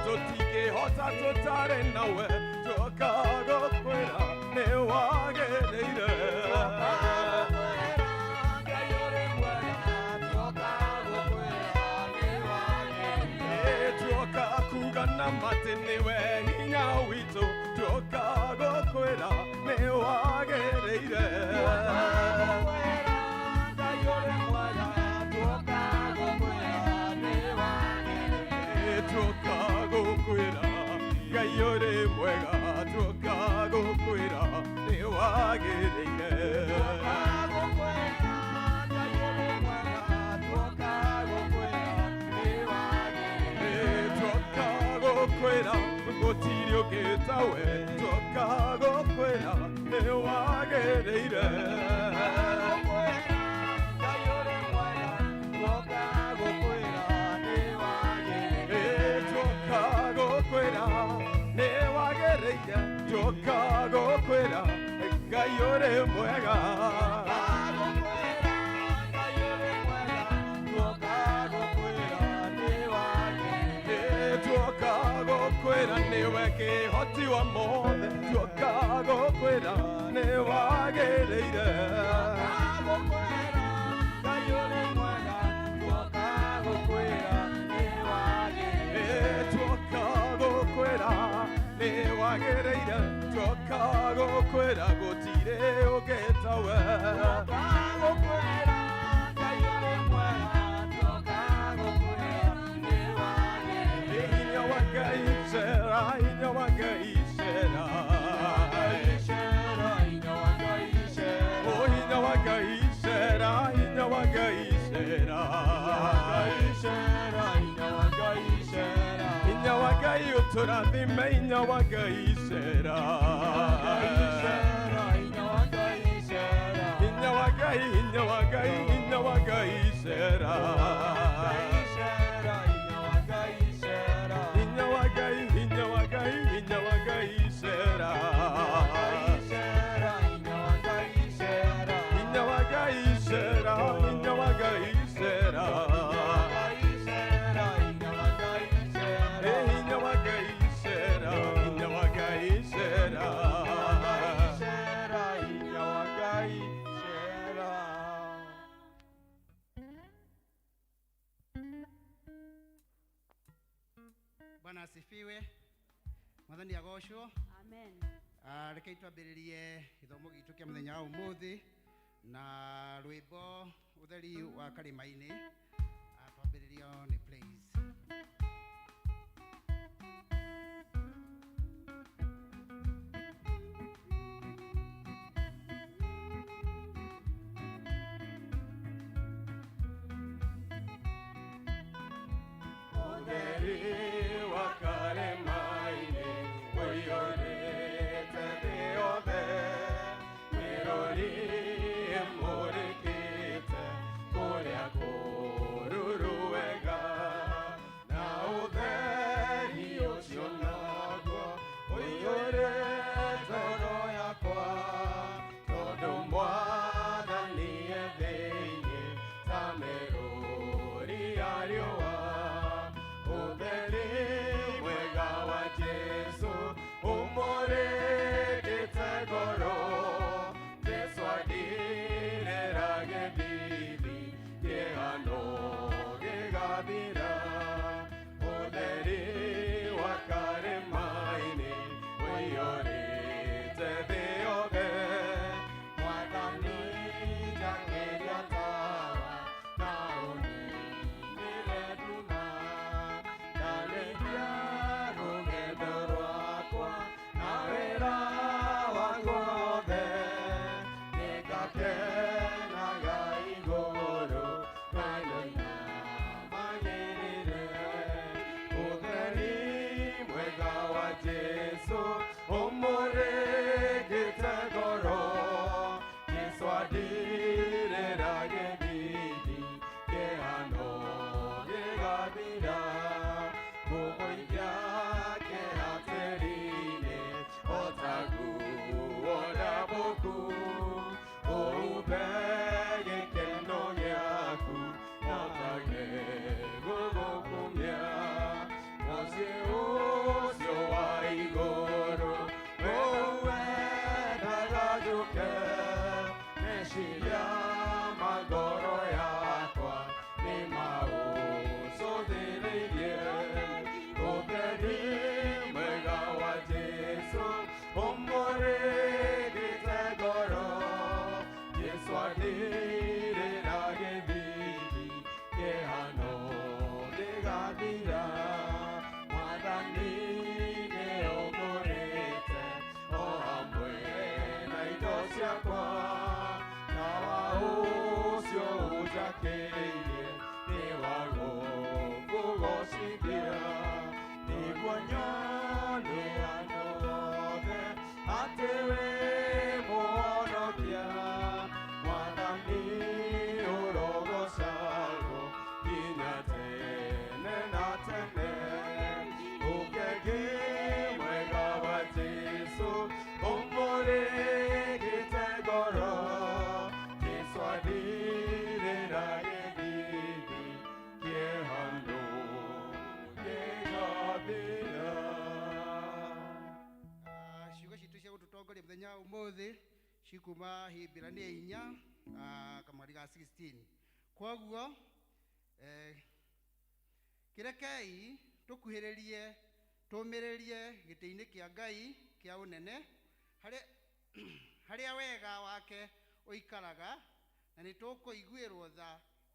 Tũtingĩhota tũtarĩ nawe, tuoka gũkwĩra nĩ wagĩrĩire. Tuoka kuga na matĩ nĩwe hinya witũ, tuoka gũkwĩra nĩ wagĩrĩire. Tuoka gũkwĩra Ngai ũrĩ mwega, tuoka gũkwĩra nĩ wagĩrĩire. Tuoka gũkwĩra gũtirĩ ũngĩ tawe, tuoka gũkwĩra nĩ wagĩrĩire. Tuoka gũkwĩra nĩ wagĩrĩire, tuoka gũkwĩra Ngai ũrĩ mwega. Tuoka gũkwĩra nĩwe kĩhoti wa mothe, tuoka gũkwĩra nĩ wagĩrĩire. Tuoka gũkwĩra nĩ wagĩrĩire, tuoka gũkwĩra gũtirĩ ũngĩ tawe. Hinya wa Ngai cera, hinya wa Ngai cera. Oh, hinya wa Ngai cera, hinya wa Ngai cera. Hinya wa Ngai ũtũrathime, hinya wa Ngai cera. Hinya wa Ngai, hinya wa Ngai, hinya wa Ngai cera. Hinya wa Ngai, hinya wa Ngai, hinya wa Ngai cera. Hinya wa Ngai cera, hinya wa Ngai cera. Hinya wa Ngai cera, hinya wa Ngai cera. Hinya wa Ngai cera. Bwana asifiwe. Mwathani agocwo. Amen. Rekei twambĩrĩrie gĩthomo gitũ kĩa mũthenya wa ũmũthĩ na rwĩmbo ũtheri wa karĩma-inĩ. Twambĩrĩrio nĩ praise. Ũtheri wa karĩma-inĩ ũiyũrĩte thĩ yothe, mĩrũri ĩmũrĩkĩte kũrĩa kũruru wega, na ũtheri ũcio naguo ũiyũrĩte ngoro yakwa, tondũ Mwathani e thĩinĩ ta mĩrũri ya riũa. Ũtheri ũmũthĩ cikuma Hibirania 4 kamweri ga 16. Kwoguo kĩrekei tũkuhĩrĩrie tũmĩrĩrie gĩtĩ-inĩ kĩa Ngai kĩa ũnene harĩa wega wake ũikaraga, na nĩ tũkũiguĩrwo tha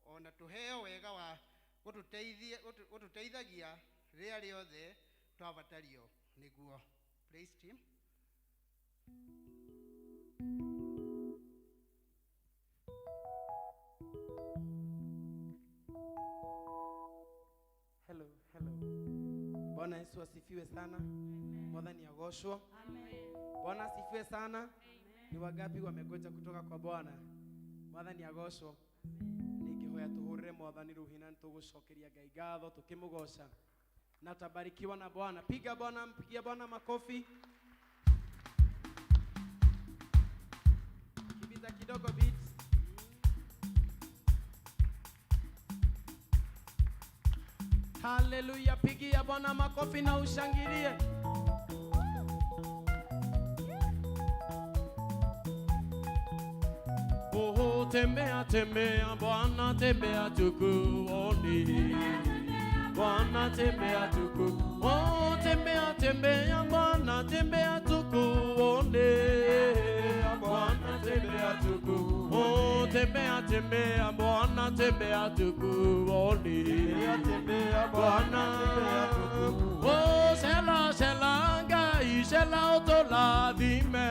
ona tũheo wega wa gũtũteithagia rĩrĩa rĩothe twabatario nĩguo. Praise team. Hello, hello. Bwana Yesu asifiwe sana. Mwathani agoshwo. Amen. Bwana asifiwe sana. Amen. Ni wangapi wamegoja kutoka kwa Bwana? Mwathani agoshwo. Ningihoya tuhurire Mwathani ruhi na nitugucokeria Ngai ngatho tukimugoca na tabarikiwa na Bwana. Piga Bwana, mpigia Bwana makofi. Kibiza kidogo beat. Haleluya, pigia Bwana makofi na ushangilie. Oh, tembea tembea Bwana, tembea tukuone. Bwana tembea tuku. Oh, tembea tembea Bwana, tembea tukuone. Bwana tembea tuku. Oh, tembea tembea Bwana, tembea tukuone. Tembea Bwana. Oh, sela sela Ngai, sela otoladime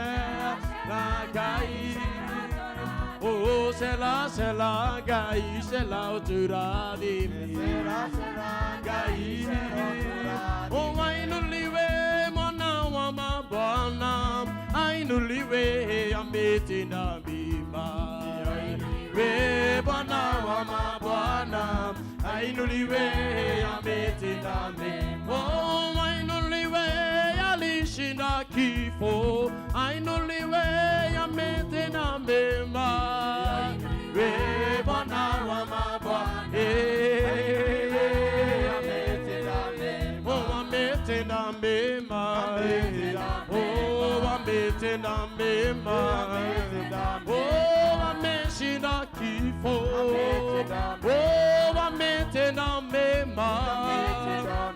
na Ngai. Oh, sela sela Ngai, sela oturadime Ngai. Oh, ainuliwe mwana wa mabwana, ainuliwe ametenda mema. Ainuliwe Bwana wa mabwana, ainuliwe ametenda mema. Oh, ainuliwe alishinda kifo, ainuliwe ametenda mema. Ainuliwe Bwana wa mabwana, oh, ametenda mema. Oh, ametenda mema. Oh, ameshinda kifo. Oh, ametenda mema.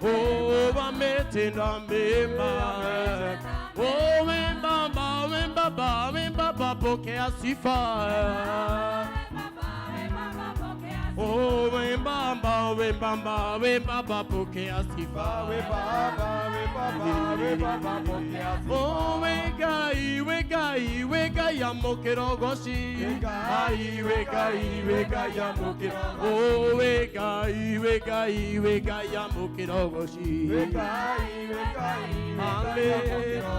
Oh, ametenda mema. Oh, we baba, we baba, we baba, pokea sifa. Oh, we baba, we baba, we baba, pokea sifa. We baba, we baba, we baba, pokea sifa. Oh, we Ngai, we Ngai, we Ngai, amũkĩra ũgoci. Ngai, we Ngai, we Ngai, amũkĩra. Oh, we Ngai, we Ngai, we Ngai, amũkĩra ũgoci. We Ngai, we Ngai, Ale,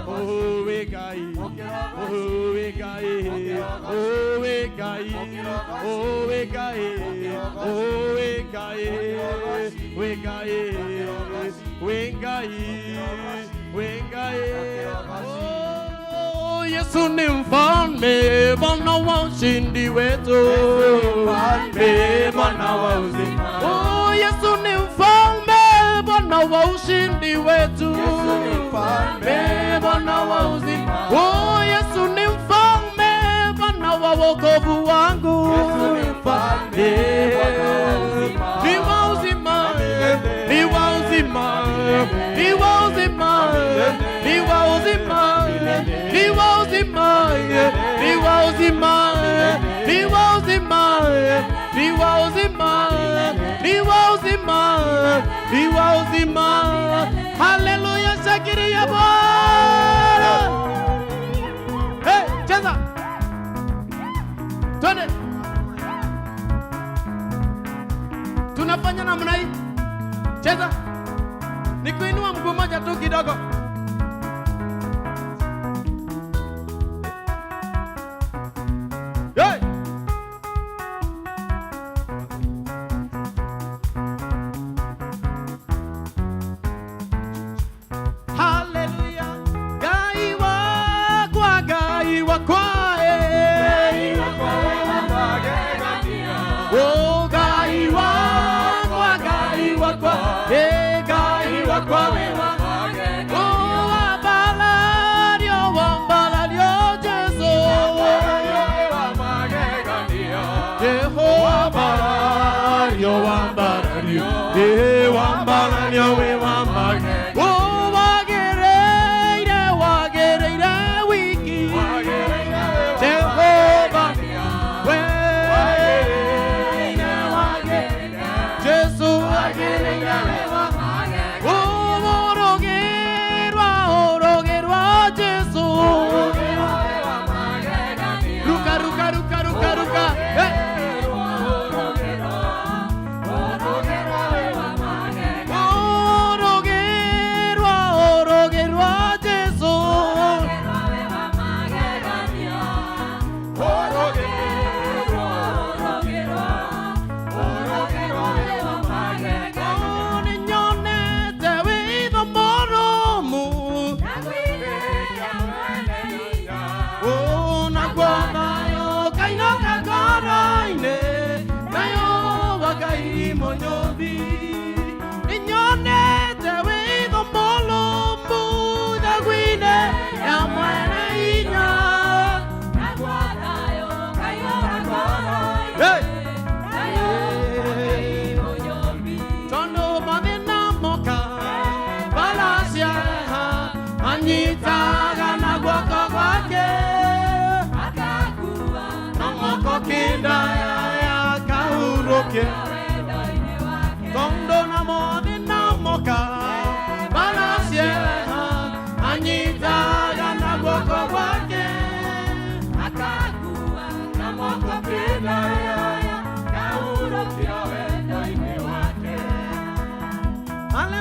oh, we Ngai, oh, we Ngai, oh, we Ngai, oh, we Ngai, oh, we Ngai, we Ngai, we Ngai, we Ngai. Oh, Yesu ni mfalme, Bwana wa ushindi wetu, Bwana wa uzima. Oh, Yesu ni mfalme, Bwana wa ushindi wetu, Bwana wa uzima. Oh, Yesu ni mfalme, Bwana wa wokovu wangu. Yesu ni mfalme, Bwana wa uzima. Ni wa uzima, ni wa uzima, ni wa uzima, ni wa uzima, ni wa uzima, ni wa uzima, ni wa uzima, ni wa uzima, ni wa uzima, ni wa uzima. Haleluya, shakiria Bwana. Hey, cheza. Twende. Tunafanya namna hii. Cheza. Ni kuinua mguu mmoja tu kidogo. Hey! Hallelujah. Ngai wakwa, Ngai wakwa, eh. Oh, Ngai wakwa, Ngai wakwa, eh, Ngai wakwa, we wa.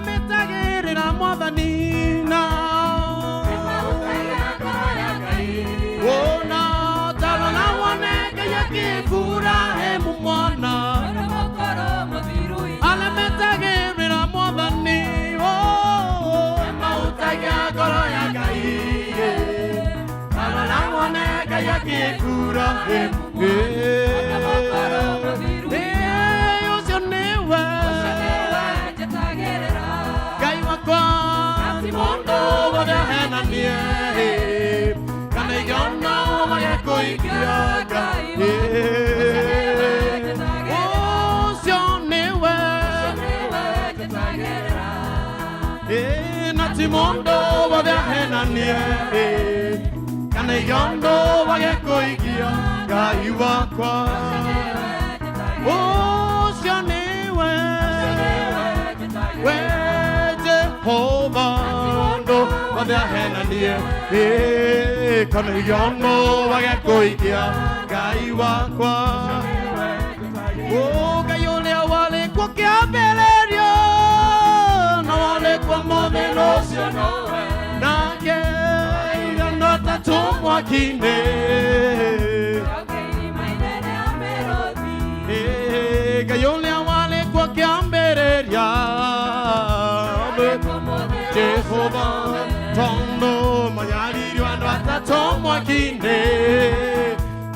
Arĩa metagĩrĩra Mwathani na Ona tarora wone Ngai akĩburahe mwana. Arĩa metagĩrĩra Mwathani, oh, mahutagia ngoro ya Ngai. Tarora wone Ngai akĩburahe. Ũcio nĩwe Ngai wakwa, ti mũndũ wothe ahenanie kana igĩona wage kũikia Ngai. Ũcio nĩwe. Na ti mũndũ wothe ahenanie kana igĩona wage kũikia Ngai wakwa. Ũcio nĩwe we Jehova, ndo wothe ahenanie kana igĩona wage kũikia Ngai wakwa. O Ngai ũrĩa warĩ kuo kĩambĩrĩrio na warĩ kuo mũthenya ũcio nake igana tatũ mwaki-inĩ. Ngai ũrĩa warĩ kuo kĩambĩrĩria Jehova, tondũ manyaririo andũ atatũ mwaki-inĩ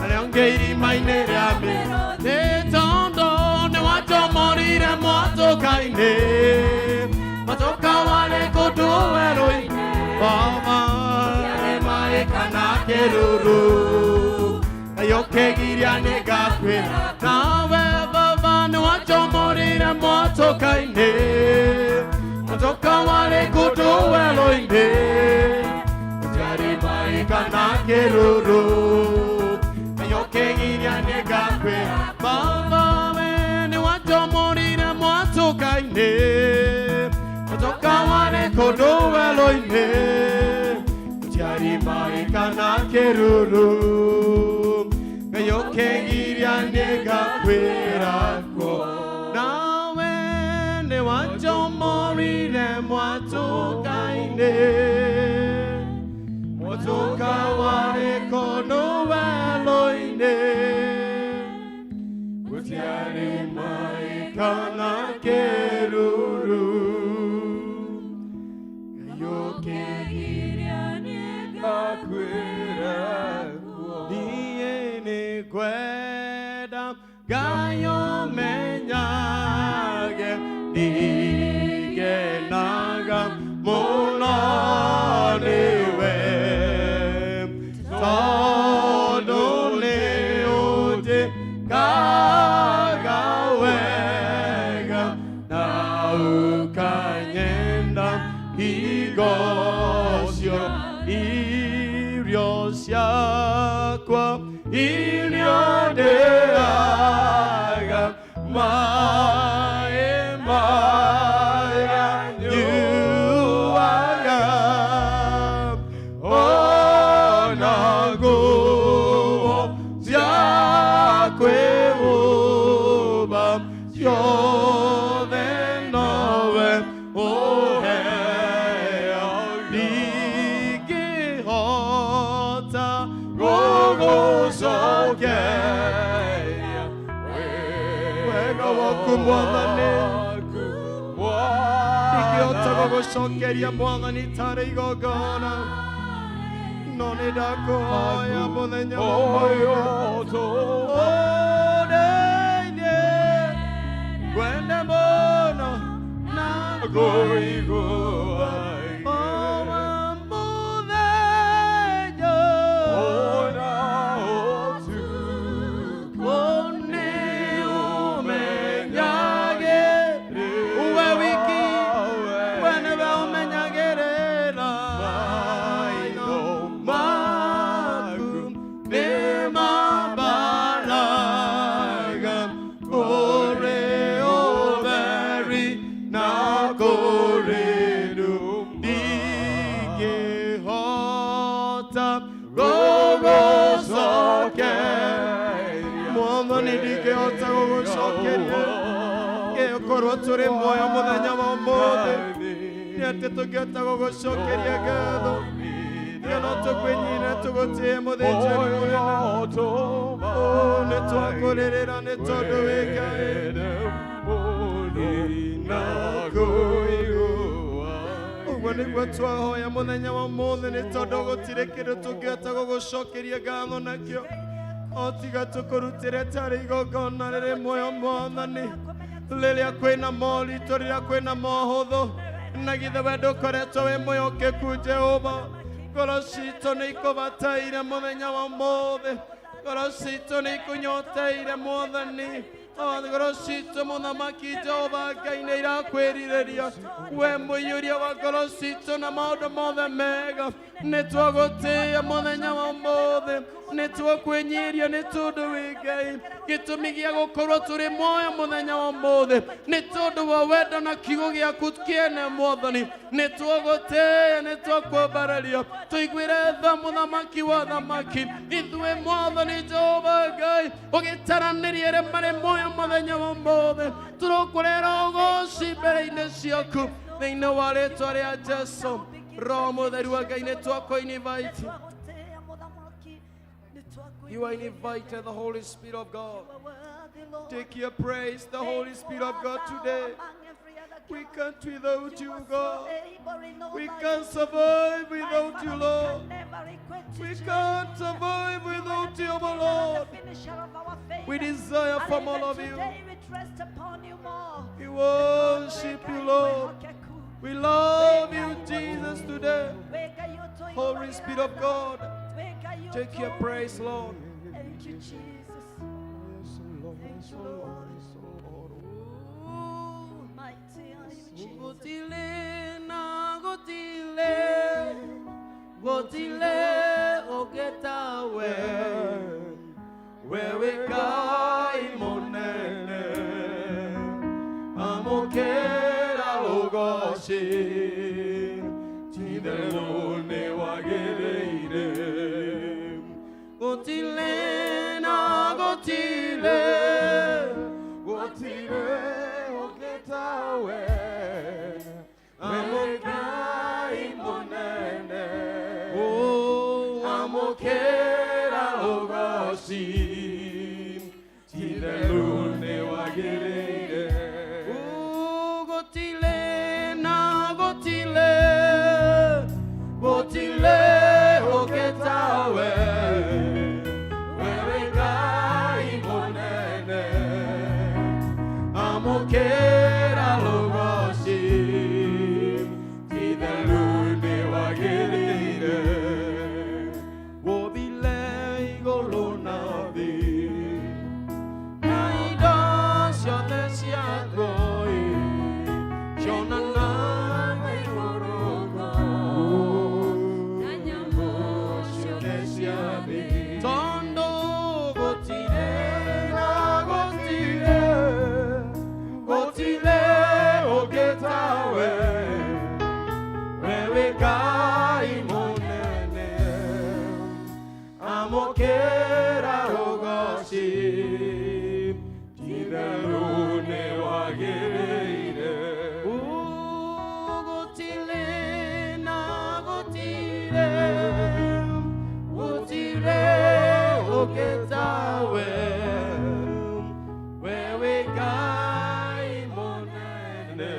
arĩa angĩ irima-inĩ rĩa mĩtĩ, tondũ nĩ wajomorire mwatũka-inĩ, mwatũka warĩ kũndũ werũ-inĩ. Baba, maĩ kana kĩruru Ngai ũkĩgiria nĩngakwĩra nawe. Baba, nĩ wajomorire mwatũka-inĩ, mwatũka warĩ kũndũ werũ-inĩ, gũtiarĩ maĩ kana kĩruru Ngai ũkĩgiria nĩngakwĩra. Baba, we nĩ wajomorire mwatũka-inĩ, mwatũka warĩ kũndũ werũ-inĩ, gũtiarĩ maĩ kana kĩruru Ngai ũkĩgiria nĩngakwĩra kuo. Nawe nĩ wajomorire mwatũka-inĩ, mwatũka warĩ kũndũ werũ-inĩ, gũtiarĩ maĩ kana kĩruru Ngai ũkĩgiria Ngakwĩra kuo. Niĩ nĩngwenda Ngai ũmenyage ndingenaga mũno nĩwe, tondũ nĩ ũnjĩkaga wega na ũkanyenda hingo cio. Irio ciakwa iria ndĩaga, maĩ maya nyuaga, ona nguo cia kwĩhumba ciothe nowe ũheo. Ndingĩhota gũgũcokeria wega waku Mwathani, ndingĩhota gũgũcokeria Mwathani tarĩ igongona, no nĩ ndakũhoya mũthenya wa ũmũthĩ ũndeithie ngwende mũno na Kũigua o mũthenya ona ũtukũ. Nĩ ũmenyage we wiki, we nĩwe ũmenyagĩrĩra maitho maku nĩ mambaraga kũrĩ ũtheri na kũrĩ nduma. Ndingĩhota gũgũcokeria Mwathani, ndingĩhota gũgũcokeria ngĩkorwo tũrĩ muoyo mũthenya wa ũmũthĩ. Nĩ atĩ tũngĩhota gũgũcokeria ngatho. Tiga no tũkwĩnyihia tũgũtĩe mũthĩnjĩri mũnene. Oh, nĩ twakũrĩrĩra nĩ tondũ wĩ Ngai. Ũguo nĩguo twahoya mũthenya wa ũmũthĩ nĩ tondũ gũtirĩ kĩndũ tũngĩhota gũgũcokeria ngatho nakĩo. O tiga tũkũrutĩre tarĩ igongona rĩrĩ muoyo Mwathani. Rĩrĩa kwĩna moritũ, rĩrĩa kwĩna mohũthũ, na githĩ we ndũkoretwo wĩ mwĩhokeku Jehova. Ngoro citũ nĩ ikũbataire mũthenya wa ũmũthĩ. Ngoro citũ nĩ ikũnyoteire Mwathani. O ngoro citũ mũthamaki Jehova Ngai nĩ irakwĩrirĩria. We mũiyũria wa ngoro citũ na maũndũ mothe mega. Nĩ twagũtĩĩa mũthenya wa ũmũthĩ. Nĩ twakwĩnyiria nĩ tondũ wĩ Ngai. Gĩtũmi gĩa gũkorwo tũrĩ muoyo mũthenya wa ũmũthĩ nĩ tondũ wa wendo na kiugo gĩaku kĩene Mwathani. Nĩ twagũtĩĩa, nĩ twakwambararia. Tũiguĩre tha mũthamaki wa thamaki. Ithuĩ Mwathani Jehova Ngai ũgĩtaranĩria arĩa marĩ muoyo mũthenya wa ũmũthĩ. Tũrokũrera ũgoci mbere-inĩ ciaku thĩinĩ wa rĩtwa rĩa Jesu. Roho Mũtheru wa Ngai nĩ twakũ-invite. You are invited, the Holy Spirit of God. Take your praise, the Holy Spirit of God today. We can't without you, God. We can't survive without you, Lord. We can't survive without you, my Lord. We desire from all of you. We worship you, Lord. We love you, Jesus, today. Holy Spirit of God, take your praise, Lord. Thank you, Jesus. Thank you, Lord. Mighty are you, Jesus. Gotile na gotile, gotile ogetawe, wewe Ngai munene, amokera ugoci, ti-itherũ nĩ wagĩrĩire. Gotile na gotile, Gũtirĩ ũngĩ tawe, wewe Ngai mũnene, oh, amũkĩra ũgoci, ti-itherũ nĩ wagĩrĩire. Gotile na gotile, gotile ogetawe, Wewe Ngai mũnene, amũkĩra ũgoci, ti-itherũ nĩ wagĩrĩire. Wobile igũrũ na thĩ, na indo ciothe ciakuo, cionanaga igũrũ Na nyamũ ciothe cia thĩ. Tondũ gũtirĩ Na gũtirĩ, gũtirĩ ũngĩ tawe, wewe Ngai mũnene, amũkĩra ũgoci, ti-itherũ nĩ wagĩrĩire. Gũtirĩ na gũtirĩ, gũtirĩ ũngĩ tawe, wewe Ngai mũnene,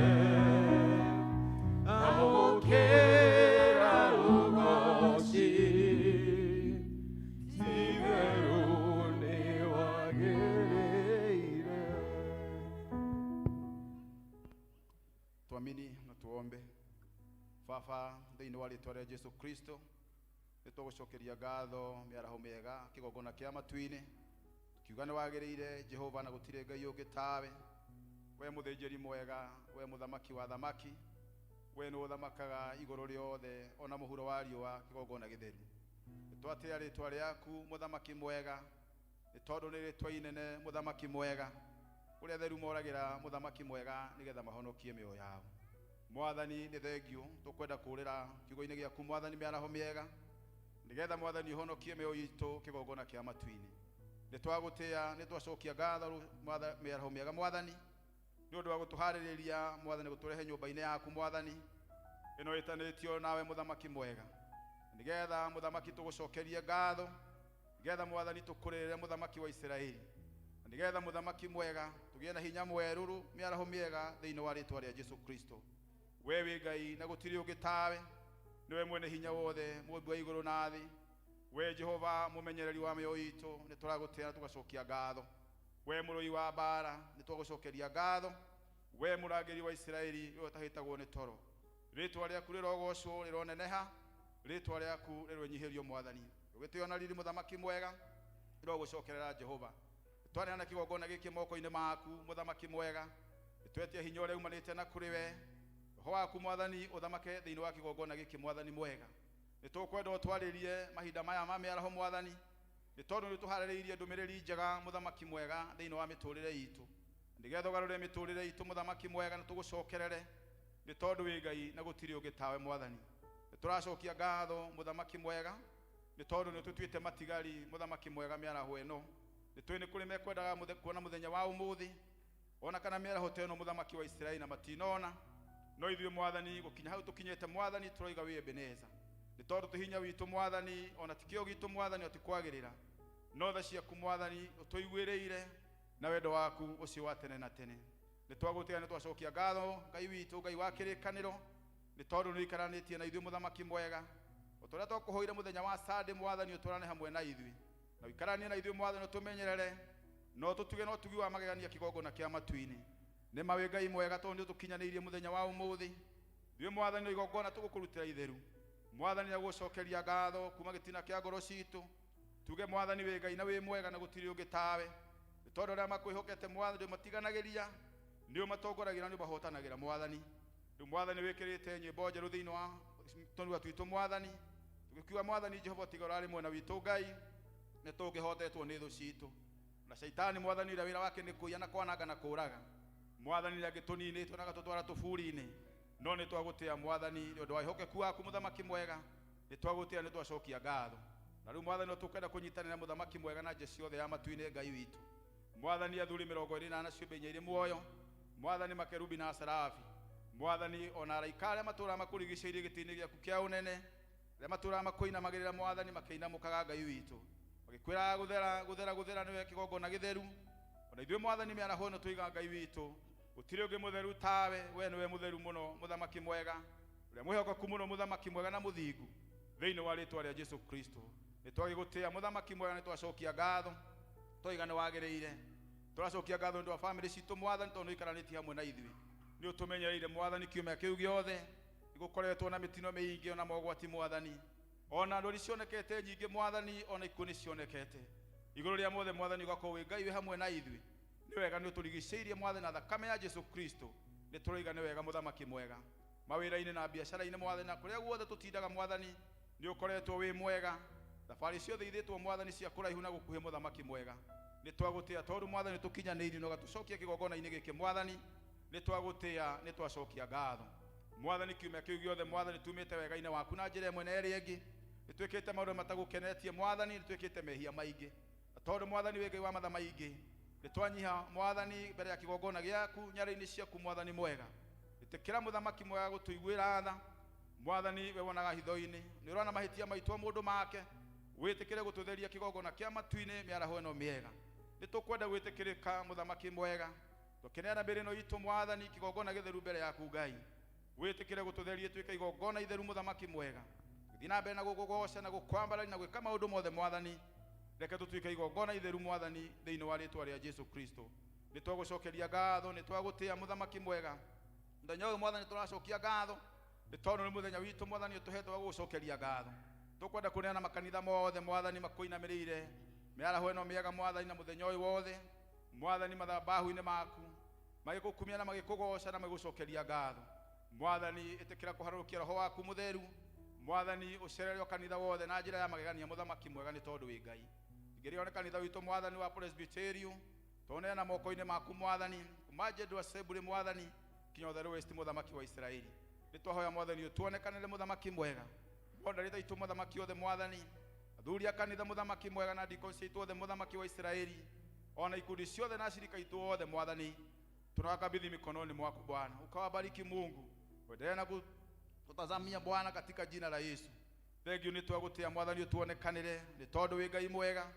Amũkĩra ũgoci, ti-itherũ nĩ wagĩrĩire. Tuamini na tuombe. Baba, thĩinĩ wa rĩtwa rĩa Jesu Kristo, nĩ tũgũcokeria ngatho mĩaraho mĩega kĩgongona kĩa matu-inĩ, tukiuga nĩ wagĩrĩire Jehova na gũtirĩ Ngai ũngĩ tawe. We mũthĩnjĩri mwega, we mũthamaki wa thamaki, we nĩ ũthamakaga igũrũ rĩothe ona mũhuro wa riũa kĩgongona gĩtheru. Nĩ twatĩĩa rĩtwa rĩaku mũthamaki mwega, nĩ tondũ nĩ rĩtwa inene mũthamaki mwega, ũrĩa theru moragĩra mũthamaki mwega nĩgetha mahonokie mĩoyo yao. Mwathani nĩ thengiũ tũkwenda kũrĩra kiugo-inĩ gĩaku Mwathani mĩaraho mĩega, nĩgetha Mwathani ũhonokie mĩoyo itũ kĩgongona kĩa matu-inĩ. Nĩ twagũtĩĩa, nĩ twacokia ngatho mĩaraho mĩega Mwathani, nĩ ũndũ wa gũtũharĩrĩria Mwathani gũtũrehe nyũmba-inĩ yaku Mwathani. Ĩno ĩtanĩtio nawe mũthamaki mwega. Nĩgetha mũthamaki tũgũcokerie ngatho, nĩgetha mwathani tũkũrĩrĩre mũthamaki wa Isiraeli. Na nĩgetha mũthamaki mwega tũgĩe na hinya mwerũrũ mĩaraho mĩega thĩinĩ wa rĩtwa rĩa Jesu Kristo. We wĩ Ngai na gũtirĩ ũngĩ tawe, nĩwe mwene hinya wothe, mũmbi wa igũrũ na thĩ. We Jehova mũmenyereri wa mĩoyo itũ, nĩ tũragũtĩa na tũgacokia ngatho. We mũrũi wa mbara, nĩ twagũcokeria ngatho. We mũrangĩri wa Isiraeli, we ũtahĩtagwo nĩ toro. Rĩtwa rĩaku rĩrogocwo, rĩroneneha, rĩtwa rĩaku rĩronyihĩrio mwathani. Ũgĩtĩo na riri mũthamaki mwega, rĩrogũcokerera Jehova. Twaneana kĩgongona gĩkĩ moko-inĩ maku mũthamaki mwega, twetie hinya ũrĩa umanĩte na kũrĩ we. Roho waku mwathani ũthamake thĩinĩ wa kĩgongona gĩkĩ mwathani mwega. Nĩ tũkwenda ũtwarĩrie mahinda maya ma mĩaraho mwathani, nĩ tondũ nĩ tũharĩrĩirie ndũmĩrĩri njega mũthamaki mwega thĩinĩ wa mĩtũrĩre itũ. Nĩgetha ũgarũre mĩtũrĩre itũ mũthamaki mwega na tũgũcokerere, nĩ tondũ wĩ Ngai na gũtirĩ ũngĩ tawe mwathani. Nĩ tũracokia ngatho mũthamaki mwega, nĩ tondũ nĩ ũtũtuĩte matigari mũthamaki mwega mĩaraho ĩno. Nĩ tũĩ nĩ kũrĩ mekwendaga kuona mũthenya wa ũmũthĩ, ona kana mĩaraho ta ĩno mũthamaki wa Isiraeli na matinona. No ithuĩ mwathani gũkinya hau tũkinyĩte mwathani tũroiga wĩ Ebeneza. Nĩ tondũ ti hinya witũ mwathani, ona ti kĩo gitũ mwathani, o ti kwagĩrĩra. No tha ciaku mwathani ũtũiguĩrĩire na wendo waku ũcio wa tene na tene. Nĩ twagũtĩa, nĩ twacokia ngatho Ngai witũ, Ngai wa kĩrĩkanĩro, nĩ tondũ nĩ ũikaranĩtie na ithuĩ mũthamaki mwega. O ta ũrĩa twakũhoire mũthenya wa Sunday mwathani ũtwarane hamwe na ithuĩ. Na ũikaranie na ithuĩ mwathani ũtũmenyerere, no tũtuge na ũtugi wa magegania kĩgongona kĩa matu-inĩ. Nĩ ma wĩ Ngai mwega tondũ nĩ ũtũkinyanĩirie mũthenya wa ũmũthĩ. Ithuĩ mwathani no igongona tũgũkũrutĩra itheru. Mwathani agũcokeria ngatho kuma gĩtina kĩa ngoro citũ. Tuge mwathani wĩ Ngai na wĩ mwega na gũtirĩ ũngĩ tawe. Nĩ tondũ arĩa makwĩhokete mwathani ndũmatiganagĩria, nĩ ũmatongoragia na nĩ ũmahotanagĩra mwathani. Rĩu mwathani wĩkĩrĩte nyĩmbo njerũ thĩinĩ wa tũnua twitũ mwathani. Tũgĩkiuga mwathani Jehova tiga ũrarĩ mwena witũ Ngai, nĩ tũngĩhotetwo nĩ thũ citũ. Na shaitani mwathani ũrĩa wĩra wake nĩ kũiya na kwananga na kũũraga. Mwathani nĩ angĩtũninĩtwo na agatũtwara tũburi-inĩ. No nĩ twagũtĩa mwathani nĩ ũndũ wa wĩhokeku waku mũthamaki mwega, nĩ twagũtĩa, nĩ twacokia ngatho. Na rĩu mwathani no tũkwenda kũnyitanĩra mũthamaki mwega na njeci yothe ya matu-inĩ Ngai witũ. Mwathani athuri 24 ciũmbe inya irĩ muoyo, mwathani makerubi na serafi, mwathani ona araika arĩa matũũraga makũrigicĩirie gĩtĩ-inĩ gĩaku kĩa ũnene, arĩa matũũraga makũinamagĩrĩra mwathani makĩinamũkaga Ngai witũ, magĩkwĩraga gũthera gũthera gũthera nĩwe kĩgongona gĩtheru. Ona ithuĩ mwathani mĩaraho ĩno tũiga Ngai witũ, gũtirĩ ũngĩ mũtheru tawe, we nĩwe mũtheru mũno mũthamaki mwega, ũrĩa mwĩhokeku mũno mũthamaki mwega na mũthingu, thĩinĩ wa rĩtwa rĩa Jesu Kristo. Nĩ twagĩgũtĩa mũthamaki mwega, nĩ twacokia ngatho, twoiga nĩ wagĩrĩire. Tũracokia ngatho nĩ ũndũ wa bamĩrĩ citũ mwathani, tondũ nĩ ũikaranĩtie hamwe na ithuĩ. Nĩ ũtũmenyereire mwathani kiumia kĩu gĩothe, nĩ gũkoretwo na mĩtino mĩingĩ ona mogwati mwathani, ona ndwari cionekete nyingĩ mwathani, ona ikuũ nĩ cionekete. Igũrũ rĩa mothe mwathani ũgakorwo wĩ Ngai wĩ hamwe na ithuĩ. Nĩ wega nĩ ũtũrigicĩirie mwathani na thakame ya Jesu Kristo. Nĩ tũroiga nĩ wega mũthamaki mwega. Mawĩra-inĩ na biacara-inĩ mwathani, na kũrĩa guothe tũtindaga mwathani, nĩ ũkoretwo wĩ mwega. Thabarĩ ciothe ithĩtwo mwathani cia kũraihu na gũkuhĩ mũthamaki mwega. Nĩ twagũtĩa tondũ mwathani tũkinyanĩirie na ũgatũcokia kĩgongona-inĩ gĩkĩ mwathani. Nĩ twagũtĩa, nĩ twacokia ngatho. Mwathani kiumia kĩu gĩothe mwathani tumĩte wega-inĩ waku na njĩra ĩmwe na ĩrĩa ĩngĩ. Nĩ twĩkĩte maũndũ matagũkenetie mwathani, nĩ twĩkĩte mehia maingĩ. Na tondũ mwathani wĩ Ngai wa matha maingĩ, nĩ twanyiha mwathani mbere ya kĩgongona gĩaku nyarĩinĩ ciaku mwathani mwega. Ĩtĩkĩra mũthamaki mwega gũtũiguĩra tha. Mwathani we wonaga hitho-inĩ, nĩ ũrona mahĩtia maitũ o mũndũ make. Wĩtĩkĩre gũtũtheria kĩgongona kĩa matu-inĩ mĩaraho ĩno mĩega. Nĩ tũkwenda gwĩtĩkĩrĩka mũthamaki mwega. Tũkĩneana mĩĩrĩ ĩno itũ mwathani kĩgongona gĩtheru mbere yaku Ngai. Wĩtĩkĩre gũtũtheria tuĩke igongona itheru mũthamaki mwega. Tũgĩthiĩ na mbere na gũkũgoca na gũkwambarari na gwĩka maũndũ mothe mwathani. Reke tũtuĩke igongona itheru mwathani thĩinĩ wa rĩtwa rĩa Jesu Kristo. Nĩ twagũcokeria ngatho, nĩ twagũtĩa mũthamaki mwega. Mũthenya ũyũ mwathani tũracokia ngatho, nĩ tondũ nĩ mũthenya witũ mwathani ũtũhete wa gũgũcokeria ngatho. Tũkwenda kũneana makanitha mothe mwathani makũinamĩrĩire mĩaraho ĩno mĩega mwathani na mũthenya ũyũ wothe mwathani mathabahu-inĩ maku magĩgũkumia na magĩkũgoca na magĩgũcokeria ngatho. Mwathani ĩtĩkĩra kũharũrũkia roho waku mũtheru. Mwathani ũcerere o kanitha wothe na njĩra ya magegania mũthamaki mwega nĩ tondũ wĩ Ngai. Ingĩrĩo nĩ kanitha witũ mwathani wa Presbyterian, tũneana moko-inĩ maku mwathani, kuma General Assembly mwathani kinya Ũtheru West mũthamaki wa Isiraeli. Nĩ twahoya mwathani ũtuonekanĩre mũthamaki mwega. Moderator itũ mũthamaki othe mwathani, athuri a kanitha mũthamaki mwega na deacons aitũ othe mũthamaki wa Isiraeli, ona ikundi ciothe na ashirika aitũ othe mwathani, tunawakabidhi mikononi mwako Bwana, ukawabariki Mungu, uendelee na Tutazamia Bwana katika jina la Yesu. Thengiũ nĩ twagũtĩa Mwathani ũtuonekanĩre nĩ tondũ wĩ Ngai mwega.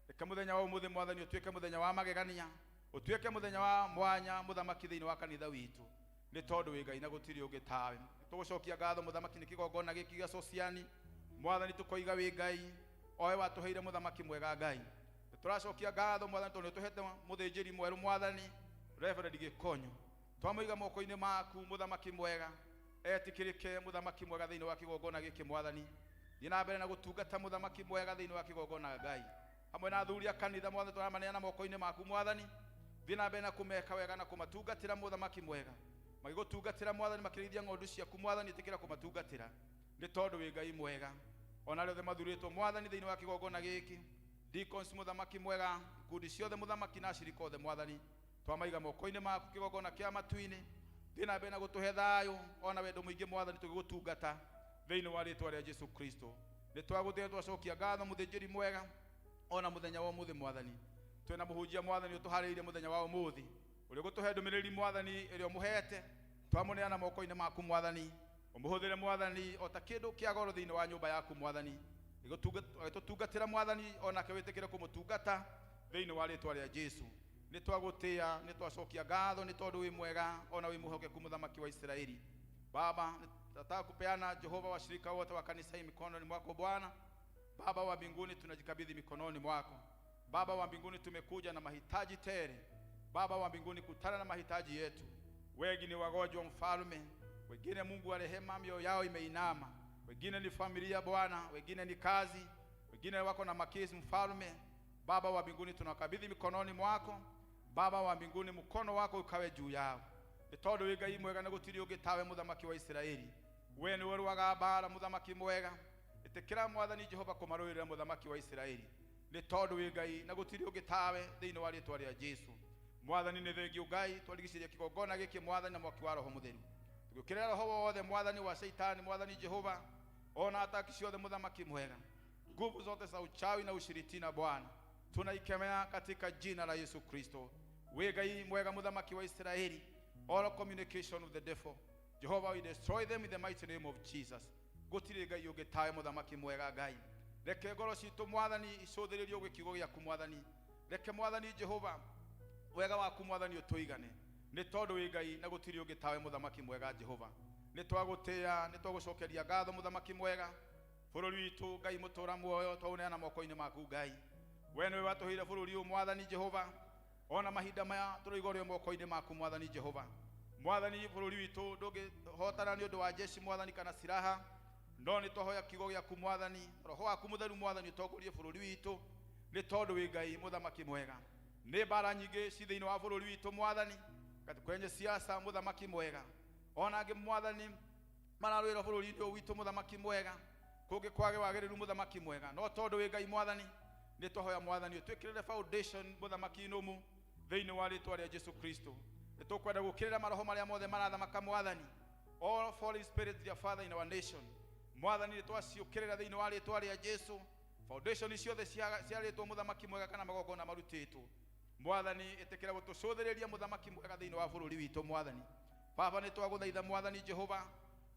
Reke mũthenya wa ũmũthĩ Mwathani ũtuĩke mũthenya wa magegania, ũtuĩke mũthenya wa mwanya mũthamaki thĩinĩ wa kanitha witũ, nĩ tondũ wĩ Ngai na gũtirĩ ũngĩ tawe. Tũgũcokia ngatho mũthamaki nĩ kĩgongona gĩkĩ gĩa Sociani. Mwathani tũkoiga wĩ Ngai owe watũheire mũthamaki mwega Ngai. Nĩ tũracokia ngatho Mwathani tondũ nĩ ũtũhete mũthĩnjĩri mwerũ Mwathani Reverend Gĩkonyo. Twamũiga moko-inĩ maku mũthamaki mwega, etĩkĩrĩke mũthamaki mwega thĩinĩ wa kĩgongona gĩkĩ Mwathani. Thiĩ na mbere na gũtungata mũthamaki mwega thĩinĩ wa kĩgongona Ngai, hamwe na athuri a kanitha Mwathani, tũramaneana moko-inĩ maku Mwathani. Thiĩ na mbere na kũmeka wega na kũmatungatĩra mũthamaki mwega, magĩgũtungatĩra Mwathani, makĩrĩithia ng'ondu ciaku Mwathani, ĩtĩkĩra kũmatungatĩra nĩ tondũ wĩ Ngai mwega. Ona arĩa othe mathurĩtwo Mwathani thĩinĩ wa kĩgongona gĩkĩ, deacons mũthamaki mwega, ikundi ciothe mũthamaki na acirika othe Mwathani, twamaiga moko-inĩ maku kĩgongona kĩa matu-inĩ. Thiĩ na mbere na gũtũhe thayũ ona wendo mũingĩ Mwathani, tũgĩgũtungata thĩinĩ wa rĩtwa rĩa Jesu Kristo. Nĩ twagũthĩra twacokia ngatho mũthĩnjĩri mwega ona mũthenya wa ũmũthĩ Mwathani. Twĩna mũhunjia Mwathani ũtũharĩirie mũthenya wa ũmũthĩ, ũrĩa ũgũtũhe ndũmĩrĩri Mwathani ĩrĩa ũmũhete. Twamũneana moko-inĩ maku Mwathani, ũmũhũthĩre Mwathani o ta kĩndũ kĩa goro thĩinĩ wa nyũmba yaku Mwathani, agĩtũtungatĩra Mwathani, onake wĩtĩkĩre kũmũtungata thĩinĩ wa rĩtwa rĩa Jesu. Nĩ twagũtĩa, nĩ twacokia ngatho nĩ tondũ wĩ mwega ona wĩ mwĩhokeku mũthamaki wa Israeli. Baba, nataka kupeana Jehova washirika wote wa kanisa hii mikononi mwako Bwana. Baba wa mbinguni, tunajikabidhi mikononi mwako. Baba wa mbinguni, tumekuja na mahitaji tele. Baba wa mbinguni, kutana na mahitaji yetu. Wengi ni wagonjwa mfalme, wengine Mungu wa rehema, mioyo yao imeinama, wengine ni familia Bwana, wengine ni kazi, wengine wako na makesi mfalme. Baba wa mbinguni, tunakabidhi mikononi mwako. Baba wa mbinguni, mkono wako ukawe juu yao, nĩ tondũ wĩ Ngai mwega na gũtirĩ ũngĩ tawe mũthamaki wa Isiraeli. We nĩwe ũrũaga mbaara mũthamaki mwega. Ĩtĩkĩra Mwathani Jehova kũmarũĩrĩra mũthamaki wa Isiraeli, nĩ tondũ wĩ Ngai na gũtirĩ ũngĩ tawe thĩinĩ wa rĩtwa rĩa Jesu. Mwathani nĩ thengiũ Ngai, twarigicĩria kĩgongona gĩkĩ Mwathani na mwaki wa Roho Mũtheru, tũgĩũkĩrĩra roho wothe Mwathani wa Shaitani, Mwathani Jehova, ona ataki ciothe mũthamaki mwega, nguvu zote za uchawi na ushiritina Bwana tunaikemea katika jina la Yesu Kristo. Wĩ Ngai mwega mũthamaki wa Israeli, all communication of the devil, Jehovah, we destroy them in the mighty name of Jesus. Gũtirĩ Ngai ũngĩ tawe mũthamaki mwega Ngai. Reke ngoro citũ Mwathani icũthĩrĩrio gwĩ kiugo gĩaku Mwathani. Reke Mwathani Jehova wega waku Mwathani ũtũigane, nĩ tondũ wĩ Ngai na gũtirĩ ũngĩ tawe mũthamaki mwega Jehova. Nĩ twagũtĩa, nĩ twagũcokeria ngatho mũthamaki mwega. Bũrũri witũ Ngai mũtũra muoyo twaũneana moko-inĩ maku Ngai. We nĩwe watũheire bũrũri ũyũ Mwathani Jehova, ona mahinda maya tũrũigo rĩ moko-inĩ maku Mwathani Jehova. Mwathani, bũrũri witũ ndũngĩhotana nĩ ũndũ wa jeshi Mwathani kana silaha, no nĩ twahoya kiugo gĩaku Mwathani, roho waku mũtheru Mwathani ũtongorie bũrũri witũ, nĩ tondũ wĩ Ngai mũthamaki mwega. Nĩ mbara nyingĩ ci thĩinĩ wa bũrũri witũ Mwathani, kwenye siasa mũthamaki mwega, ona angĩ Mwathani mararũĩra bũrũri-inĩ ũyũ witũ mũthamaki mwega, kũngĩ kwage wagĩrĩru mũthamaki mwega, no tondũ wĩ Ngai Mwathani, nĩ twahoya Mwathani ũtwĩkĩrĩre foundation mũthamaki nũmu thĩinĩ wa rĩtwa rĩa Jesu Kristo. Nĩ tũkwenda gũkĩrĩra maroho marĩa mothe marathamaka Mwathani, all fallen spirits, dear Father, in our nation Mwathani, nĩ twaciũkĩrĩra thĩinĩ wa rĩtwa rĩa Jesu. Foundation ciothe ciarĩtwo mũthamaki mwega kana magongona marutĩtwo Mwathani, ĩtĩkĩra gũtũcũthĩrĩria mũthamaki mwega thĩinĩ wa bũrũri witũ Mwathani. Baba, nĩ twagũthaitha Mwathani Jehova,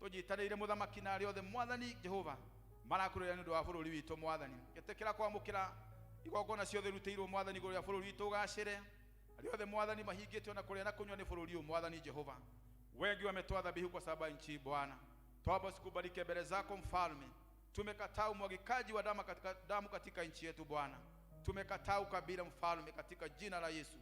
tũnyitanĩire mũthamaki na arĩa othe Mwathani Jehova marakũrĩra nĩ ũndũ wa bũrũri witũ Mwathani. Ĩtĩkĩra kwamũkĩra igongona ciothe irutĩirwo Mwathani igũrũ rĩa bũrũri witũ ũgacĩre. Arĩa othe Mwathani mahingĩtio na kũrĩa na kũnyua nĩ bũrũri ũyũ Mwathani Jehova, wengi wametoa dhabihu kwa sababu ya nchi Bwana, twomba sikubalike mbele zako mfalme. Tumekataa umwagikaji wa damu katika nchi yetu Bwana, tumekataa ukabila mfalme, katika jina la Yesu.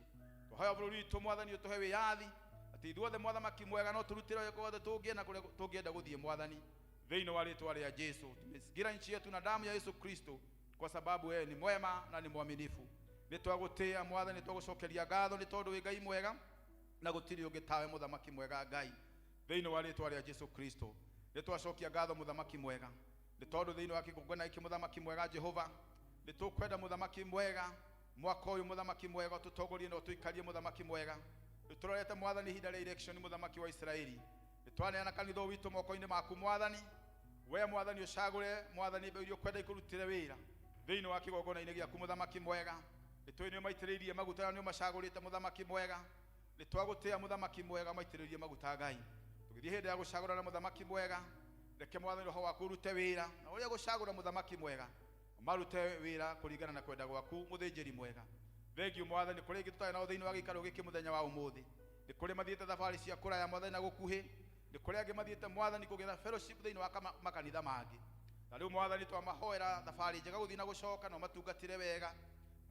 Twahoya bũrũri witũ Mwathani ũtũhe wĩyathi, atĩ ithuothe mwathamaki mwega no tũrutĩre wothe tũngĩenda kũrĩa tũngĩenda gũthiĩ Mwathani, thĩinĩ wa rĩtwa rĩa Jesu. Tumezingira nchi yetu na damu ya Yesu Kristo, kwa sababu wewe ni mwema na ni mwaminifu. Nĩ twagũtĩa Mwathani, twagũcokeria ngatho nĩ tondũ wĩ Ngai mwega na gũtirĩ ũngĩ tawe mũthamaki mwega Ngai, thĩinĩ wa rĩtwa rĩa Jesu Kristo. Nĩ twacokia ngatho mũthamaki mwega, nĩ tondũ thĩinĩ wa kĩgongona gĩkĩ mũthamaki mwega Jehova, nĩ tũkwenda mũthamaki mwega mwaka ũyũ mũthamaki mwega ũtũtongorie na ũtũikarie mũthamaki mwega. Nĩ tũrorete Mwathani ihinda rĩa election mũthamaki wa Israeli. Nĩ twaneana kanitha ũyũ witũ moko-inĩ maku Mwathani. We Mwathani ũcagũre Mwathani mbeũ iria ũkwenda ikũrutĩre wĩra thĩinĩ wa kĩgongona-inĩ gĩaku mũthamaki mwega. Nĩ tũĩ nĩ ũmaitĩrĩirie maguta na nĩ ũmacagũrĩte mũthamaki mwega. Nĩ twagũtĩa mũthamaki mwega, maitĩrĩrie maguta Ngai. Tũgĩthiĩ hĩndĩ ya gũcagũrana mũthamaki mwega, Reke Mwathani roho waku ũrute wĩra na ũrĩa gũcagũra mũthamaki mwega, marute wĩra kũringana na kwenda gwaku, mũthĩnjĩri mwega. Thengiũ Mwathani, kũrĩ ingĩ tũtarĩ nao thĩinĩ wa gĩikaro gĩkĩ mũthenya wa ũmũthĩ. Nĩ kũrĩ mathiĩte thabarĩ cia kũraya Mwathani na gũkuhĩ, nĩ kũrĩ angĩ mathiĩte Mwathani kũgĩa na fellowship thĩinĩ wa makanitha mangĩ. Na rĩu Mwathani twamahoera thabarĩ njega gũthiĩ na gũcoka, na ũmatungatĩre wega,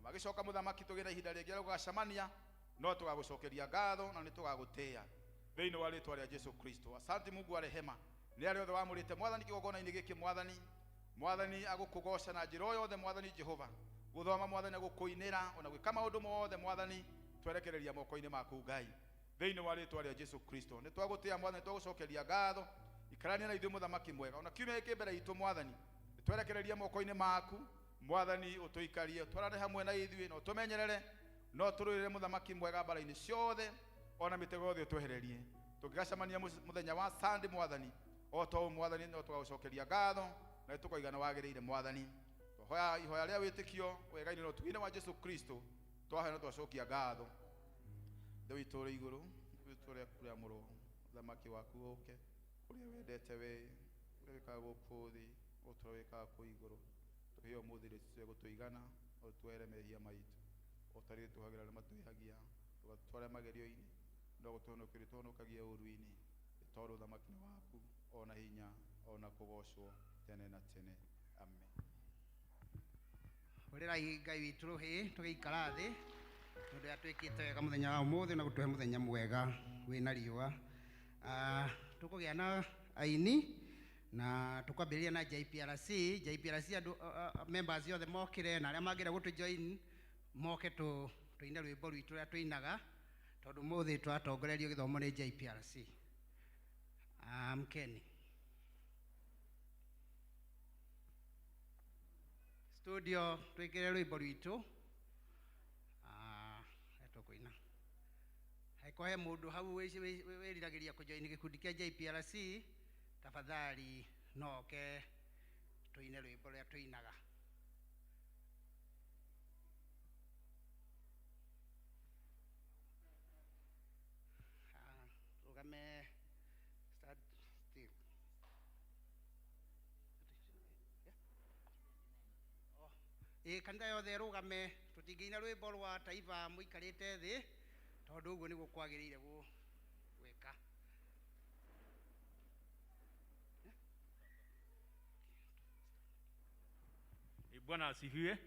na magĩcoka mũthamaki tũgĩe na ihinda rĩngĩ rĩa gũgacemania, no tũgagũcokeria ngatho na nĩ tũgagũtĩĩa thĩinĩ wa rĩtwa rĩa Jesu Kristo. Asante Mungu wa rehema, nĩ arĩa othe wamũrĩte Mwathani kĩgongona-inĩ gĩkĩ. Mwathani, Mwathani agũkũgoca na njĩra o yothe. Mwathani Jehova, gũthoma Mwathani, gũkũinĩra ona gwĩka maũndũ mothe Mwathani, twerekereria moko-inĩ maku Ngai thĩinĩ wa rĩtwa rĩa Jesu Kristo. Nĩ twagũtĩĩa Mwathani, twagũcokeria ngatho. Ikarania na ithuĩ mũthamaki mwega, ona kiumia gĩkĩ mbere itũ Mwathani, twerekereria moko-inĩ maku Mwathani, ũtũikarie, twarane hamwe na ithuĩ na ũtũmenyerere, no tũrũĩrĩre mũthamaki mwega mbara-inĩ ciothe ona mĩtego yothe ũtwehererie. Tũngĩgacemania mũthenya wa Sunday Mwathani, o to ũũ Mwathani, no tũgagũcokeria ngatho na tũkoiga nĩ wagĩrĩire Mwathani. Twahoya ihoya rĩa wĩtĩkio wega-inĩ na ũtugi-inĩ wa Jesu Kristo, twahoya na twacokia ngatho. Ithe witũ ũrĩ igũrũ, rĩĩtwa rĩaku rĩamũrwo, ũthamaki waku ũke, ũrĩa wendete we, ũrĩa wĩkaga gũkũ thĩ o ta ũrĩa wĩkaga kũu igũrũ. Tũhe ũmũthĩ irio cia gũtũigana, ũtuohere mehia maitũ o ta rĩrĩa tuohagĩra arĩa matwĩhagia, ndũgatũtware magerio-inĩ, no gũtũhonokia ũtũhonokagie ũũru-inĩ, nĩ tondũ ũthamaki nĩ waku, ona hinya, ona kũgocwo tene na tene. Amen. Hũrĩrai Ngai witũ rũhĩ tũgĩikara thĩ, tondũ atwĩkĩte wega mũthenya wa ũmũthĩ na gũtũhe mũthenya mwega wĩna riũa. Tũkũgĩa na aini na tũkwambĩrĩria na JPRC. JPRC andũ members othe mokĩre, na arĩa mangĩenda gũtũ join moke tũine rwĩmbo rwitũ rũrĩa tũinaga, tondũ ũmũthĩ tũratongorerio gĩthomo nĩ JPRC. Mkeni studio twĩkĩre rwĩmbo rwitũ tũkũina. Angĩkorwo he mũndũ hau wĩriragĩria kũjoin gĩkundi kĩa JPRC, tafadhali no oke tũine rwĩmbo rũrĩa tũinaga. Rũgame, stand still. Ĩ kanitha yothe ĩrũgame, tũtingĩina rwĩmbo rwa taifa mũikarĩte thĩ, tondũ ũguo nĩguo kwagĩrĩire gwĩka. Bwana asifiwe.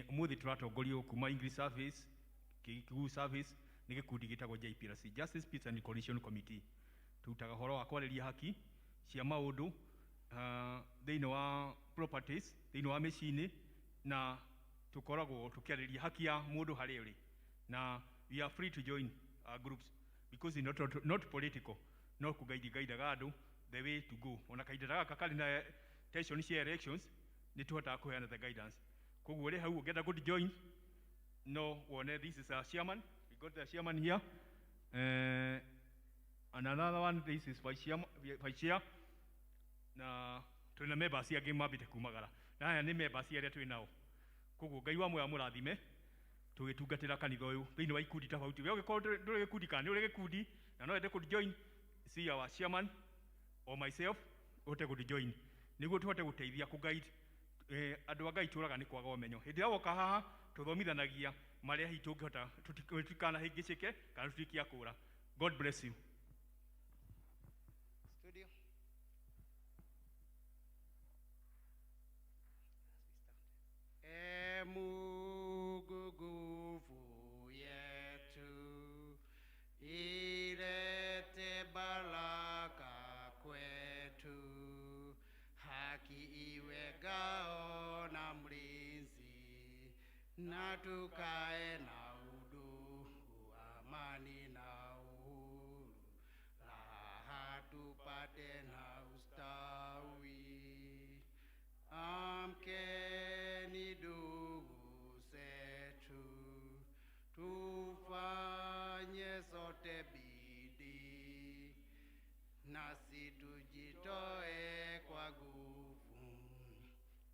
Umuthi tũratongorio kuma English Service, Kikuyu Service, nĩ gĩkundi gĩtagwo JPRC, Justice Peace and Reconciliation Committee. Tũrutaga ũhoro wa kwarĩria haki cia maũndũ thĩinĩ wa properties, thĩinĩ wa mĩciĩ-inĩ, na tũkoragwo tũkĩarĩria haki ya mũndũ harĩa ũrĩ. Na we are free to join groups because it's not political, no kũguide guidaga andũ the way to go. Ona kahinda gaka karĩ na tension cia elections, nĩ tũhotaga kũheana the guidance. Koguo ũrĩ hau ũngĩenda kũ join, no wone this is our chairman. We got the chairman here. And another one, this is vice chair, vice chair. Na twĩna members angĩ mambĩte kumagara, na aya nĩ members arĩa twĩ nao. Koguo Ngai wa muoyo amũrathime tũgĩtungatĩra kanitha ũyũ thĩinĩ wa ikundi tofauti. We ũngĩkorwo ndũrĩ gĩkundi kana nĩ ũrĩ gĩkundi na no wende kũ join, see our chairman or myself ũhote kũ join nĩguo tũhote gũteithia kũ guide andũ a Ngai. Tũraga nĩ kwaga ũmenyo. Hĩndĩ ĩrĩa woka haha, tũthomithanagia marĩa hihi tũngĩhota tũtikanahĩngĩcĩke kana tũtuĩke a kũra. God bless you. Studio. E Mungu nguvu yetu, ilete baraka kwetu, haki iwe ngao na mlinzi, na tukae na udugu, amani na uhuru, raha tupate na ustawi. Amkeni ndugu zetu, tufanye sote bidii, nasi tujitoe kwa nguvu,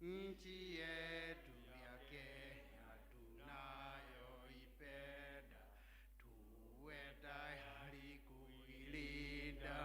nchi yetu ya Kenya tunayoipenda, tuwe tayari kuilinda.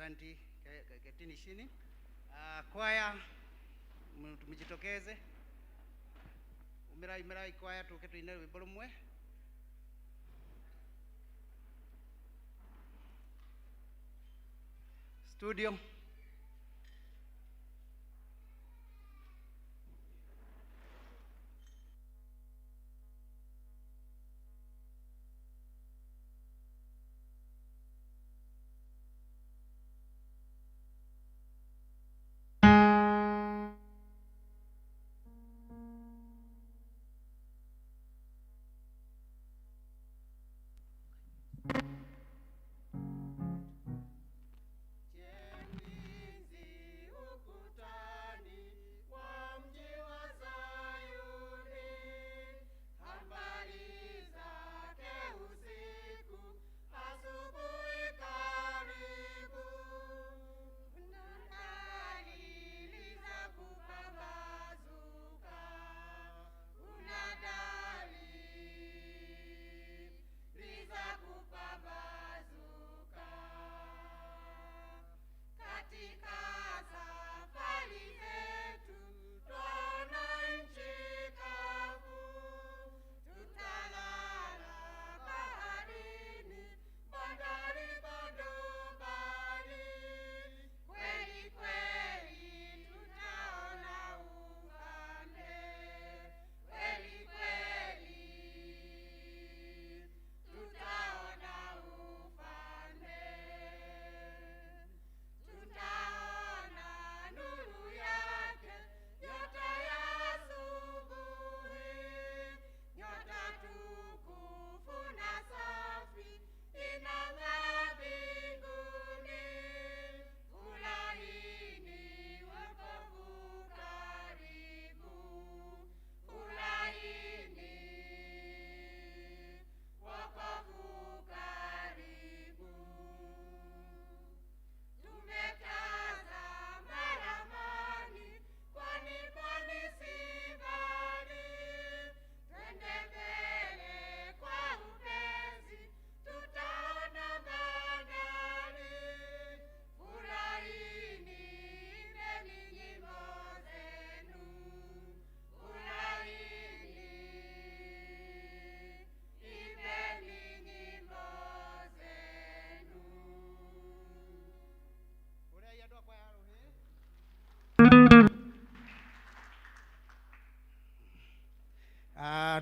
Asanti, ketini chini. Kwaya mjitokeze. Umirai umirai kwaya tuke tuine rwimbo rumwe. Studio.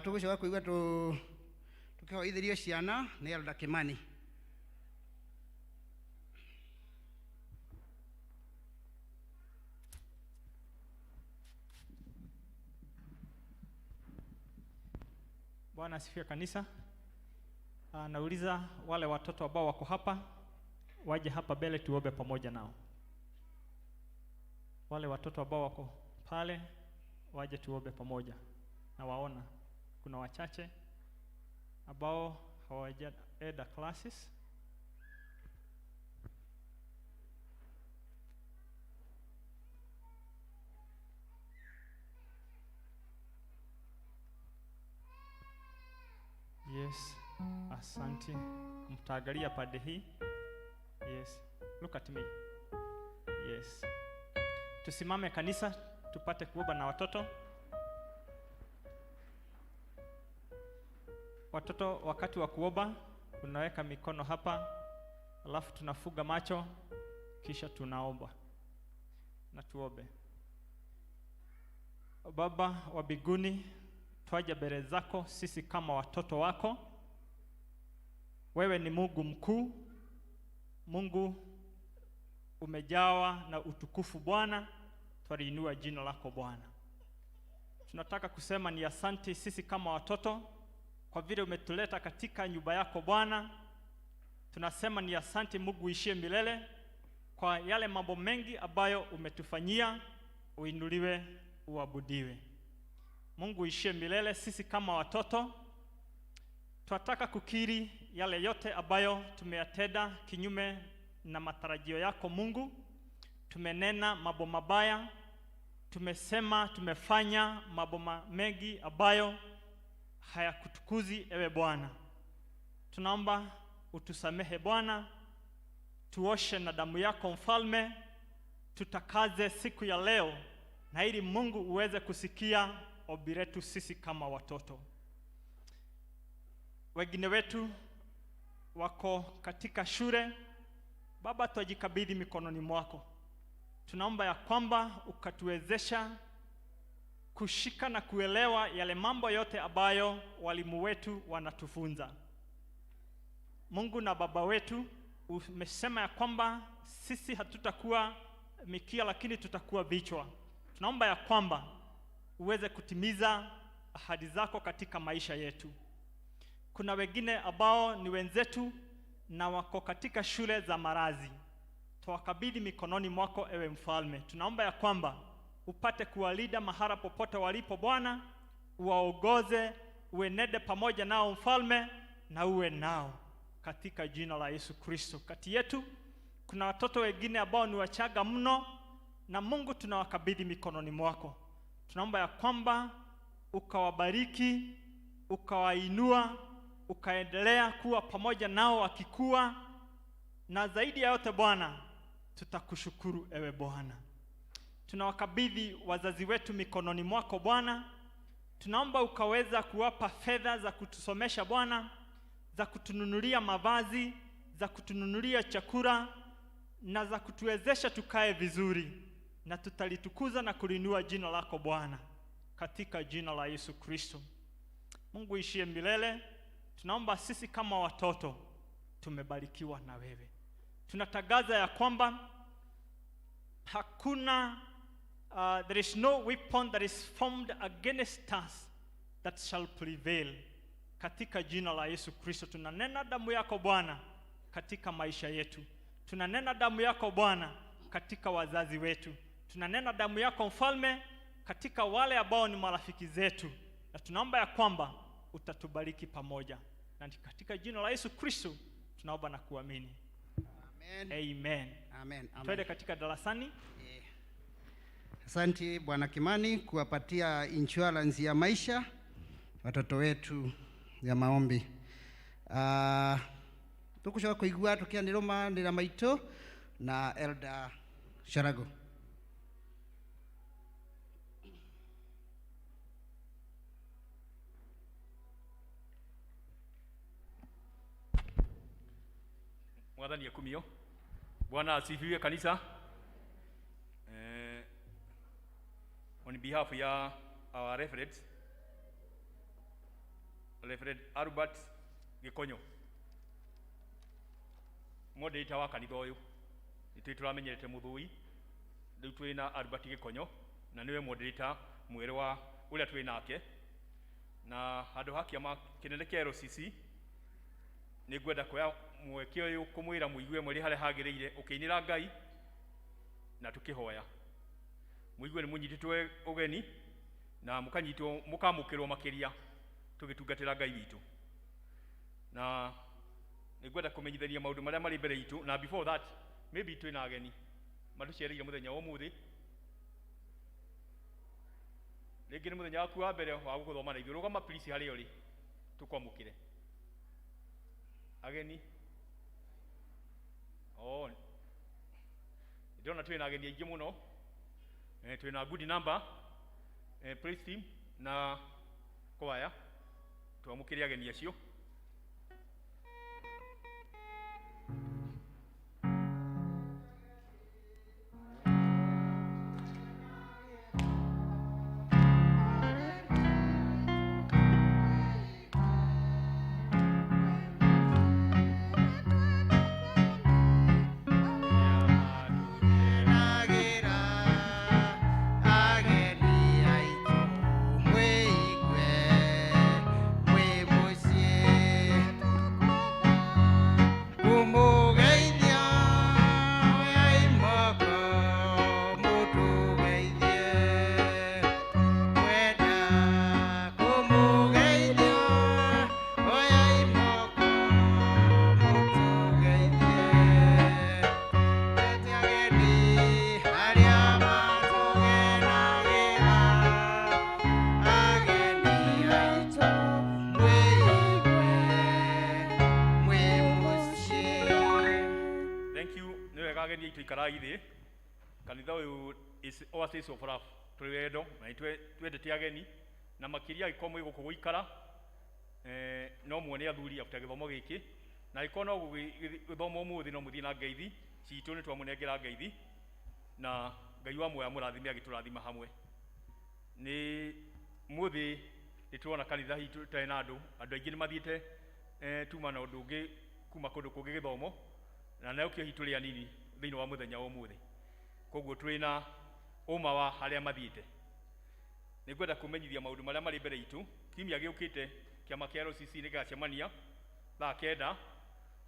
Tugucoka kuigua tukihoithirio ciana ni Elda Kimani. Bwana asifiwe kanisa. Nauliza wale watoto ambao wako hapa waje hapa mbele tuombe pamoja nao. Wale watoto ambao wako pale waje tuombe pamoja. Na waona kuna wachache ambao hawajaenda classes. Yes, asante. Mtaangalia pande hii. Yes, look at me. Yes. Tusimame kanisa tupate kuomba na watoto. Watoto, wakati wa kuomba unaweka mikono hapa, alafu tunafuga macho kisha tunaomba. Na tuombe. Baba wa mbinguni, twaja mbele zako sisi kama watoto wako. Wewe ni Mungu mkuu, Mungu umejawa na utukufu Bwana, twaliinua jina lako Bwana. Tunataka kusema ni asante sisi kama watoto kwa vile umetuleta katika nyumba yako Bwana. Tunasema ni asante Mungu uishie milele kwa yale mambo mengi ambayo umetufanyia. Uinuliwe, uabudiwe. Mungu uishie milele. Sisi kama watoto tunataka kukiri yale yote ambayo tumeyatenda kinyume na matarajio yako Mungu. Tumenena mambo mabaya, tumesema, tumefanya mambo mengi ambayo hayakutukuzi ewe Bwana. Tunaomba utusamehe Bwana, Tuoshe na damu yako Mfalme, tutakaze siku ya leo, na ili Mungu uweze kusikia ombi letu sisi kama watoto. Wengine wetu wako katika shule. Baba, twajikabidhi mikononi mwako. Tunaomba ya kwamba ukatuwezesha kushika na kuelewa yale mambo yote ambayo walimu wetu wanatufunza. Mungu na Baba wetu, umesema ya kwamba sisi hatutakuwa mikia, lakini tutakuwa vichwa. Tunaomba ya kwamba uweze kutimiza ahadi zako katika maisha yetu. Kuna wengine ambao ni wenzetu na wako katika shule za marazi, twawakabidhi mikononi mwako, ewe Mfalme. Tunaomba ya kwamba upate kuwalinda mahala popote walipo Bwana, uwaongoze, uenende pamoja nao Mfalme, na uwe nao katika jina la Yesu Kristo. Kati yetu kuna watoto wengine ambao ni wachaga mno, na Mungu tunawakabidhi mikononi mwako. Tunaomba ya kwamba ukawabariki, ukawainua, ukaendelea kuwa pamoja nao wakikua, na zaidi ya yote Bwana, tutakushukuru ewe Bwana. Tunawakabidhi wazazi wetu mikononi mwako Bwana. Tunaomba ukaweza kuwapa fedha za kutusomesha Bwana, za kutununulia mavazi, za kutununulia chakula na za kutuwezesha tukae vizuri, na tutalitukuza na kulinua jina lako Bwana, katika jina la Yesu Kristo. Mungu ishie milele, tunaomba sisi kama watoto tumebarikiwa na wewe. Tunatangaza ya kwamba hakuna there is no weapon that is formed against us that shall prevail. Katika jina la Yesu Kristo tunanena damu yako Bwana katika maisha yetu. Tunanena damu yako Bwana katika wazazi wetu. Tunanena damu yako Mfalme katika wale ambao ni marafiki zetu, na tunaomba ya kwamba utatubariki pamoja, na ni katika jina la Yesu Kristo tunaomba na kuamini. Amen. Amen. Amen. Amen. Twende katika darasani. Asante Bwana Kimani kuwapatia insurance ya maisha watoto wetu ya maombi. Tukucoka kuigua tukianĩrwo manĩra maitũ na Elder Sharago. Mwathani akumio. Bwana asifiwe kanisa. On behalf ya our reverend, Reverend Albert Gikonyo, moderator wa kanitha ũyũ, nĩ tũramenyerete mũthũi, rĩu twĩ na Albert Gikonyo na nĩwe moderator mwerũ wa ũrĩa twĩ nake, na handũ ha kĩama kĩnene kĩa LCC nĩ ngwenda kuoya mweke ũyũ kũmwĩra mũigue mũrĩ harĩa hagĩrĩire ũkĩinĩra Ngai na tũkĩhoya. Mũigue nĩ mũnyitĩtwo ũgeni na mũkanyitwo mũkamũkĩrwo makĩria tũgĩtungatĩra Ngai witũ. Na nĩ ngwenda kũmenyithania maũndũ marĩa marĩ mbere itũ, na before that maybe twĩna ageni matũcereire mũthenya wa ũmũthĩ. Rĩngĩ nĩ mũthenya waku wa mbere wa gũthoma na ithuĩ, rũgama please harĩa ũrĩ tũkwamũkĩre. Ageni. Oh, ndĩrona twĩna ageni aingĩ mũno. Twĩna good number, praise team na choir. Twamũkĩre ageni acio. Ageni aitũ mwĩigue mwĩ mũciĩ. Birthday kanitha ũyũ is oasis of love, tũrĩ wendo na nĩ twendete ageni na makĩria angĩkorwo mwĩ gũkũ gũikara, no muone athuri after gĩthomo gĩkĩ, na angĩkorwo no gũthoma ũmũthĩ no mũthiĩ na ngeithi citũ, nĩ twamũnengera ngeithi na Ngai wa muoyo amũrathime agĩtũrathima hamwe. Nĩ mũthĩ nĩ tũrona kanitha hitũ ĩtarĩ na andũ, andũ aingĩ nĩ mathiĩte tuma na ũndũ ũngĩ kuma kũndũ kũngĩ gĩthomo, na nayo kĩo hihi tũrĩ anini thĩinĩ wa mũthenya wa ũmũthĩ, koguo tũrĩ na ũma wa harĩa mathiĩte. Nĩ ngwenda kũmenyithia maũndũ marĩa marĩ mbere itũ. Kiumia gĩũkĩte kĩama kĩa LCC nĩ gĩgacemania thaa 9,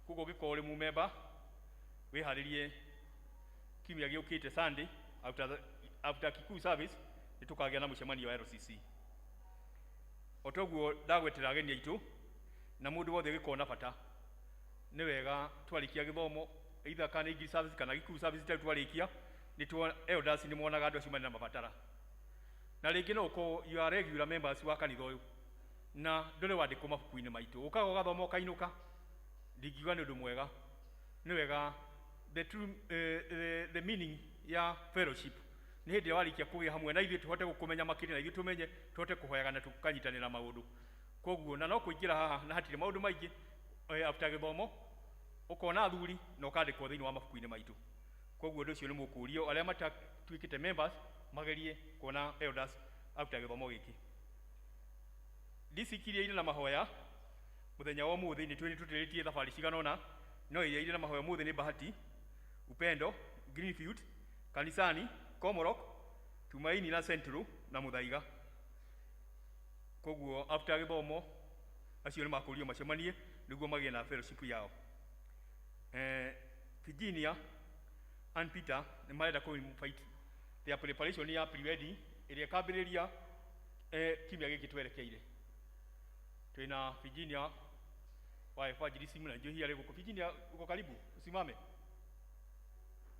koguo ũngĩkorwo ũrĩ mũmemba wĩharĩrie kiumia gĩũkĩte Sunday after Kikuyu service nĩ tũkagĩa na mũcemanio wa LCC. O toguo ndagwetera ageni aitũ na mũndũ wothe ũgĩkorwo na bata, nĩ wega twarĩkia gĩthomo either kana English service kana Gikuyu service tarĩu twarĩkia nĩ elders nĩ monaga andũ acio marĩ na mabatara, na rĩngĩ no ũkorwo you are regular members wa kanitha ũyũ na ndũrĩ wandĩkwo mabuku-inĩ maitũ, ũkaga ũgathoma ũkainũka, ndingiuga nĩ ũndũ mwega. Nĩ wega the true, the meaning ya fellowship nĩ hĩndĩ ĩrĩa warĩkia kũgĩa hamwe na ithuĩ tũhote gũkũmenya makĩria na ithuĩ tũmenye tũhote kũhoyaga na tũkanyitanĩra maũndũ. Koguo na no kũingĩra haha na hatirĩ maũndũ maingĩ, after gĩthomo ũkona athuri na ũkandĩkwo thĩinĩ wa mabuku-inĩ maitũ. Koguo ũndũ ũcio nĩ mũkũrio arĩa matatuĩkĩte members magerie kuona elders after gĩthomo gĩkĩ. District iria irĩ na mahoya mũthenya wa ũmũthĩ, nĩ twĩ tũtĩrĩtie thabarĩ cigana ũna, no iria irĩ na mahoya ũmũthĩ nĩ Bahati, Upendo, Greenfield, Kanisani, Komorok, Tumaini na Central na Muthaiga. Koguo after gĩthomo acio nĩ makũrio macemanie nĩguo magĩe na fellowship yao. Virginia and Peter nĩ marenda kũ invite their preparation ya pre-wedding ĩrĩa ĩkambĩrĩria kiumia gĩkĩ twerekeire. Twĩna Virginia wa evangelism na njũhi arĩ gũkũ. Virginia, uko karibu, usimame.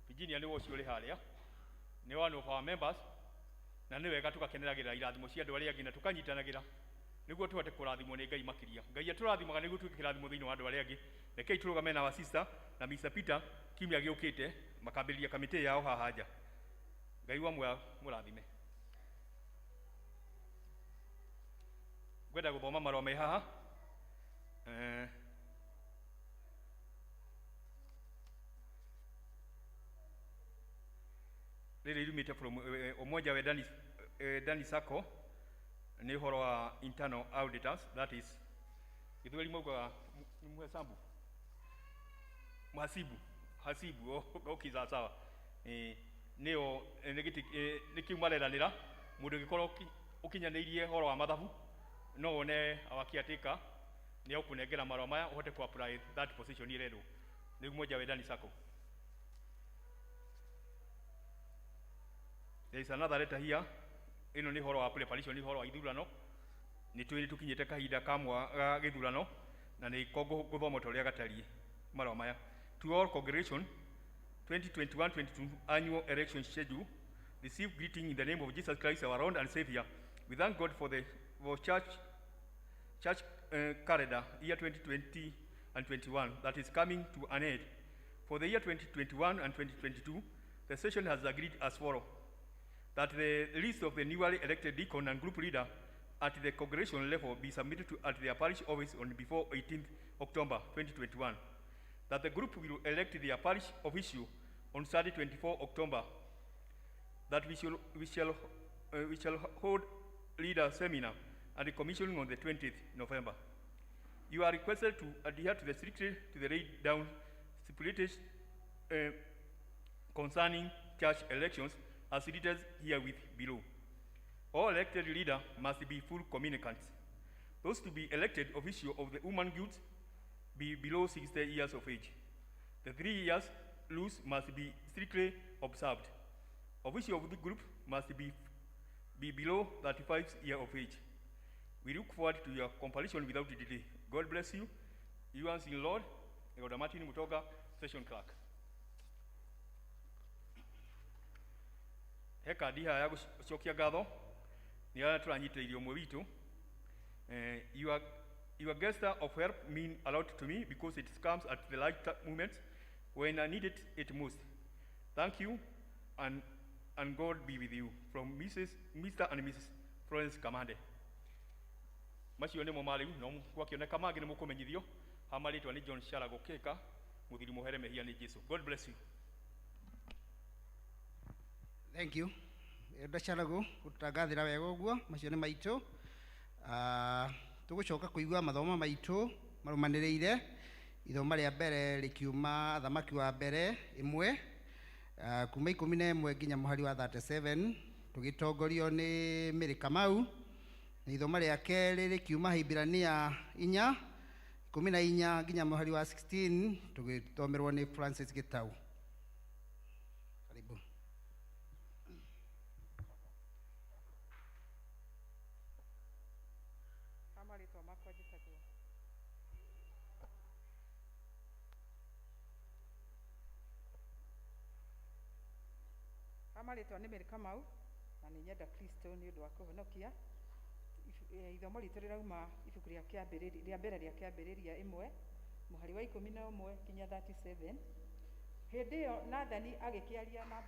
Virginia nĩ ũcio ũrĩ harĩa, nĩ one of our members, na nĩ wega tũgakeneragĩra irathimo cia andũ arĩa angĩ na tũkanyitanagĩra nĩguo tũhote kũrathimwo nĩ Ngai makĩria. Ngai atũrathimaga nĩguo tuĩke kĩrathimo thĩinĩ wa andũ arĩa angĩ. Rekei tũrũgame na our sister na Mr. Peter kiumia gĩũkĩte makambĩrĩria kamĩtĩ yao haha nja. Ngai wa muoyo mũrathime. Ngwenda gũthoma marũa me haha. Rĩrĩ irumĩte from Umoja wa Dani, Dani Sacco, nĩ ũhoro wa internal auditors, that is gĩthweri maugaga nĩ mhesabu mhasibu hasibu. Oh, okay, sawa sawa. Nĩyo nĩ gĩtĩ nĩ kĩu mareranĩra mũndũ ũngĩkorwo ũkinyanĩirie ũhoro wa mathabu no wone our caretaker nĩ egũkũnengera marũa maya ũhote ku apply that position ĩrendwo nĩ Umoja wa Dani Sacco. There is another letter here. Ĩno nĩ ũhoro wa preparation, ũhoro wa ithurano. Nĩ tũĩ nĩ tũkinyĩte kahinda ka mwa ga gĩthurano na nĩ ko ngũthoma ta ũrĩa gatariĩ marũa maya. To all congregation, 2021-22 annual election schedule. Receive greeting in the name of Jesus Christ, our Lord and Savior. We thank God for the for church calendar year 2020 and 21 that is coming to an end. For the year 2021 and 2022, the session has agreed as follows: that the list of the newly elected deacon and group leader at the congregation level be submitted to at their parish office on before 18th October 2021. That the group will elect their parish official on Saturday 24 October. That we shall hold leader seminar and the commissioning on the 20th November. You are requested to adhere to the strictly to the laid down stipulated concerning church elections as written herewith below. All elected leader must be full communicants. Those to be elected official of the woman guilds be below 60 years of age. The 3 years rules must be strictly observed. Official of the group must be below 35 years of age. We look forward to your completion without delay. God bless you. Yours in Lord, Elder Martin Mutoga, Session Clerk. He kandi haha ya gũcokia ngatho nĩ arĩa tũranyitĩrĩire ũmwe witũ. Your gesture of help mean a lot to me because it comes at the right moment when I needed it most. Thank you, and God be with you. From Mr. and Mrs. Florence Kamande. Macio nĩmo marĩu no gwakĩoneka mangĩ nĩ mũkũmenyithio. Ha marĩtwa nĩ John Sharago Keka, mũthiri mũhere mehia nĩ Jesu. God bless you. Thank you. Elder Sharago gũtũtangathĩra wega ũguo macio nĩ maitũ. Tũgũcoka kũigua mathomo maitũ marũmanĩrĩire. Ithoma rĩa mbere rĩkiuma Thamaki wa mbere ĩmwe kuma 11 nginya mũhari wa 37 tũgĩtongorio nĩ Mary Kamau, na ithoma rĩa kerĩ rĩkiuma Hibirania 4 14 nginya mũhari wa 16 tũgĩthomerwo nĩ Francis Gitau. Karibu. Ha marĩtwa makwa njĩtagwo ha marĩtwa nĩ Mary Kamau na nĩ nyenda Kristo nĩ ũndũ wa kũhonokia. Ithomo ritũ rĩrauma ibuku rĩa kĩambĩrĩria rĩa mbere rĩa kĩambĩrĩria 1 mũhari wa 11 nginya 37. Hĩndĩ ĩyo Nathani agĩkĩaria na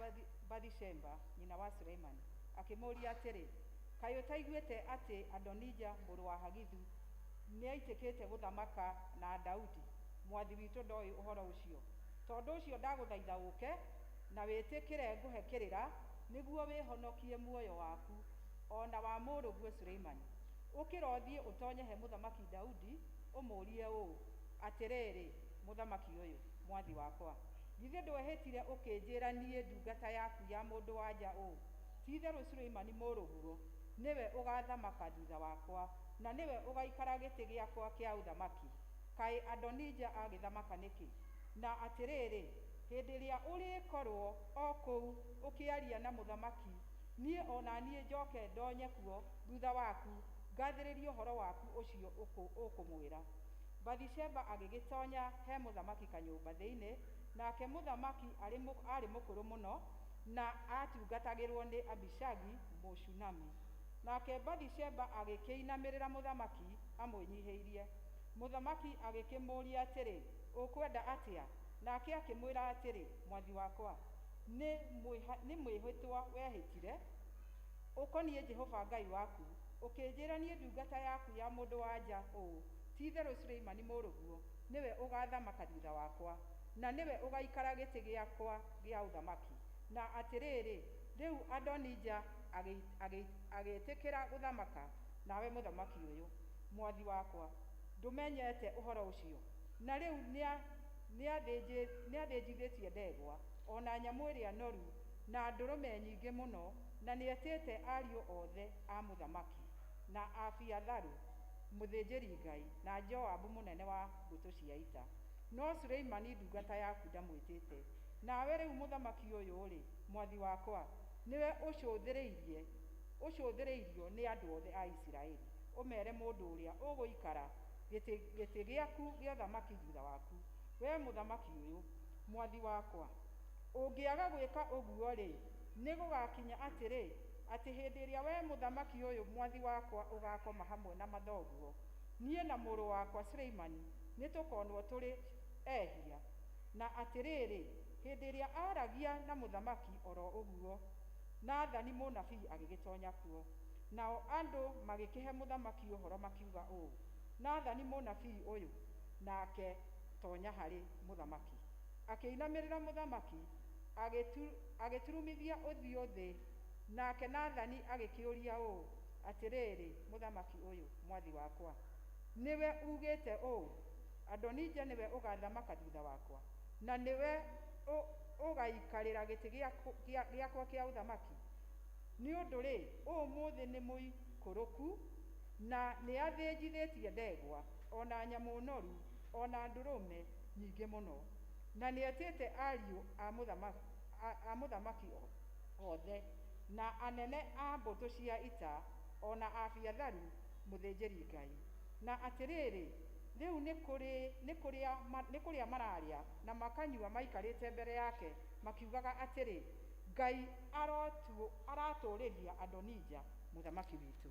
Bathisheba nyina wa Suleimani akĩmũũria atĩrĩ, kaĩ ũtaiguĩte atĩ Adonija mũrũ wa Hagithu nĩaitĩkĩte gũthamaka na Daudi mwathi witũ ndoĩ ũhoro ũcio? Tondũ ũcio ndagũthaitha ũke na wĩtĩkĩre ngũhe kĩrĩra nĩguo wĩhonokie muoyo waku ona wa mũrũguo Suleimani. Ũkĩra ũthiĩ ũtonye he mũthamaki Daudi ũmũũrie ũũ, atĩrĩrĩ mũthamaki ũyũ mwathi wakwa, githĩ ndwehĩtire ũkĩnjĩra niĩ ndungata yaku ya mũndũ wa nja ũũ, ti-itherũ Suleimani mũrũguo nĩwe ũgathamaka thutha wakwa na nĩwe ũgaikara gĩtĩ gĩakwa kĩa ũthamaki. Kaĩ Adonija agĩthamaka nĩkĩ? Na atĩrĩrĩ, hĩndĩ ĩrĩa ũrĩkorwo o kũu ũkĩaria na mũthamaki, niĩ ona niĩ njoke ndonye kuo thutha waku ngathĩrĩrie ũhoro waku ũcio ũkũmwĩra. Bathisheba agĩgĩtonya he mũthamaki kanyũmba thĩinĩ, nake mũthamaki arĩ mũkũrũ mũno na atungatagĩrwo nĩ Abishagi Mũshunami. Nake Bathisheba agĩkĩinamĩrĩra mũthamaki amwĩnyihĩirie. Mũthamaki agĩkĩmũũria atĩrĩ, ũkwenda atĩa? Nake akĩmwĩra atĩrĩ, mwathi wakwa, nĩ mwĩhĩtwa wehĩtire ũkoniĩ Jehova Ngai waku, ũkĩnjĩra niĩ ndungata yaku ya mũndũ wa nja ũũ, ti-itherũ Suleimani mũrũguo nĩwe ũgathamaka thutha wakwa na nĩwe ũgaikara gĩtĩ gĩakwa gĩa ũthamaki. Na atĩrĩrĩ, rĩu Adonija agĩtĩkĩra gũthamaka, nawe mũthamaki ũyũ mwathi wakwa ndũmenyete ũhoro ũcio. Na rĩu nĩathĩnjithĩtie ndegwa ona nyamũ ĩrĩa noru na ndũrũme nyingĩ mũno, na nĩetĩte ariũ othe a mũthamaki na Abiatharu mũthĩnjĩri-Ngai na Joabu mũnene wa mbũtũ cia ita. No Suleimani ndungata yaku ndamwĩtĩte. Nawe rĩu mũthamaki ũyũ-rĩ, mwathi wakwa, nĩwe ũcũthĩrĩirio nĩ andũ othe a Isiraeli, ũmere mũndũ ũrĩa ũgũikara gĩtĩ gĩaku gĩa ũthamaki thutha waku. We mũthamaki ũyũ mwathi wakwa, ũngĩaga gwĩka ũguo-rĩ, nĩgũgakinya atĩrĩ, atĩ hĩndĩ ĩrĩa we mũthamaki ũyũ mwathi wakwa ũgakoma hamwe na mathoguo, niĩ na mũrũ wakwa Suleimani nĩtũkonwo tũrĩ ehia. Na atĩrĩrĩ, hĩndĩ ĩrĩa aaragia na mũthamaki oro ũguo, Nathani mũnabii agĩgĩtonya kuo. Nao andũ magĩkĩhe mũthamaki ũhoro makiuga ũũ, Nathani mũnabii ũyũ nake tonya harĩ mũthamaki. Akĩinamĩrĩra mũthamaki, agĩturumithia ũthiũ thĩ. Nake Nathani agĩkĩũria ũũ, atĩrĩrĩ mũthamaki ũyũ mwathi wakwa, nĩwe ugĩte ũũ, Adonija nĩwe ũgathamaka thutha wakwa, na nĩwe ũgaikarĩra gĩtĩ gĩakwa kĩa ũthamaki? Nĩ ũndũ rĩ, ũmũthĩ nĩ mũikũrũku na nĩathĩnjithĩtie ndegwa ona nyamũ noru ona ndũrũme nyingĩ mũno, na nĩetĩte ariũ a mũthamaki othe na anene a mbũtũ cia ita ona Abiatharu mũthĩnjĩri-Ngai. Na atĩrĩrĩ, rĩu nĩ kũrĩa mararĩa na makanyua maikarĩte mbere yake makiugaga atĩrĩ, Ngai aratũũrĩria Adonija mũthamaki witũ.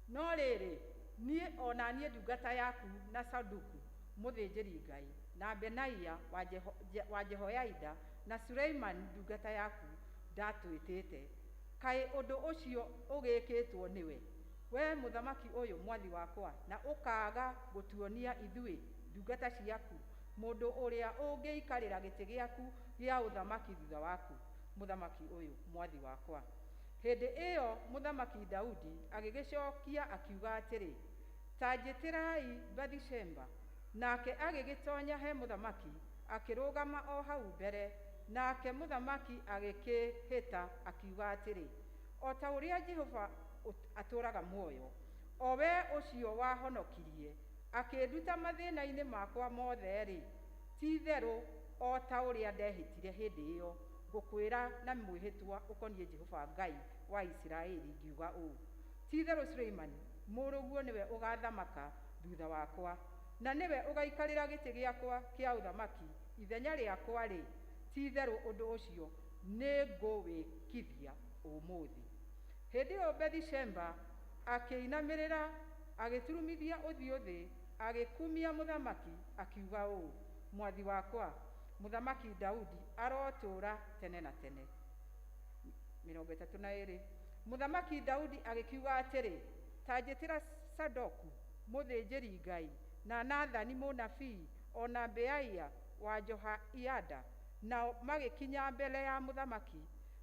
No rĩrĩ, niĩ ona niĩ ndungata yaku na Saduku Mũthĩnjĩri-Ngai, na Benaia wa Jehoiada, na Suleimani ndungata yaku ndatwĩtĩte. Kaĩ ũndũ ũcio ũgĩkĩtwo nĩwe, we mũthamaki ũyũ mwathi wakwa, na ũkaaga gũtuonia ithuĩ ndungata ciaku mũndũ ũrĩa ũngĩikarĩra gĩtĩ gĩaku gĩa ũthamaki thutha waku, mũthamaki ũyũ mwathi wakwa? Hĩndĩ ĩyo mũthamaki Daudi agĩgĩcokia akiuga atĩrĩ, ta njĩtĩrai Bathisheba. Nake agĩgĩtonya he mũthamaki, akĩrũgama o hau mbere. Nake mũthamaki agĩkĩhĩta akiuga atĩrĩ, o ta ũrĩa Jehova atũũraga muoyo, o we ũcio wahonokirie akĩnduta mathĩna-inĩ makwa mothe-rĩ, ti-itherũ o ta ũrĩa ndehĩtire hĩndĩ ĩyo ngũkwĩra na mwĩhĩtwa ũkoniĩ Jehova Ngai wa Isiraeli ngiuga ũũ, ti-itherũ Suleimani mũrũguo nĩwe ũgaathamaka thutha wakwa, na nĩwe ũgaikarĩra gĩtĩ gĩakwa kĩa ũthamaki ithenya rĩakwa-rĩ, ti-itherũ ũndũ ũcio nĩngũwĩkithia ũmũthĩ. Hĩndĩ ĩyo Bathisheba akĩinamĩrĩra, agĩturumithia ũthiũ thĩ, agĩkumia mũthamaki, akiuga ũũ, mwathi wakwa mũthamaki Daudi arotũũra tene na tene. 32. Mũthamaki Daudi agĩkiuga atĩrĩ, ta njĩtĩra Sadoku mũthĩnjĩri-Ngai, na Nathani mũnabii, o na Beaia wa Jehoiada. Nao magĩkinya mbere ya mũthamaki.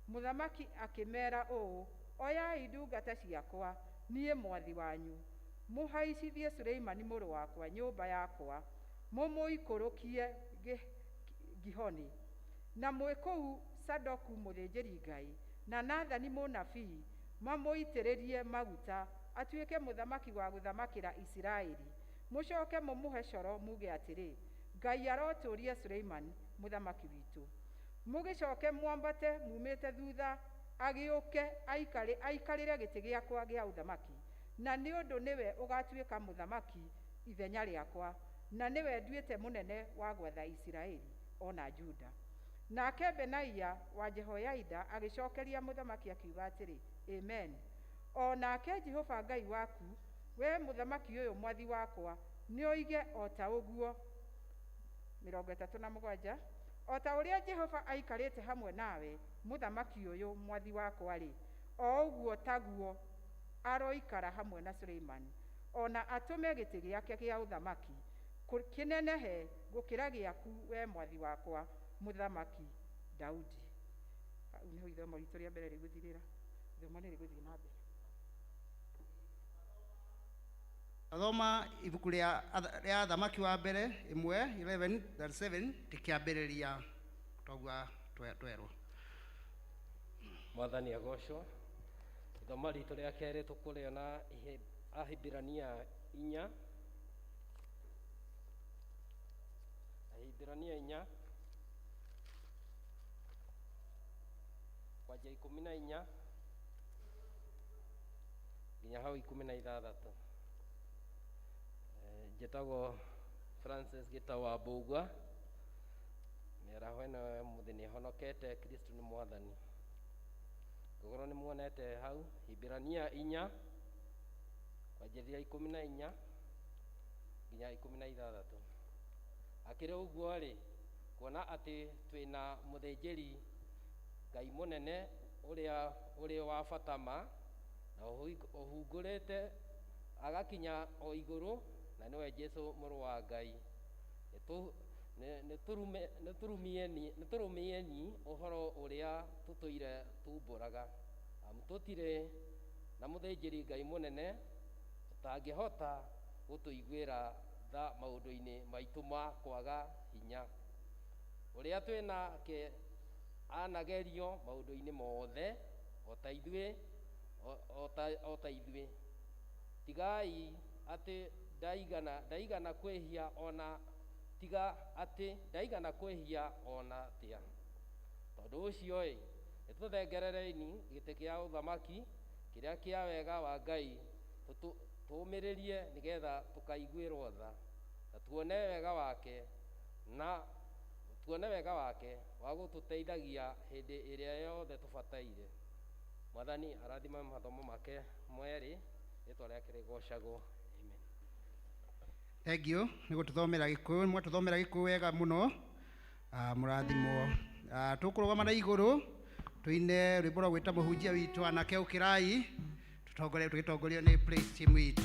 Mũthamaki akĩmeera ũũ, oyai ndungata ciakwa, niĩ mwathi wanyu, mũhaicithie Suleimani mũrũ wakwa nyũmba yakwa, mũmũikũrũkie Gihoni. Na mwĩ kũu Sadoku mũthĩnjĩri-Ngai na Nathani mũnabii mamũitĩrĩrie maguta atuĩke mũthamaki wa gũthamakĩra Isiraeli. Mũcoke mũmũhe coro muge atĩrĩ, Ngai arotũũria Suleimani mũthamaki witũ. Mũgĩcoke mwambate mumĩte thutha agĩũke aikarĩre gĩtĩ gĩakwa gĩa ũthamaki, na nĩ ũndũ nĩwe ũgatuĩka mũthamaki ithenya rĩakwa, na nĩwe nduĩte mũnene wa gwatha Isiraeli o na Juda. Nake Benaia wa Jehoiada agĩcokeria mũthamaki akiuga atĩrĩ, amen. O nake Jehova Ngai waku, we mũthamaki ũyũ mwathi wakwa, nĩoige o ta ũguo. 37. O ta ũrĩa Jehova aikarĩte hamwe nawe, mũthamaki ũyũ mwathi wakwa-rĩ, o ũguo taguo aroikara hamwe na Suleimani, o na atũme gĩtĩ gĩake gĩa ũthamaki kĩnenehe gũkĩra gĩaku we mwathi wakwa mũthamaki Daudi. Hau nĩho ithomo ritũ rĩa mbere rĩgũthirĩra. Ithomo nĩ rĩgũthiĩ na mbere. Thoma ibuku rĩa Athamaki wa mbere 1 11:37 tĩkĩambĩrĩria togua twerwo. Mwathani agocwo. Ithomo ritũ rĩa kerĩ tũkũrĩona Ahibirania 4. Ahibirania 4 kwanjia 14 nginya hau 16. Njĩtagwo Francis Gitau wa Mbũgua. Mĩaraho ĩno mũthĩ nĩhonokete, Kristo nĩ Mwathani. Ngũkorwo nĩ muonete hau Hibirania 4 kwanjĩrĩria 14 nginya 16. Akĩrĩ ũguo rĩ, kuona atĩ twĩna mũthĩnjĩri Ngai mũnene ũrĩa ũrĩ wa bata ma, na ũhungũrĩte agakinya o igũrũ, na nĩwe Jesũ mũrũ wa Ngai. Nĩtũrũmieni ũhoro ũrĩa tũtũire tumbũraga, amu tũtirĩ na mũthĩnjĩri Ngai mũnene ũtangĩhota gũtũiguĩra tha maũndũ-inĩ maitũ ma kwaga hinya. Ũrĩa twĩ nake anagerio maũndũ-inĩ mothe o ta ithuĩ. Tigai atĩ ndaigana kwĩhia ona tiga atĩ ndaigana kwĩhia ona atĩa. Tondũ ũcio ĩ, nĩtũthengerereini gĩtĩ kĩa ũthamaki kĩrĩa kĩa wega wa Ngai, tũũmĩrĩrie nĩgetha tũkaiguĩrwo tha, na tuone wega wake wa gũtũteithagia hĩndĩ ĩrĩa yothe tũbataire. Mwathani arathime mathomo make mwerĩ, rĩtwa rĩake rĩgocagwo. Amen. Thank you nĩ gũtũthomera Gĩkũyũ, mwatũthomera Gĩkũyũ wega mũno. Mũrathimwo. Tũkũrũgama na igũrũ tũine rwĩmbo rwa gwĩta mũhunjia witũ anake ũkĩrai, tũtongorie tũgĩtongorio nĩ praise team witũ.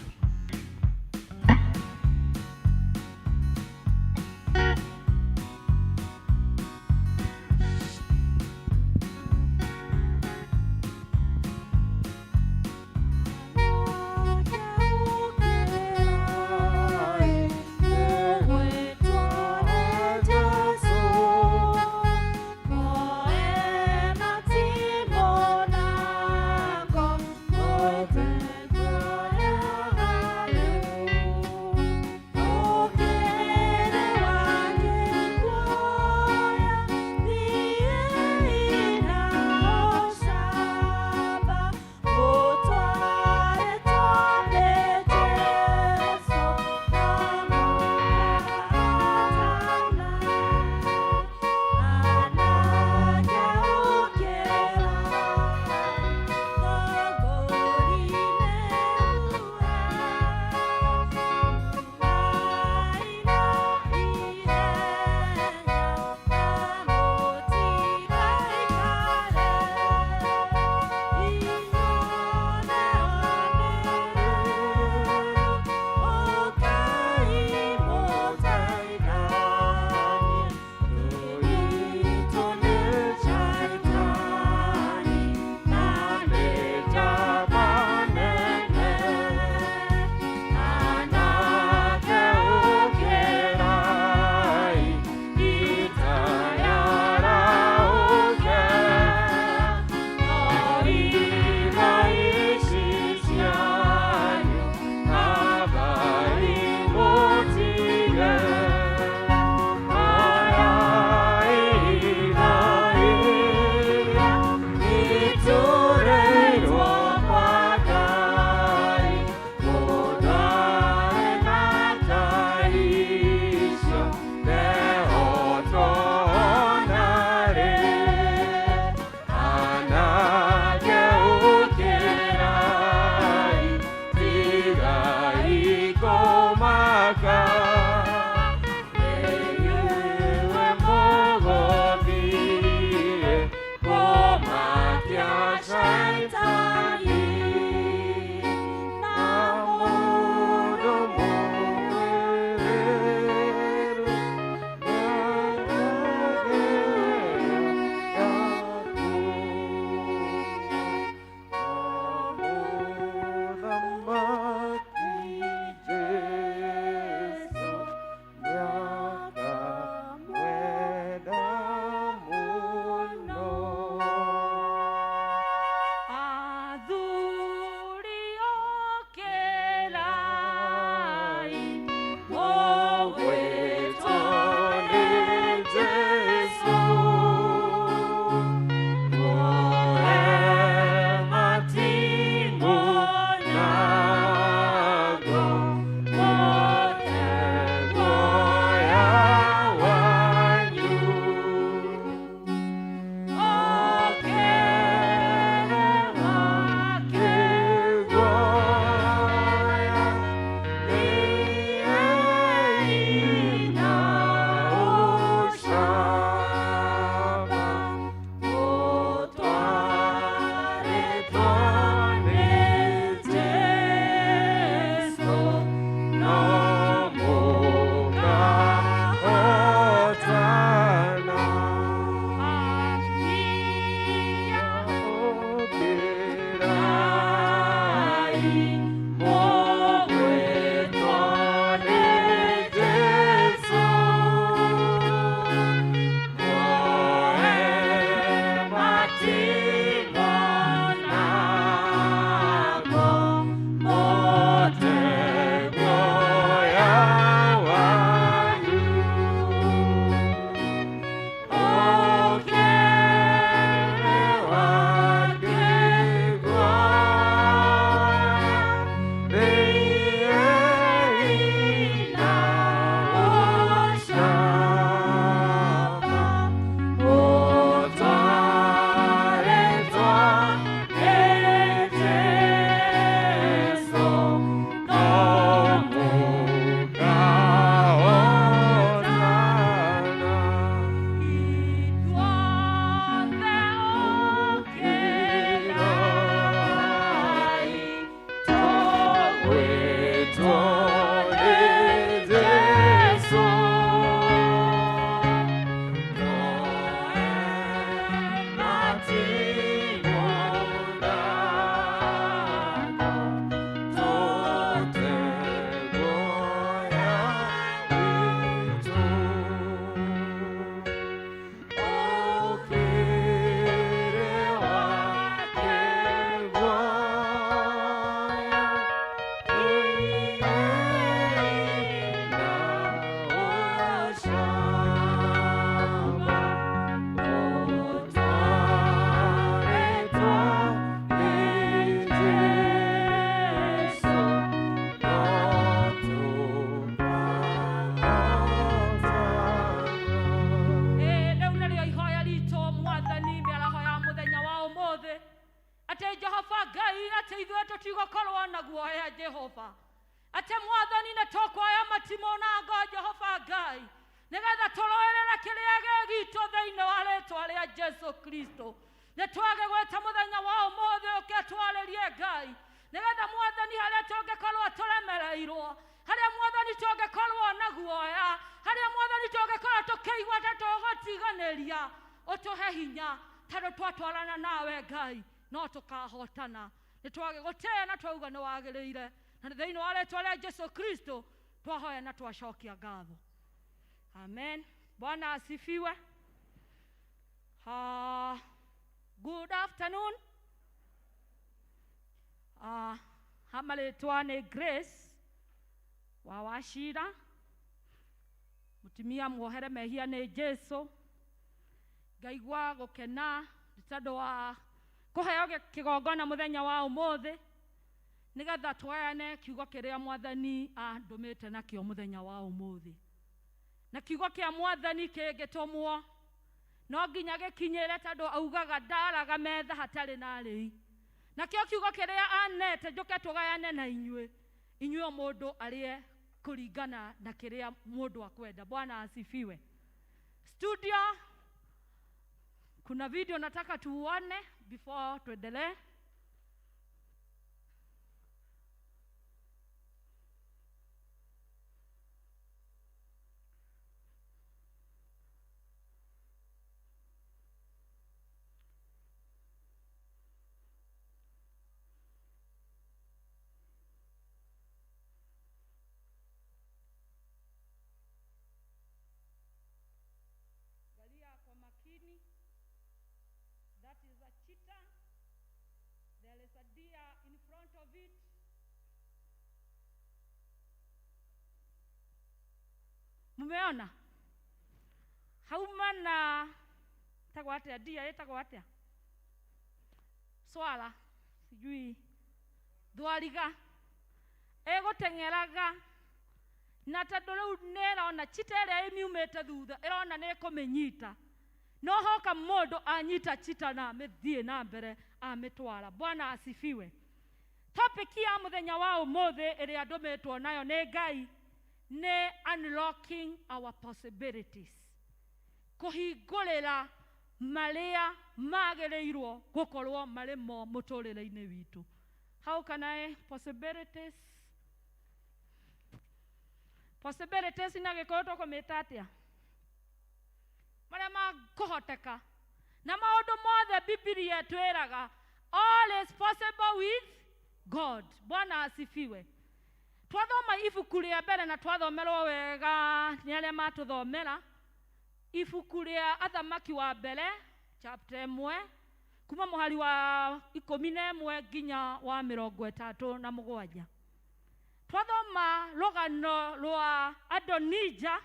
Ngai atĩ ithuĩ tũtigũkorwo na guoya Jehova, atĩ Mwathani nĩ tũkuoya matimũ na ngo Jehova Ngai, nĩgetha tũrũĩrĩre kĩrĩa gĩ gitũ thĩinĩ wa rĩtwa rĩa Jesu Kristo. Nĩ twagĩgwĩta mũthenya wa ũmũthĩ ũke twarĩrie Ngai, nĩgetha Mwathani harĩa tũngĩkorwo tũremereirwo, harĩa Mwathani tũngĩkorwo na guoya, harĩa Mwathani tũngĩkorwo tũkĩigua ta tũgũtiganĩria, ũtũhe hinya tondũ twatwarana nawe Ngai no tũkahotana. Nĩ twagĩgũtĩĩa na twauga nĩ wagĩrĩire, na nĩ thĩinĩ wa rĩtwa rĩa Jesu Kristo twahoya na twacokia ngatho. Amen. Bwana asifiwe. Good afternoon. Hamarĩtwa nĩ Grace wa Wachira, mũtumia muohere mehia nĩ Jesu. Ngaigua gũkena nĩ tondũ wa kũheo kĩgongona mũthenya wa ũmũthĩ, nĩgetha tũgayane kiugo kĩrĩa Mwathani andũmĩte nakĩo mũthenya wa ũmũthĩ. Na kiugo kĩa Mwathani kĩngĩtũmwo no nginya gĩkinyĩre, tondũ augaga ndaraga metha hatarĩ na arĩi. Nakĩo kiugo kĩrĩa anete njũke tũgayane na inyuĩ, inyuĩ o mũndũ arĩe kũringana na kĩrĩa mũndũ akwenda. Bwana asifiwe. Studio, kuna video nataka tuone before tuendelee. Angalia kwa makini. That is a cheetah. There is a deer in front of it. Mumeona? Hauma na tagwo atia deer ĩtagwo atia? Swala, sijui thwariga ĩgũteng'eraga, na tondũ rĩu nĩ ĩrona cheetah ĩrĩa ĩmiumĩte thutha, ĩrona nĩ ĩkũmĩnyita, no hoka mũndũ anyita cheetah na amĩthiĩ na mbere amĩtwara. Bwana asifiwe. Topic ya mũthenya wa ũmũthĩ ĩrĩa ndũmĩtwo nayo nĩ Ngai nĩ unlocking our possibilities, kũhingũrĩra marĩa magĩrĩirwo gũkorwo marĩ mo mũtũrĩre-inĩ witũ. How can I possibilities? Possibilities na gĩkũyũ tũkũmĩta atĩa? Marĩa makũhoteka. Na maũndũ mothe Bibilia ĩtwĩraga all is possible with God. Bwana asifiwe. Twathoma ibuku rĩa mbere na twathomerwo wega nĩ arĩa matũthomera ibuku rĩa Athamaki wa mbere chapter 1 kuma mũhari wa 11 nginya wa 37. Twathoma rũgano rwa Adonija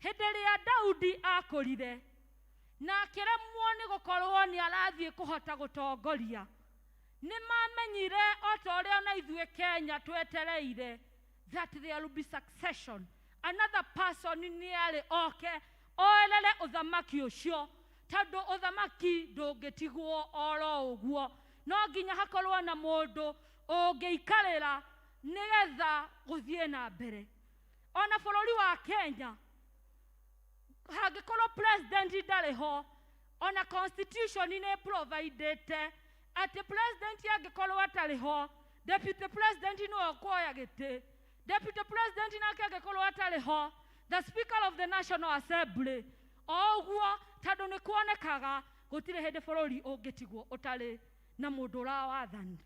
hĩndĩ ĩrĩa Daudi akũrire na akĩremwo nĩ gũkorwo nĩ arathiĩ kũhota gũtongoria. Nĩ mamenyire o ta ũrĩa ona ithuĩ Kenya twetereire that there will be succession, another person nĩ arĩ oke oerere ũthamaki ũcio, tondũ ũthamaki ndũngĩtigwo oro ũguo, no nginya hakorwo na mũndũ ũngĩikarĩra nĩgetha gũthiĩ na mbere. Ona bũrũri wa Kenya hangĩkorwo president ndarĩ ho, ona constitution nĩ providĩte atĩ president angĩkorwo atarĩ ho, deputy president nĩwe ũkuoya gĩtĩ. Deputy president nake angĩkorwo atarĩ ho, the speaker of the National Assembly. O ũguo, tondũ nĩ kuonekaga gũtirĩ hĩndĩ bũrũri ũngĩtigwo ũtarĩ na mũndũ ũrawathani.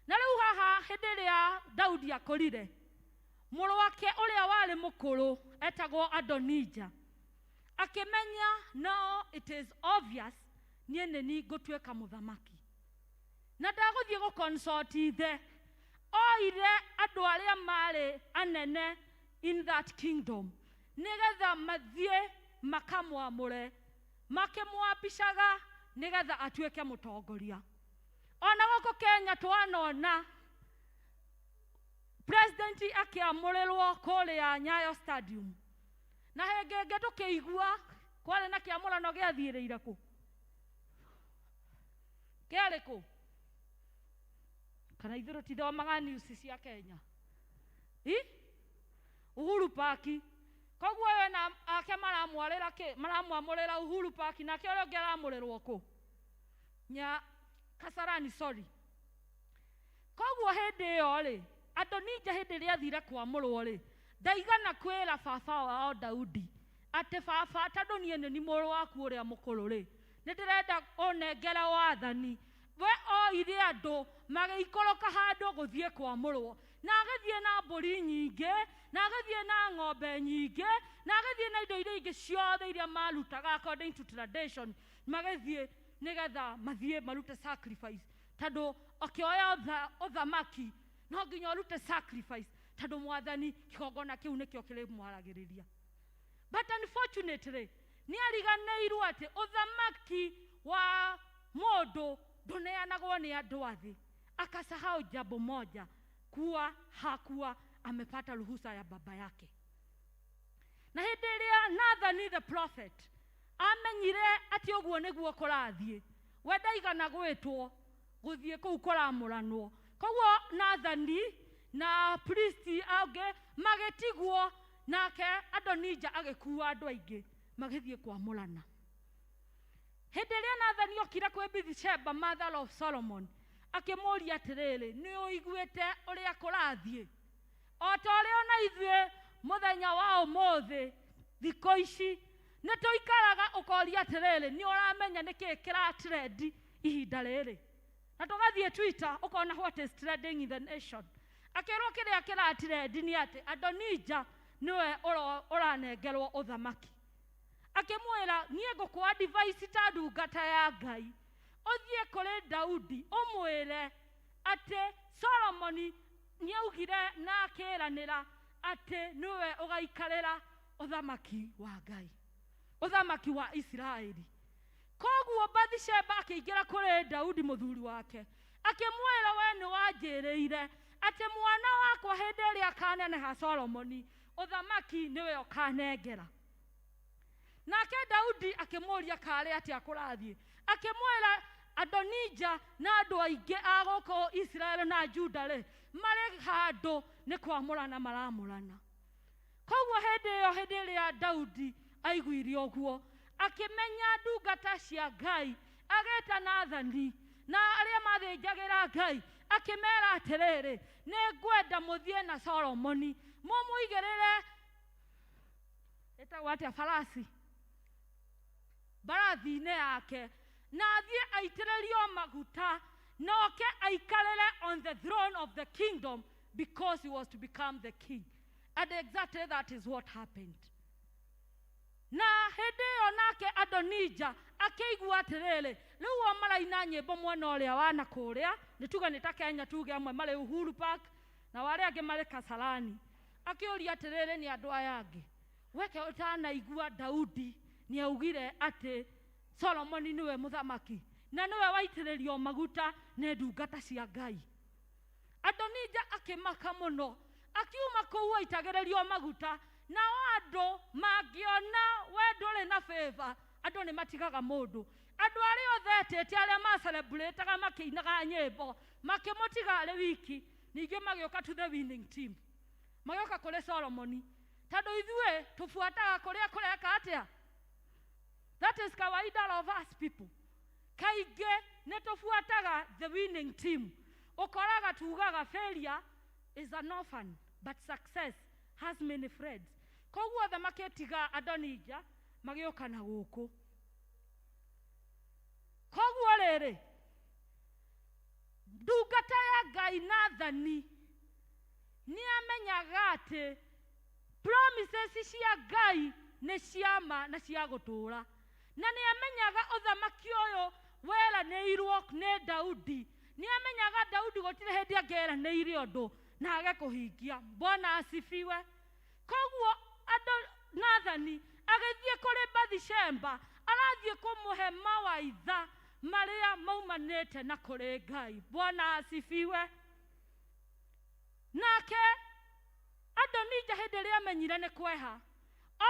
Na rĩu haha hĩndĩ ĩrĩa Daudi akũrire, mũrũ wake ũrĩa warĩ mũkũrũ etagwo Adonija akĩmenya no it is obvious niĩ nĩ niĩ ngũtuĩka mũthamaki, na ndagũthiĩ gũconsult ithe. Oire andũ arĩa marĩ anene in that kingdom nĩgetha mathiĩ makamwamũre, makĩmwambicaga nĩgetha atuĩke mũtongoria. Ona gũkũ Kenya twanona president akĩamũrĩrwo kũrĩa Nyayo Stadium, na hĩngĩ ĩngĩ tũkĩigua kwarĩ na kĩamũrano gĩathiĩrĩire kũ? Kĩarĩ kũ? Kana ithuĩ tũtithomaga news cia Kenya. I? Uhuru Park. Koguo we na ake maramwarĩra kĩ? Maramwamũrĩra Uhuru Park, nake ũrĩa ũngĩ aramũrĩrwo kũ? Nya Kasarani, sorry. Koguo hĩndĩ ĩyo rĩ, Adonija hĩndĩ ĩrĩa athire kwamũrwo rĩ, ndaigana kwĩra baba wao Daudi atĩ baba, tondũ niĩ nĩ ni mũrũ waku ũrĩa mũkũrũ rĩ, nĩ ndĩrenda ũnengere wathani. We oire andũ magĩikũrũka handũ gũthiĩ kwamũrwo, na agĩthiĩ na mbũri nyingĩ, na agĩthiĩ na ng'ombe nyingĩ, na agĩthiĩ na indo iria ingĩ ciothe iria marutaga according to tradition, magĩthiĩ nĩgetha mathiĩ marute sacrifice, tondũ akĩoya ũthamaki no nginya ũrute sacrifice, tondũ mwathani kĩgongona kĩu nĩkĩo kĩrĩmwaragĩrĩria. But unfortunately nĩ ariganĩirwo atĩ ũthamaki wa mũndũ ndũneanagwo nĩ andũ a thĩ. Akasahau jambo moja, kuwa hakuwa amepata ruhusa ya baba yake. Na hĩndĩ ĩrĩa Nathani the prophet amenyire atĩ ũguo nĩguo kũrathiĩ, we ndaigana gwĩtwo gũthiĩ kũu kũramũranwo. Koguo Nathani na priest angĩ magĩtigwo, nake Adonija agĩkua andũ aingĩ magĩthiĩ kwamũrana. Hĩndĩ ĩrĩa Nathani okire kwĩ Bathsheba, mother of Solomon, akĩmũũria atĩrĩrĩ, nĩ ũiguĩte ũrĩa kũrathiĩ? O ta ũrĩa ona ithuĩ mũthenya wa ũmũthĩ thikũ ici nĩ tũikaraga ũkoria atĩrĩrĩ, nĩ ũramenya nĩkĩĩ kĩratrend ihinda rĩrĩ? Na tũgathiĩ Twitter ũkona what is trending in the nation. Akĩrwo kĩrĩa kĩratrend nĩ atĩ Adonija nĩwe ũranengerwo ũthamaki. Akĩmwĩra, niĩ ngũkũa advice ta ndungata ya Ngai, ũthiĩ kũrĩ Daudi ũmwĩre atĩ Solomoni nĩaugire na akĩĩranĩra atĩ nĩwe ũgaikarĩra ũthamaki wa Ngai, ũthamaki wa Isiraeli. Koguo Bathsheba akĩingĩra kũrĩ Daudi mũthuri wake, akĩmwĩra, we nĩ wanjĩrĩire atĩ mwana wakwa hĩndĩ ĩrĩa akaneneha Solomoni, ũthamaki nĩwe ũkanengera. Nake Daudi akĩmũũria karĩ atĩa kũrathiĩ, akĩmwĩra Adonija na andũ aingĩ a gũkũ Isiraeli na Juda rĩ, marĩ handũ nĩ kwamũrana maramũrana. Koguo hĩndĩ ĩyo, hĩndĩ ĩrĩa Daudi aiguire ũguo, akĩmenya ndungata cia Ngai, agĩta Nathani na arĩa mathĩnjagĩra Ngai, akĩmera atĩrĩrĩ, nĩ ngwenda mũthiĩ na Solomoni mũmũigĩrĩre ĩtagwo atĩa, farasi mbarathi-inĩ yake, na athiĩ aitĩrĩrio maguta, na oke aikarĩre on the throne of the kingdom, because he was to become the king. And exactly that is what happened. Na hĩndĩ ĩyo nake Adonija akĩigua atĩrĩrĩ, rĩu o maraina nyĩmbo mwena ũrĩa wa na kũrĩa, nĩ tuge nĩ ta Kenya, tuge amwe marĩ Uhuru Park na arĩa angĩ marĩ Kasarani. Akĩũria atĩrĩrĩ, nĩ andũ aya angĩ, weke ũtanaigua Daudi nĩaugire atĩ Solomoni nĩwe mũthamaki na nĩwe waitĩrĩrio maguta nĩ ndungata cia Ngai. Adonija akĩmaka mũno, akiuma kũu aitagĩrĩrio maguta, nao andũ mangĩona we ndũrĩ na favor, andũ nĩ matigaga mũndũ. Andũ arĩa othe etĩte, arĩa macelebrataga makĩinaga nyĩmbo, makĩmũtiga arĩ wiki. Ningĩ magĩũka to the winning team, magĩũka kũrĩ Solomoni, tondũ ithuĩ tũbuataga kũrĩa kũreka atĩa. That is kawaida of us people. Kaingĩ nĩ tũbuataga the winning team. Ũkoraga tugaga failure is an orphan, but success has many friends. Koguo othe makĩtiga Adonija magĩũka na gũkũ. Koguo rĩrĩ, ndungata ya Ngai Nathani nĩamenyaga atĩ promises cia Ngai nĩ cia ma na cia gũtũũra, na nĩamenyaga ũthamaki ũyũ weranĩirwo nĩ Daudi. Nĩamenyaga Daudi gũtirĩ hĩndĩ angĩeranĩire ũndũ na age kũhingia. Bwana asifiwe. Koguo Nathani agĩthiĩ kũrĩ Bathsheba, arathiĩ kũmũhe mawaitha marĩa maumanĩte na kũrĩ Ngai. Bwana asifiwe. Nake Adonija hĩndĩ ĩrĩa amenyire nĩ kweha,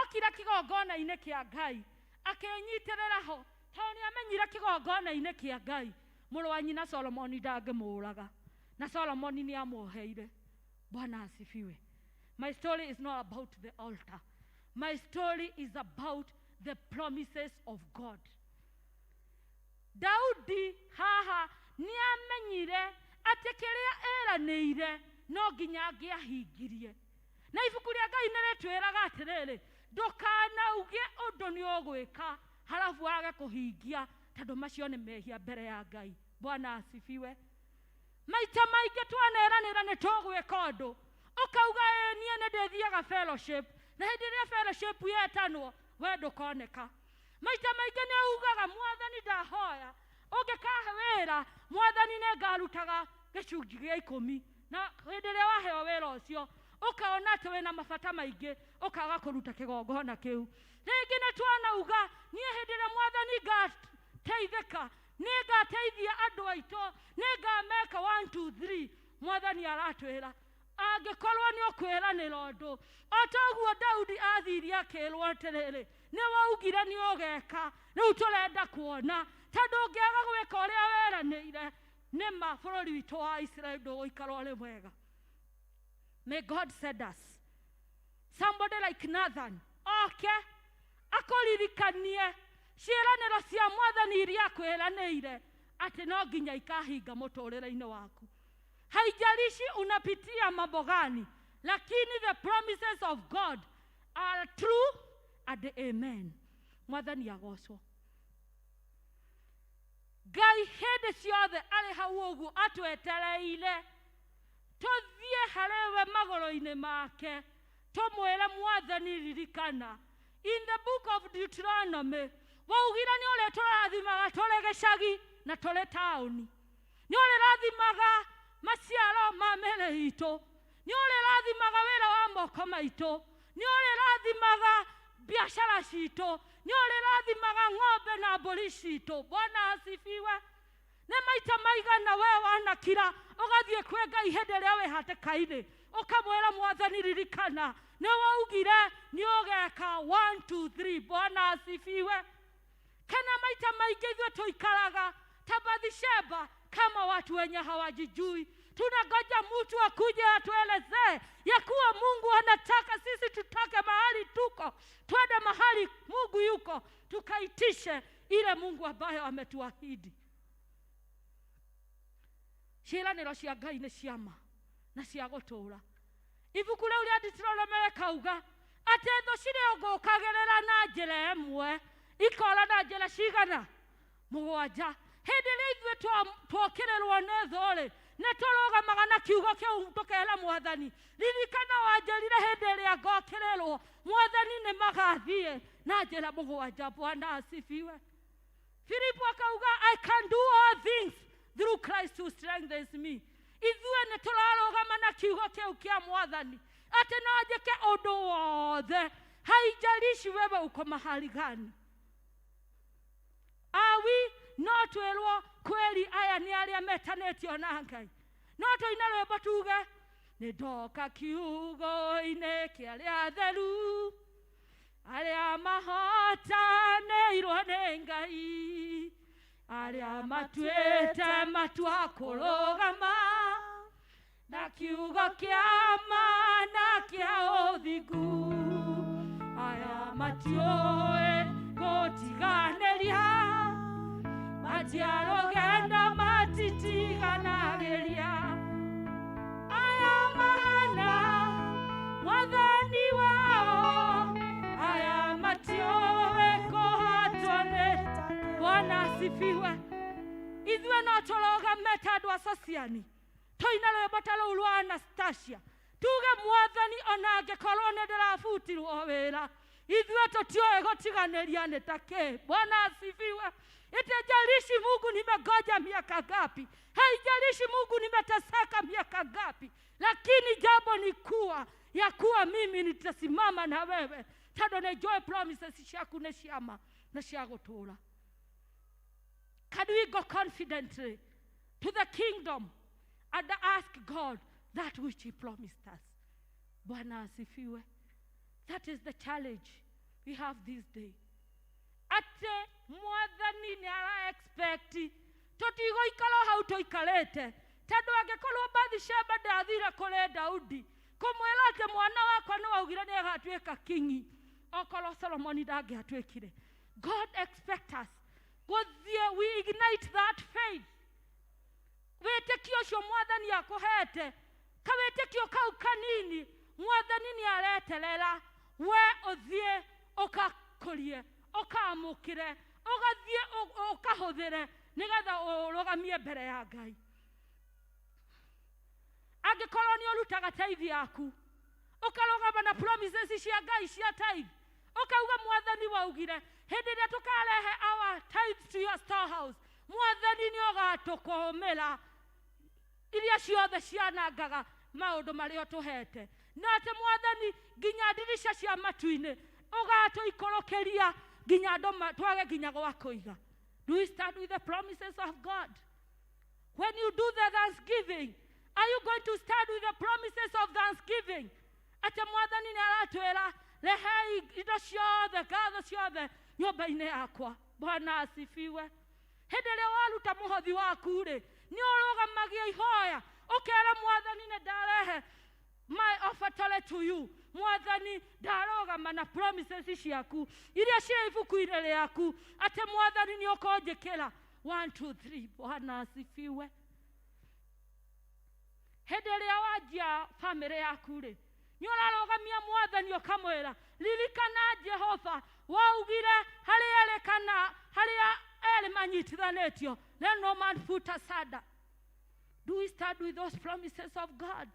okire kĩgongona-inĩ kĩa Ngai akĩnyitĩrĩra ho, tondũ nĩ amenyire kĩgongona-inĩ kĩa Ngai mũrũ wa nyina Solomoni ndangĩmũraga. Na Solomoni nĩ amuoheire. Bwana asifiwe. My story is not about the altar. My story is about the promises of God. Daudi haha nĩamenyire atĩ kĩrĩa eranĩire no nginya angĩahingirie. Na ibuku rĩa Ngai nĩ rĩtwĩraga atĩrĩrĩ, ndũkanauge ũndũ nĩ ũgwĩka halafu wage kũhingia, tondũ macio nĩ mehia mbere ya Ngai. Bwana asifiwe. Maita maingĩ twaneranĩra nĩ tũgwĩka ũndũ, ũkauga ĩĩ niĩ nĩ ndĩthiaga fellowship, na hĩndĩ ĩrĩa fellowship yetanwo we ndũkoneka. Maita maingĩ nĩ ugaga mwathani ndahoya ũngĩkahe wĩra mwathani nĩ ngarutaga gĩcunjĩ gĩa 10, na hĩndĩ ĩrĩa waheo wĩra ũcio ũkaona atĩ wĩna mabata maingĩ ũkaga kũruta kĩgongona kĩu. Rĩngĩ nĩ twanauga niĩ hĩndĩ ĩrĩa mwathani ngateithĩka nĩ ngateithia andũ aitũ, nĩ ngameka 1 2 3. Mwathani aratwĩra angĩkorwo nĩ ũkwĩranĩra ũndũ, o ta ũguo Daudi athiire akĩrwo atĩrĩrĩ, nĩ waugire nĩ ũgeka, rĩu tũrenda kuona, tondũ ũngĩaga gwĩka ũrĩa weranĩire nĩ ma bũrũri witũ wa Israeli ndũgũikara ũrĩ mwega. May God send us somebody like Nathan oke akũririkanie ciĩranĩro cia mwathani iria akwĩranĩire atĩ no nginya ikahinga mũtũrĩre-inĩ waku. Haijalishi unapitia mambo gani, lakini the promises of God are true and amen. Mwathani agocwo. Ngai hĩndĩ ciothe arĩ hau ũguo atwetereire tũthiĩ harĩ we magũrũ-inĩ make tũmwĩre mwathani ririkana. In the book of Deuteronomy waugire nĩ ũrĩtũrathimaga tũrĩ gĩcagi na tũrĩ taũni, nĩ ũrĩrathimaga maciaro ma mĩĩrĩ itũ, nĩ ũrĩrathimaga wĩra wa moko maitũ, nĩ ũrĩrathimaga biashara citũ, nĩ ũrĩrathimaga ng'ombe na mbũri citũ. Bwana asifiwe. Nĩ maita maigana we wanakira ũgathiĩ kwĩ Ngai hĩndĩ ĩrĩa wĩ hatĩka-inĩ ũkamwĩra mwathani ririkana nĩ waugire nĩ ũgeka 1 2 3. Bwana asifiwe. Kana maita maingĩ ithuĩ tũikaraga ta Bathsheba kama watu wenye hawajijui. Tunangoja mtu akuje atuelezee ya kuwa Mungu anataka sisi tutake mahali tuko, twende mahali Mungu yuko, tukaitishe ile Mungu ambayo ametuahidi. Ciĩranĩro cia Ngai nĩ ciama na cia gũtũũra. Ibuku rĩu rĩa Deuteronomy rĩkauga atĩ thũ cirĩũgũkagĩrĩra na njĩra ĩmwe ikora na njĩra cigana 7. Hĩndĩ ĩrĩa ithuĩ twokĩrĩrwo nĩ thũ-rĩ, nĩ tũrũgamaga na kiugo kĩu tũkera mwathani ririkana wanjĩrire hĩndĩ ĩrĩa ngokĩrĩrwo mwathani nĩ magathiĩ na njĩra 7. Bwana asifiwe. Filipo akauga I can do all things through Christ who strengthens me. Ithuĩ nĩ tũrarũgama na kiugo kĩu kĩa mwathani atĩ no njĩke ũndũ wothe, haijalishi wewe uko mahali gani. Awi no twĩrwo kweli aya nĩ arĩa metanĩtio na Ngai. No tũine rwĩmbo tuge nĩ ndoka kiugo-inĩ kĩa arĩa atheru arĩa mahotanĩirwo nĩ Ngai, arĩa matuĩte matua kũrũgama na kiugo kĩa ma na kĩa ũthingu, aya matiũĩ gũtiganĩria, matiarũgendo matitiganagĩria, aya mahana mwathani wao, aya matiũĩ kũhatwo nĩ. Bwana asifiwe. Ithuĩ no tũrũgame ta andũ a Sociani tũine rwĩmbo ta rũu rwa Anastasia tuge mwathani ona angĩkorwo nĩ ndĩrabutirwo wĩra, ithuĩ tũtiũĩ gũtiganĩria nĩ ta kĩ. Bwana asifiwe. Itajalishi Mungu nimegoja miaka ngapi, haijalishi Mungu nimeteseka miaka ngapi, lakini jambo ni kuwa ya kuwa mimi nitasimama na wewe, tondũ nĩ njũĩ promises ciaku nĩ ciama na cia gũtũũra. Can we go confidently to the kingdom and ask God that which he promised us? Bwana asifiwe. That is the challenge we have this day. Ate mwathani nĩ ara expect tũtigũikara hau tũikarĩte Tondu angikorwo Bathsheba ndathire kuri Daudi kumwira ati mwana wakwa ni waugire ni agatuika kingi, okorwo Solomoni ndangĩatuĩkire. God expect us gũthiĩ, we ignite that faith. Wĩtĩkio ũcio mwathani akũhete, kawĩtĩkio kau kanini mwathani nĩ areterera we ũthiĩ ũkakũrie, ũkamũkĩre, ũgathiĩ ũkahũthĩre nĩgetha ũrũgamie mbere ya Ngai. Angĩkorwo nĩ ũrutaga tithe yaku, ũkarũgama na promises cia Ngai cia tithe, ũkauga mwathani waugire hĩndĩ ĩrĩa tũkarehe our tithes to your storehouse, mwathani nĩ ũgatũkũmĩra iria ciothe cianangaga maũndũ marĩa ũtũhete, na atĩ mwathani nginya ndirica cia matu-inĩ ũgatũikũrũkĩria nginya andũ twage nginya gwa kũiga. Do we start with the promises of God? When you do the thanksgiving, are you going to start with the promises of thanksgiving? Atĩ mwathani nĩ aratwĩra rehei indo ciothe, ngatho ciothe nyũmba-inĩ yakwa. Bwana asifiwe. Hĩndĩ ĩrĩa waruta mũhothi waku rĩ, nĩ ũrũgamagia ihoya ũkera mwathani nĩ ndarehe my offertory to you. Mwathani ndarũgama na promises ciaku iria cirĩ ibuku-inĩ rĩaku atĩ mwathani nĩ ũkũnjĩkĩra 1 2 3. Bwana asifiwe. Hĩndĩ ĩrĩa wanjia bamĩrĩ yaku rĩ, nĩ ũrarũgamia mwathani ũkamwĩra ririkana Jehova waugire harĩa erĩ kana harĩa erĩ manyitithanĩtio, let no man put asunder. Do we start with those promises of God?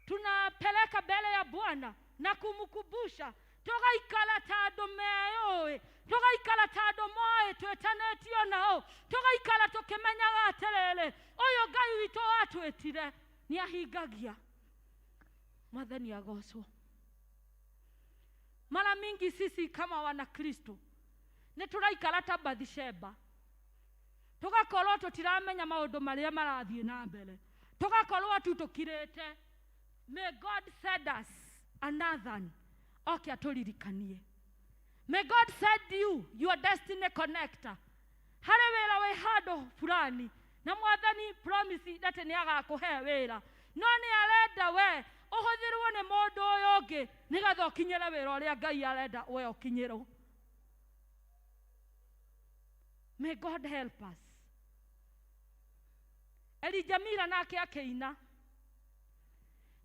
Tunapeleka mbele ya Bwana na kumkumbusha, tugaikara ta andũ meyũĩ, tugaikara ta andũ moĩ twĩtanĩtio nao, tugaikara tũkĩmenyaga atĩrĩrĩ, ũyũ Ngai witũ watwĩtire nĩ ahingagia. Mwathani agocwo. Mara mingi sisi kama wana Kristo nĩ tũraikara ta Bathsheba, tũgakorwo tũtiramenya maũndũ marĩa marathiĩ na mbere, tũgakorwo tu tũkirĩte. May God send us another oke atũririkanie. May God send you your destiny connector. Harĩ wĩra wĩ handũ fulani na mwathani promise atĩ nĩ agakũhe wĩra, no nĩ arenda we ũhũthĩrwo nĩ mũndũ ũyũ ũngĩ nĩgetha ũkinyĩre wĩra ũrĩa Ngai arenda we ũkinyĩrwo. May God help us. Elijah Mira nake akĩina,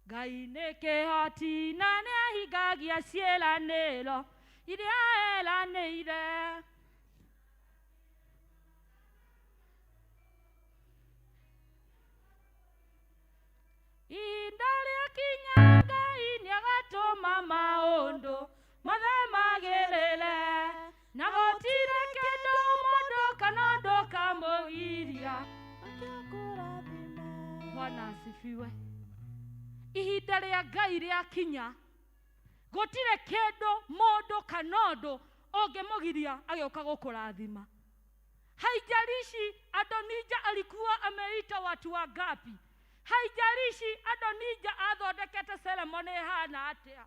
Ngai nĩ kĩhoti na nĩ ahingagia ciĩranĩro iria eranĩire. Ihinda rĩakinya Ngai nĩagatũma maũndũ mothe magĩrĩre, na gũtirĩ kĩndũ mũndũ kana ũndũ kamũgiria. Bwana asifiwe. Ihinda rĩa Ngai rĩakinya, gũtirĩ kĩndũ mũndũ kana ũndũ ũngĩmũgiria agĩũka gũkũrathima. Haijalishi Adonija alikuwa ameita watu wangapi, haijalishi Adonija athondekete ceremony ĩhana atĩa,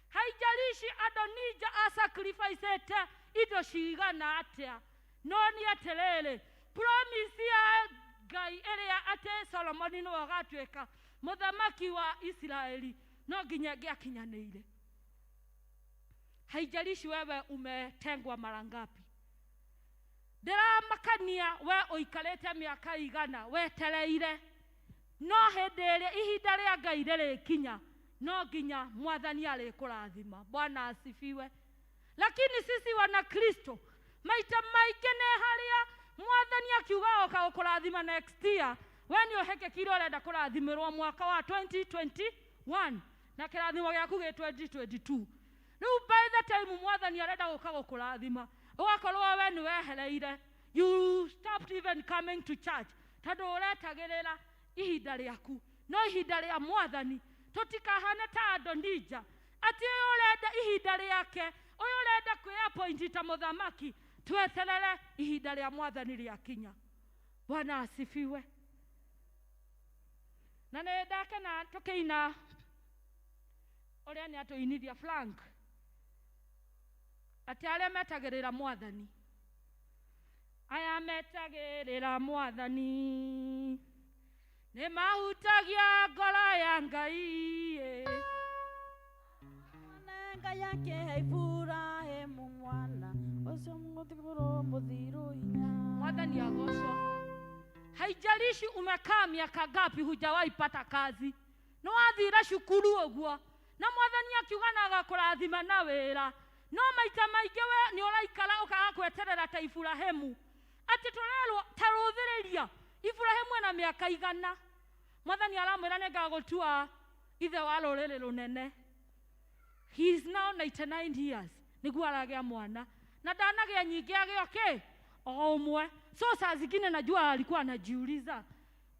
haijalishi Adonija asacrificete indo cigana atĩa, no nĩ atĩrĩrĩ, promise ya Ngai ĩrĩa atĩ Solomoni nĩwe ũgatuĩka mũthamaki wa Israeli no nginya ĩngĩakinyanĩire. Haijalishi wewe umetengwa mara ngapi, ndĩramakania we ũikarĩte mĩaka igana wetereire, no hĩndĩ ĩrĩa ihinda rĩa Ngai rĩrĩkinya no nginya mwathani arĩkũrathima. Bwana asifiwe. Lakini sisi wana Kristo maita maingĩ nĩ harĩa mwathani akiuga oka gũkũrathima next year, we nĩ ũhĩkĩkire ũrenda kũrathimĩrwo mwaka wa 2021 na kĩrathimo gĩaku gĩ 2022. Rĩu by the time mwathani arenda gũka gũkũrathima, ũgakorwo we nĩ wehereire, you stopped even coming to church tondũ ũretagĩrĩra ihinda rĩaku. No ihinda rĩa mwathani tũtikahane ta Adonija atĩ ũyũ ũrenda ihinda rĩake, ũyũ ũrenda kwĩappoint ta mũthamaki, tweterere ihinda rĩa mwathani rĩakinya. Bwana asifiwe. Na nĩ ndakena tũkĩina ũrĩa nĩ atũinithia Frank atĩ arĩa metagĩrĩra mwathani, aya metagĩrĩra mwathani Nĩ mahutagia ngoro ya Ngai ĩ. Ngai yake Ibrahimu mwana ucio mũthigũrũ mũthiru hinya. Mwathani agocwo. Haijalishi umekaa miaka ngapi hujawahi pata kazi, no wathire cukuru ũguo na mwathani akiuga na agakũrathima na wĩra, no maita maingĩ we nĩ ũraikara ũkaga gweterera ta Iburahĩmu. Atĩ tũrerwo ta rũthĩrĩria Iburahĩmu ena mĩaka 100, mwathani aramwĩra nĩ ngagũtua ithe wa rũrĩrĩ rũnene. He is now 99 years nĩguo aragĩa mwana na ndanagĩa nyingĩ agĩa kĩ o ũmwe. So saa zingine najua alikuwa anajiuliza,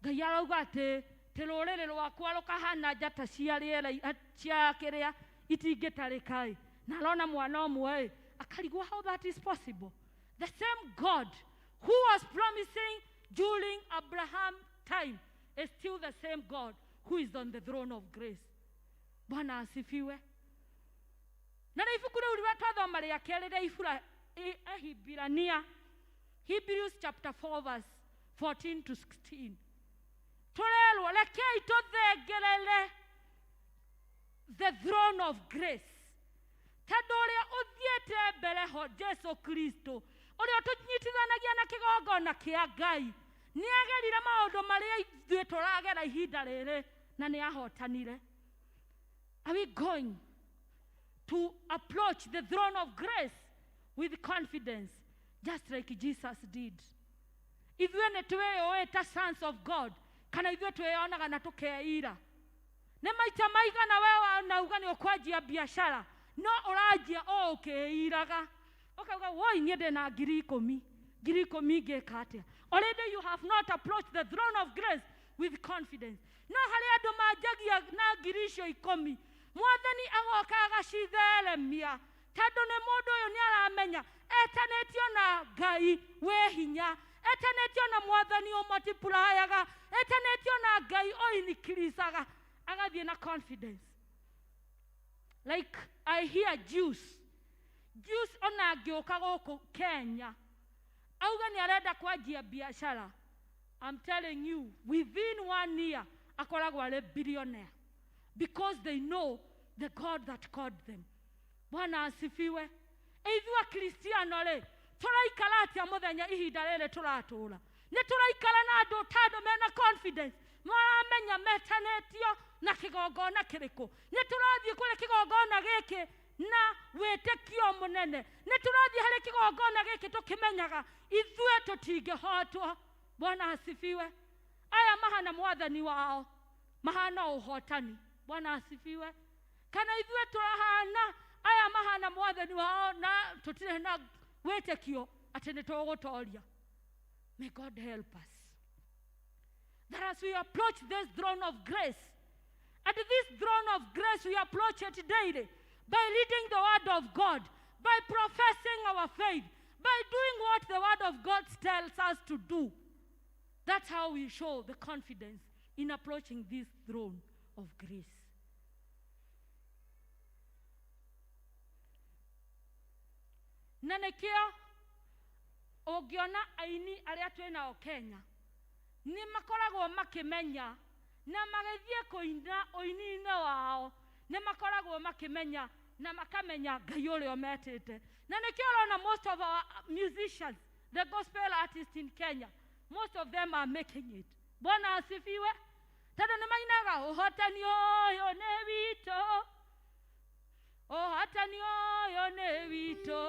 Ngai arauga atĩ tĩ rũrĩrĩ rwakwa rũkahana njata cia rĩera cia kĩrĩa itingĩtarĩka ĩ, na arona mwana ũmwe ĩ, akarigwo how that is possible. The same God who was promising during Abraham time is still the same God who is on the throne of grace. Bwana asifiwe. Na rĩ ibuku rĩu rĩrĩa twathoma rĩa kerĩ rĩa Ahibirania, Hebrews chapter 4 verse 14 to 16, tũrerwo rekei tũthengerere the throne of grace, tondũ ũrĩa ũthiĩte mbere ho Jesu Kristo, ũrĩa ũtũnyitithanagia na kĩgongona kĩa Ngai, nĩ agerire maũndũ marĩa ithuĩ tũragera ihinda rĩrĩ na nĩ ahotanire. Are we going to approach the throne of grace with confidence, just like Jesus did? Ithuĩ nĩ twĩyũĩ ta sons of God, kana ithuĩ twĩyonaga na tũkeira? Nĩ maita maigana we wanauga nĩ ũkwanjia biacara, no ũranjia o ũkĩiraga, ũkauga woi niĩ ndĩna 10,000, 10,000 ngĩka atĩa? Already you have not approached the throne of grace with confidence. No harĩ andũ manjagia na 10,000, mwathani agoka agacitheremia, tondũ nĩ mũndũ ũyũ nĩ aramenya etanĩtio na Ngai wĩ hinya, etanĩtio na mwathani ũmultiplyaga, etanĩtio na Ngai ũinikiricaga, agathiĩ na confidence. Like I hear Jews ona angĩũka gũkũ Kenya auga nĩ arenda kwanjia biacara, I'm telling you, within 1 year akoragwo arĩ billionaire, because they know the God that called them. Bwana asifiwe. Ithuĩ Akristiano rĩ, tũraikara atĩa mũthenya ihinda rĩrĩ tũratũra? Nĩ tũraikara na andũ ta andũ mena confidence, maramenya metanĩtio na kĩgongona kĩrĩkũ. Nĩ tũrathiĩ kũrĩ kĩgongona gĩkĩ na wĩtĩkio mũnene. Nĩ tũrathiĩ harĩ kĩgongona gĩkĩ tũkĩmenyaga ithuĩ tũtingĩhotwo. Bwana asifiwe. Aya mahana mwathani wao, mahana ũhotani. Bwana asifiwe. Kana ithuĩ tũrahana aya mahana mwathani wao na tũtirĩ na wĩtĩkio atĩ nĩ tũgũtoria. May God help us that as we approach this throne of grace, and this throne of grace we approach it daily by reading the word of God, by professing our faith, by doing what the word of God tells us to do. That's how we show the confidence in approaching this throne of grace. Na nĩkĩo ũngĩona aini arĩa twĩ nao Kenya nĩ makoragwo makĩmenya na magĩthiĩ kũina ũini-inĩ wao, nĩ makoragwo makĩmenya na makamenya Ngai ũrĩa ũmetĩte. Na nĩkĩo ũrona most of our musicians, the gospel artists in Kenya, most of them are making it. Bwana asifiwe. Tondũ nĩ mainaga ũhotani ũyũ nĩ witũ, ũhotani ũyũ nĩ witũ,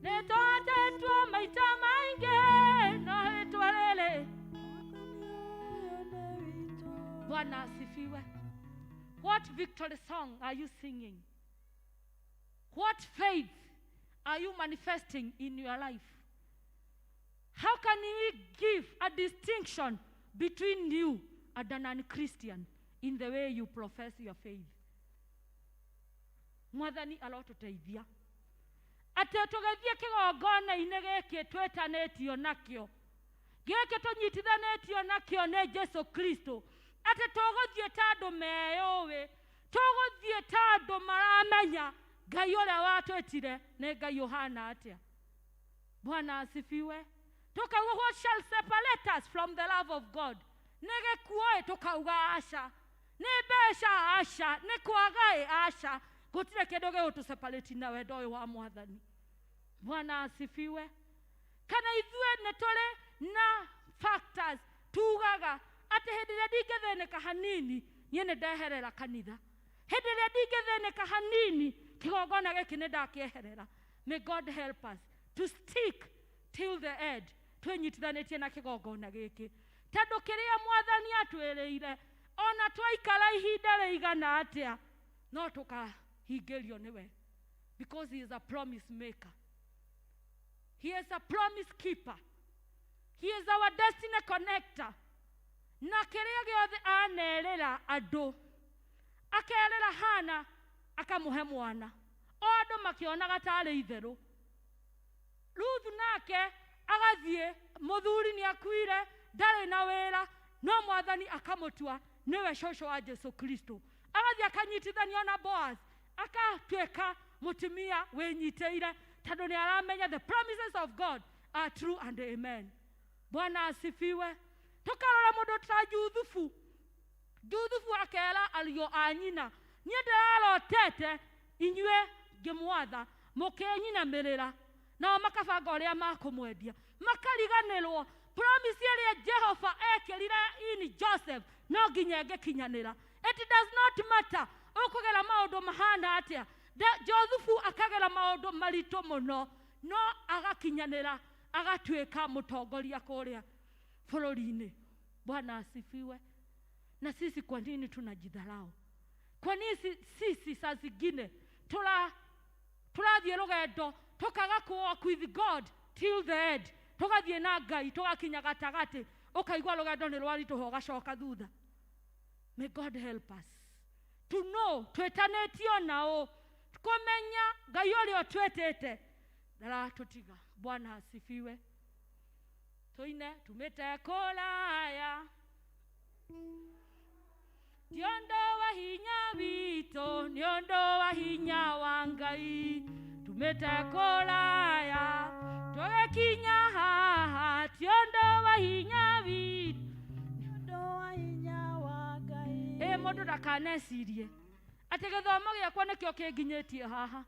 nĩ twatetwo maita maingĩ no rĩtwa rĩrĩ. Bwana asifiwe. What victory song are you singing? What faith are you manifesting in your life? How can we give a distinction between you and an unchristian in the way you profess your faith? Mwathani arotũteithia atĩ tũgĩthiĩ kĩgongona-inĩ gĩkĩ twĩtanĩtio nakĩo, gĩkĩ tũnyitithanĩtio nakĩo nĩ Jesu Kristo, atĩ tũgũthiĩ ta andũ meyũĩ, tũgũthiĩ ta andũ maramenya Ngai ũrĩa watwĩtire nĩ Ngai ũhana atĩa. Bwana asifiwe. Tukauga, what shall separate us from the love of God? Nĩ gĩkuũ ĩ tũkauga aca, nĩ mbeca aca, nĩ kwaga ĩ aca, gũtirĩ kĩndũ gĩgũtũ separate na wendo ũyũ wa Mwathani. Bwana asifiwe. Kana ithuĩ nĩ tũrĩ na factors tugaga atĩ hĩndĩ ĩrĩa ndingĩthĩnĩka hanini niĩ nĩ ndeherera kanitha, hĩndĩ ĩrĩa ndingĩthĩnĩka hanini kĩgongona gĩkĩ nĩ ndakĩeherera. May God help us to stick till the end, twĩnyitithanĩtie na kĩgongona gĩkĩ, tondũ kĩrĩa Mwathani atwĩrĩire ona twaikara ihinda rĩigana atĩa no tũkahingĩrio nĩwe, because he is a promise maker, he is a promise keeper, he is our destiny connector. Na kĩrĩa gĩothe anerĩra andũ, akerĩra Hana akamũhe mwana, o andũ makĩonaga tarĩ itherũ. Ruthu nake agathiĩ, mũthuri nĩ akuire, ndarĩ na wĩra, no Mwathani akamũtua nĩwe cũcũ wa Jesu Kristo. Agathiĩ akanyitithanio na Boaz, akatuĩka mũtumia wĩnyitĩire, tondũ nĩ aramenya the promises of God are true and amen. Bwana asifiwe. Tukarora mũndũ ta Juthubu. Juthubu akera ariũ a nyina, niĩ ndĩrarotete inyuĩ ngĩmwatha mũkĩnyinamĩrĩra, nao makabanga ũrĩa makũmwendia, makariganĩrwo promise ĩrĩa Jehova ekĩrire in Joseph no nginya ĩngĩkinyanĩra. It does not matter ũkũgera maũndũ mahana atĩa. Joseph akagera maũndũ maritũ mũno, no agakinyanĩra, agatuĩka mũtongoria kũrĩa bũrũri-inĩ. Bwana asifiwe. Na sisi kwa nini tunajidharau? Kwa nini sisi saa zingine turathiĩ rũgendo tukaga ku walk with God till the end, tugathiĩ na Ngai tugakinya gatagatĩ, ũkaigua rũgendo nĩ rwaritũha ũgacoka thutha. May God help us to know twĩtanĩtio nao, kũmenya Ngai ũrĩa ũtwĩtĩte ndaratũtiga. Bwana asifiwe. Tuine tumĩte kũraya, ti ũndũ wa hinya witũ, nĩ ũndũ wa hinya wa Ngai. Tumĩte kũraya tũgĩkinya haha, ti ũndũ wa hinya witũ, nĩ ũndũ wa hinya wa Ngai. Ĩ mũndũ ndakanecirie atĩ gĩthomo gĩakwa nĩkĩo kĩnginyĩtie haha,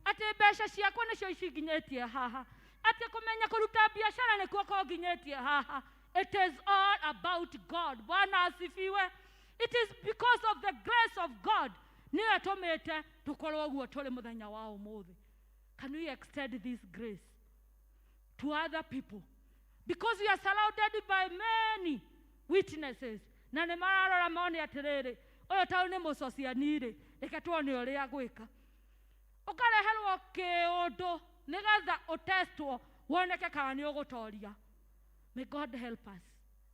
atĩ mbeca ciakwa nĩcio icinginyĩtie haha, atĩ kũmenya kũruta biacara nĩkuo kũnginyĩtie haha. It is all about God. Bwana asifiwe. It is because of the grace of God nĩyo ĩtũmĩte tũkorwo ũguo tũrĩ mũthenya wa ũmũthĩ. Can we extend this grace to other people? Because we are surrounded by many witnesses. Na nĩ mararora mone atĩrĩrĩ, ũyũ tondũ nĩ mũcociani-rĩ, reke tuone ũrĩa agwĩka. Ũkareherwo kĩũndũ nĩgetha ũtestwo woneke kana nĩ ũgũtoria. May God help us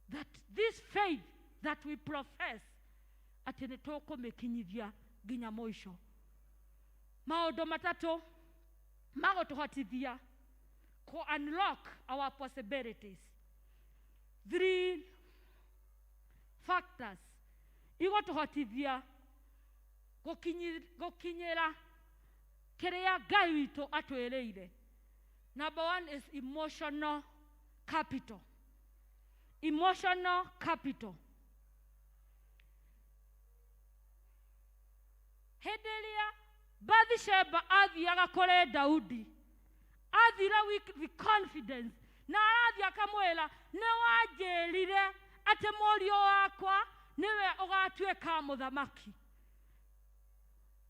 that this faith that we profess atĩ nĩ tũkũmĩkinyithia nginya mũico. Maũndũ matatũ magũtũhotithia ku unlock our possibilities. Three factors igũtũhotithia gũkinyĩra kĩrĩa Ngai witũ atwĩrĩire. Number one is emotional capital. Emotional capital. Hĩndĩ ĩrĩa Bathsheba athiaga kũrĩ Daudi, athire with the confidence, na arathiĩ akamwĩra, nĩ wanjĩrire atĩ mũriũ wakwa nĩwe ũgatuĩka mũthamaki.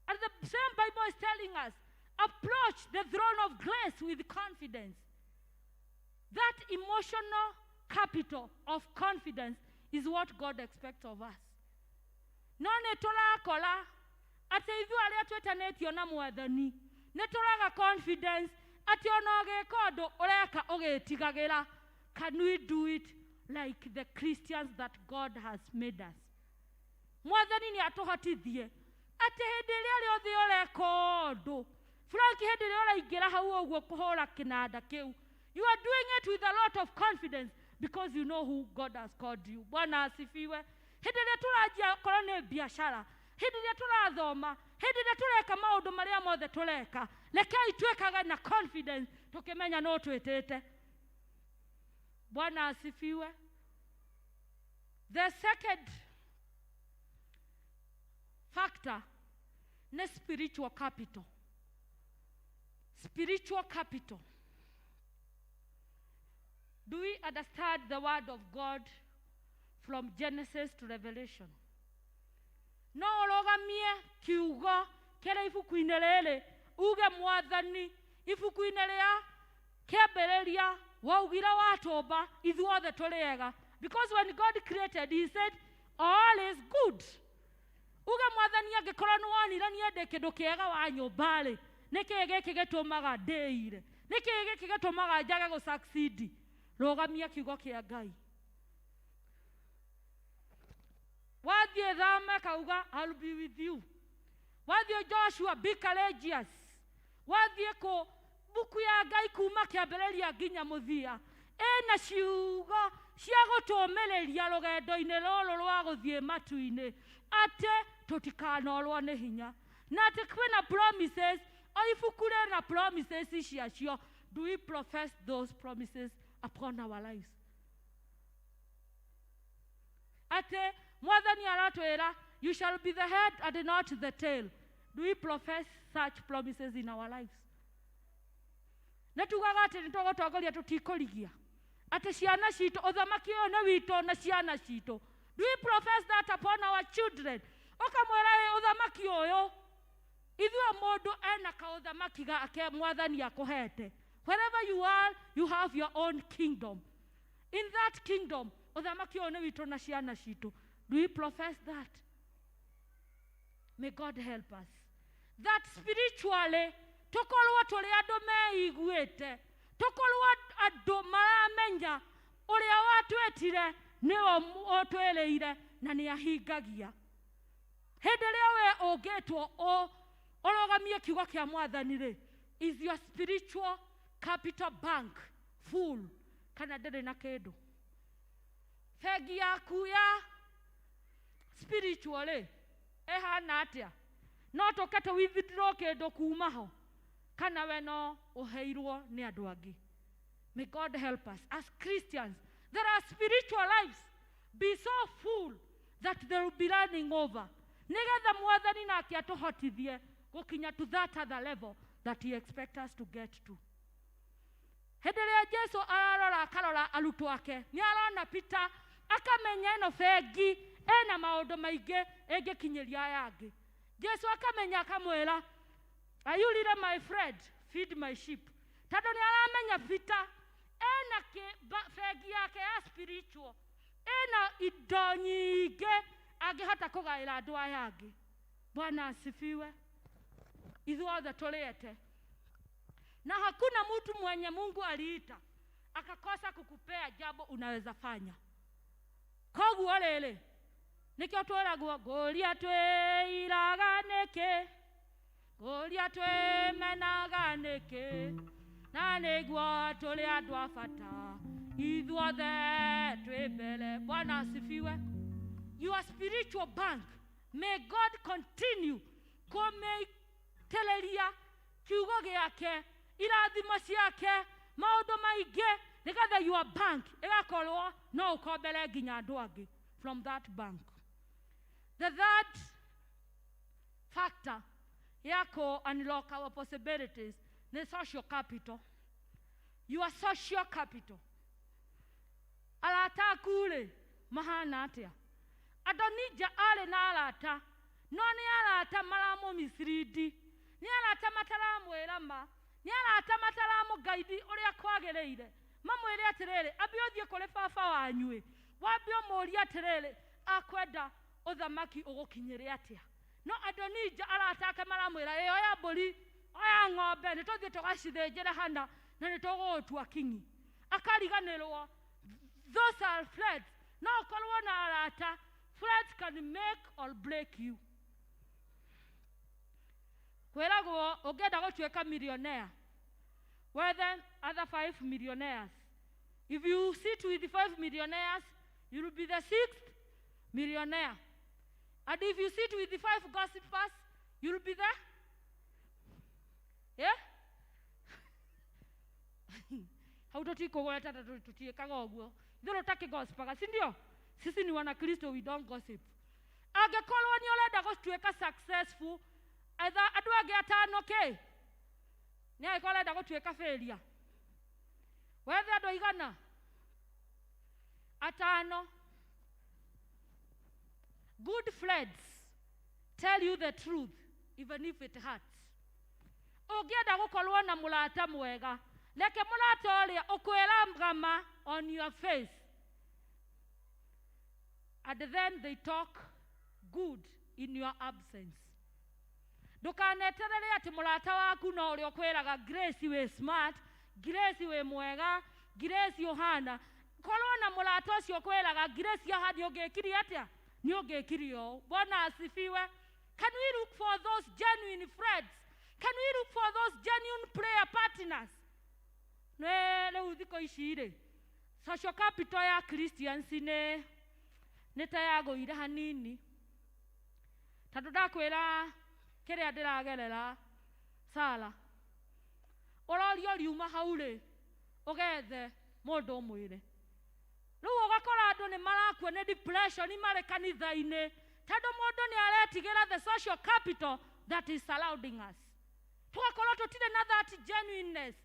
And the same Bible is telling us, approach the throne of grace with confidence. That emotional capital of confidence is what God expects of us. No nĩ tũrakora atĩ ithuĩ arĩa twĩtanĩtio na Mwathani nĩ tũraga confidence atĩ ona ũgĩka ũndũ ũreka ũgĩtigagĩra. Can we do it like the Christians that God has made us? Mwathani nĩ atũhotithie atĩ hĩndĩ ĩrĩa rĩothe ũreka ũndũ, Frank, hĩndĩ ĩrĩa ũraingĩra hau ũguo kũhũra kĩnanda kĩu, you are doing it with a lot of confidence because you know who God has called you. Bwana asifiwe. Hĩndĩ ĩrĩa tũranjia korwo nĩ biacara, hĩndĩ ĩrĩa tũrathoma, hĩndĩ ĩrĩa tũreka maũndũ marĩa mothe tũreka, rekei twĩkage na confidence tũkĩmenya no twĩtĩte. Bwana asifiwe. The second factor nĩ spiritual capital. Spiritual capital. Do we understand the word of God from Genesis to Revelation? No ũrũgamie kiugo kĩrĩa ibuku-inĩ rĩrĩ uge mwathani ibuku-inĩ rĩa kĩambĩrĩria waugire watũmba ithuothe tũrĩ ega. Because when God created, he said all is good. Uge mwathani angĩkorwo nĩ wonire niĩ ndĩ kĩndũ kĩega wa nyũmba rĩ, nĩkĩĩ gĩkĩ gĩtũmaga ndĩire? Nĩkĩĩ gĩkĩ gĩtũmaga njage gũ succeed? Rũgamia kiugo kĩa Ngai. Wathiĩ thame kauga I'll be with you. Wathiĩ Joshua be courageous. Wathiĩ kũ buku ya Ngai kuma kĩambĩrĩria nginya mũthia ĩna ciugo cia gũtũmĩrĩria rũgendo-inĩ rũrũ rwa gũthiĩ matu-inĩ atĩ tũtikanorwo nĩ hinya na atĩ kwĩna promises o ibuku rĩna promises ciacio. Do we profess those promises upon our lives? Atĩ mwathani aratwĩra you shall be the head and not the tail. Do we profess such promises in our lives? Nĩ tugaga atĩ nĩ tũgũtongoria tũtikũrigia atĩ ciana citũ ũthamaki ũyũ nĩ witũ na ciana citũ. Do we profess that upon our children? Ũkamwĩra ĩ ũthamaki ũyũ ithuĩ mũndũ ena kaũthamaki gake mwathani akũhete. Wherever you are, you have your own kingdom. In that kingdom, ũthamaki ũyũ nĩ witũ na ciana citũ. Do we profess that? May God help us. That spiritually, tũkorwo tũrĩ andũ meiguĩte, tũkorwo andũ maramenya ũrĩa watwĩtire nĩwe ũtwĩrĩire na nĩ ahingagia. Hĩndĩ ĩrĩa we ũngĩtwo ũrũgamie kiugo kĩa mwathani rĩ, is your spiritual capital bank full kana ndĩrĩ na kĩndũ? Bengi yaku ya spiritual rĩ ĩhana atĩa? No tũke tũ withdraw kĩndũ kuma ho kana we no ũheirwo nĩ andũ angĩ? May God help us as Christians. There are spiritual lives be so full that they will be running over. Nĩgetha mwathani nake atũhotithie gũkinya to that other level that he expects us to get to. Hĩndĩ ĩrĩa Jesu ararora akarora arutwo ake, nĩ arona Peter akamenya ĩno bengi ĩna maũndũ maingĩ ĩngĩkinyĩria aya angĩ. Jesu akamenya akamwĩra, are you really my friend? Feed my sheep. Tondũ nĩ aramenya Peter ena bengi yake ya spiritual ĩna indo nyingĩ angĩhota kũgaĩra andũ aya angĩ. Bwana asifiwe. Ithuothe tũrĩete na hakuna mtu mwenye Mungu aliita akakosa kukupea jambo unaweza fanya. Koguo rĩrĩ nĩkĩo twĩragwo ngũria twĩiraga nĩkĩ, ngũria twĩmenaga nĩkĩ, na nĩguo tũrĩ andũ a bata ithuothe twĩ mbere. Bwana asifiwe. Your spiritual bank, may God continue kũmĩitĩrĩria kiugo gĩake, irathimo ciake, maũndũ maingĩ, nĩgetha your bank ĩgakorwo no ũkombere nginya andũ angĩ from that bank. The third factor ya kũ unlock our possibilities nĩ social capital. Your social capital. Arata aku rĩ mahana atĩa? Adonija arĩ na arata, no nĩ arata maramũmislead, nĩ arata mataramwĩra ma, nĩ arata mataramũgaidi ũrĩa kwagĩrĩire. Mamwĩre atĩrĩrĩ, ambe ũthiĩ kũrĩ baba wanyu ĩ, wambe ũmũrie atĩrĩrĩ, akwenda ũthamaki ũgũkinyĩre atĩa. No Adonija arata ake maramwĩra, ĩ oya mbũri, oya ng'ombe, nĩ tũthiĩ tũgacithĩnjĩre hana na nĩ tũgũgũtua kingi. Akariganĩrwo. Those are friends. No ũkorwo na arata. Friends can make or break you. Kwĩragwo ũngĩenda gũtuĩka millionaire, wethe other 5 millionaires. If you sit with 5 millionaires, you will be the 6th millionaire. And if you sit with the 5 gossipers, you will be the yeah? Hau tũtikũgweta tondũ tũtiĩkaga ũguo. Ithuĩ tũtakĩgocipaga, si ndio? Sisi ni wana Kristo, we don't gossip. Angĩkorwo nĩ ũrenda gũtuĩka successful, etha andũ angĩ atano kĩ? Nĩ angĩkorwo ũrenda gũtuĩka failure. Wethe andũ aigana? Atano. Good friends tell you the truth even if it hurts. Ũngĩenda gũkorwo na mũrata mwega, reke mũrata ũrĩa ũkwĩra ngama on your face. And then they talk good in your absence. Ndũkaneterere atĩ mũrata waku no ũrĩa ũkwĩraga Grace wĩ smart, Grace wĩ mwega, Grace ũhana. Korwo na mũrata ũcio ũkwĩraga Grace haha nĩ ũngĩkire atĩa? Nĩ ũngĩkire ũũ. Bwana asifiwe. Can we look for those genuine friends? Can we look for those genuine prayer partners? Nĩ rĩu thikũ ici rĩ, social capital ya Christians nĩ ta yagũire hanini. Tondũ ndakwĩra kĩrĩa ndĩragerera Sara, ũrorio riuma hau rĩ, ũgethe mũndũ ũmwĩre. Rĩu ũgakora andũ nĩ marakua nĩ depression marĩ kanitha-inĩ, tondũ mũndũ nĩ aretigĩra the social capital that is surrounding us. Tũgakorwo tũtirĩ na that genuineness.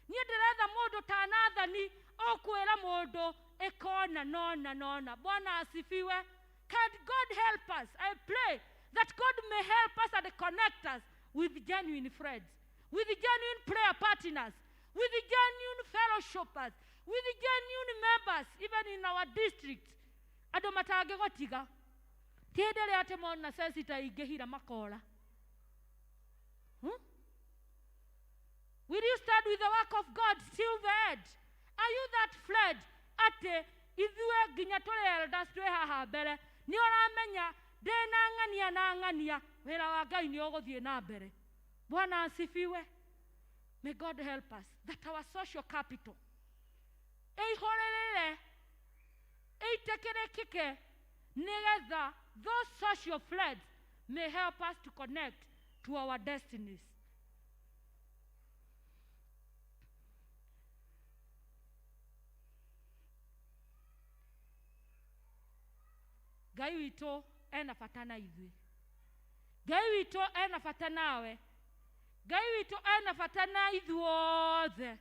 Niĩ ndĩretha mũndũ ta Nathani ũkwĩra mũndũ ĩkona nona nona. Bwana asifiwe. Can God help us? I pray that God may help us and connect us with genuine friends, with genuine prayer partners, with genuine fellowshippers, with genuine members, even in our district. Andũ matangĩgũtiga. Ti hĩndĩ ĩrĩa atĩ mona sensi ta ingĩhira makora. Will you stand with the work of God till the end? Are you that friend atĩ ithuĩ nginya tũrĩ elders twĩ haha mbere nĩ ũramenya ndĩna ng'ania na ng'ania wĩra wa Ngai nĩ ũgũthiĩ na mbere. Bwana asifiwe. May God help us that our social capital ĩihũrĩrĩre ĩitĩkĩrĩkĩke nĩgetha those social friends may help us to connect to our destinies. Ngai witũ ena bata na ithuĩ. Ngai witũ ena bata nawe. Ngai witũ ena bata na ithuothe.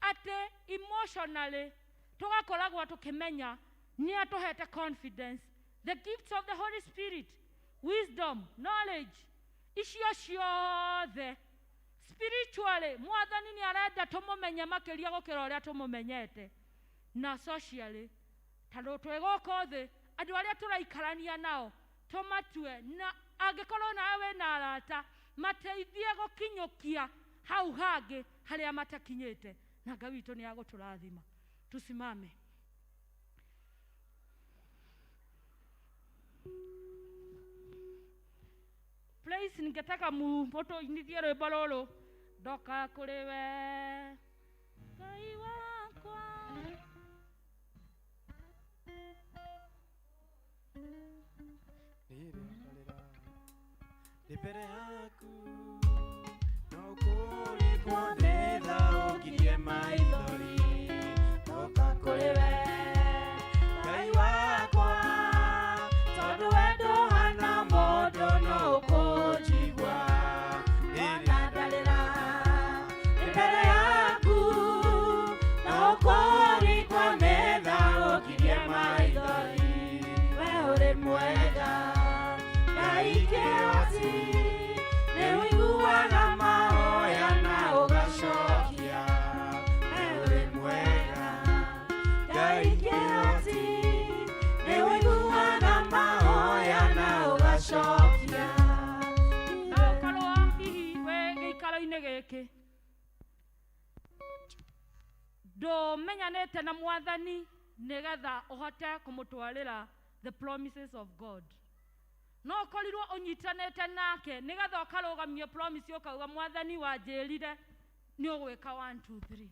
Atĩ emotionally tũgakoragwo tũkĩmenya nĩ atũhete confidence, the gifts of the Holy Spirit, wisdom, knowledge, icio ciothe. Spiritually, Mwathani nĩ arenda tũmũmenye makĩria gũkĩra ũrĩa tũmũmenyete. Na socially, tondũ twĩ gũkũ thĩ, andũ arĩa tũraikarania nao tũmatue, na angĩkorwo nawe wĩna arata mateithie gũkinyũkia hau hangĩ harĩa matakinyĩte, na Ngai witũ nĩ agũtũrathima. Tusimame. Please, ningetaka mũtũinithie rwĩmbo rũrũ, ndoka kũrĩ we Ngai wakwa. Nĩ mbere yaku no kũrigwo nĩ thaũkirie maithori, ndoka kũrĩ we Ngai wakwa, tondũ we ndũhana mũndũ no ũkũnjigua. Ona ndarĩra nĩ mbere yaku no kũrigwo nĩ thaũkirie maithori, we ũrĩ mwega Ngai kĩhoti, nĩ ũiguaga mahoya na ũgacokia, we ũrĩ mwega Ngai kĩhoti, nĩ ũiguaga mahoya na ũgacokia. No ũkorwo hihi wĩ gĩikaro-inĩ gĩkĩ ndũmenyanĩte na Mwathani nĩgetha ũhote kũmũtwarĩra the promises of God. No ũkorirwo ũnyitanĩte nake nĩgetha ũkarũgamia promise ũkauga Mwathani wanjĩrire nĩ ũgwĩka 1 2 3.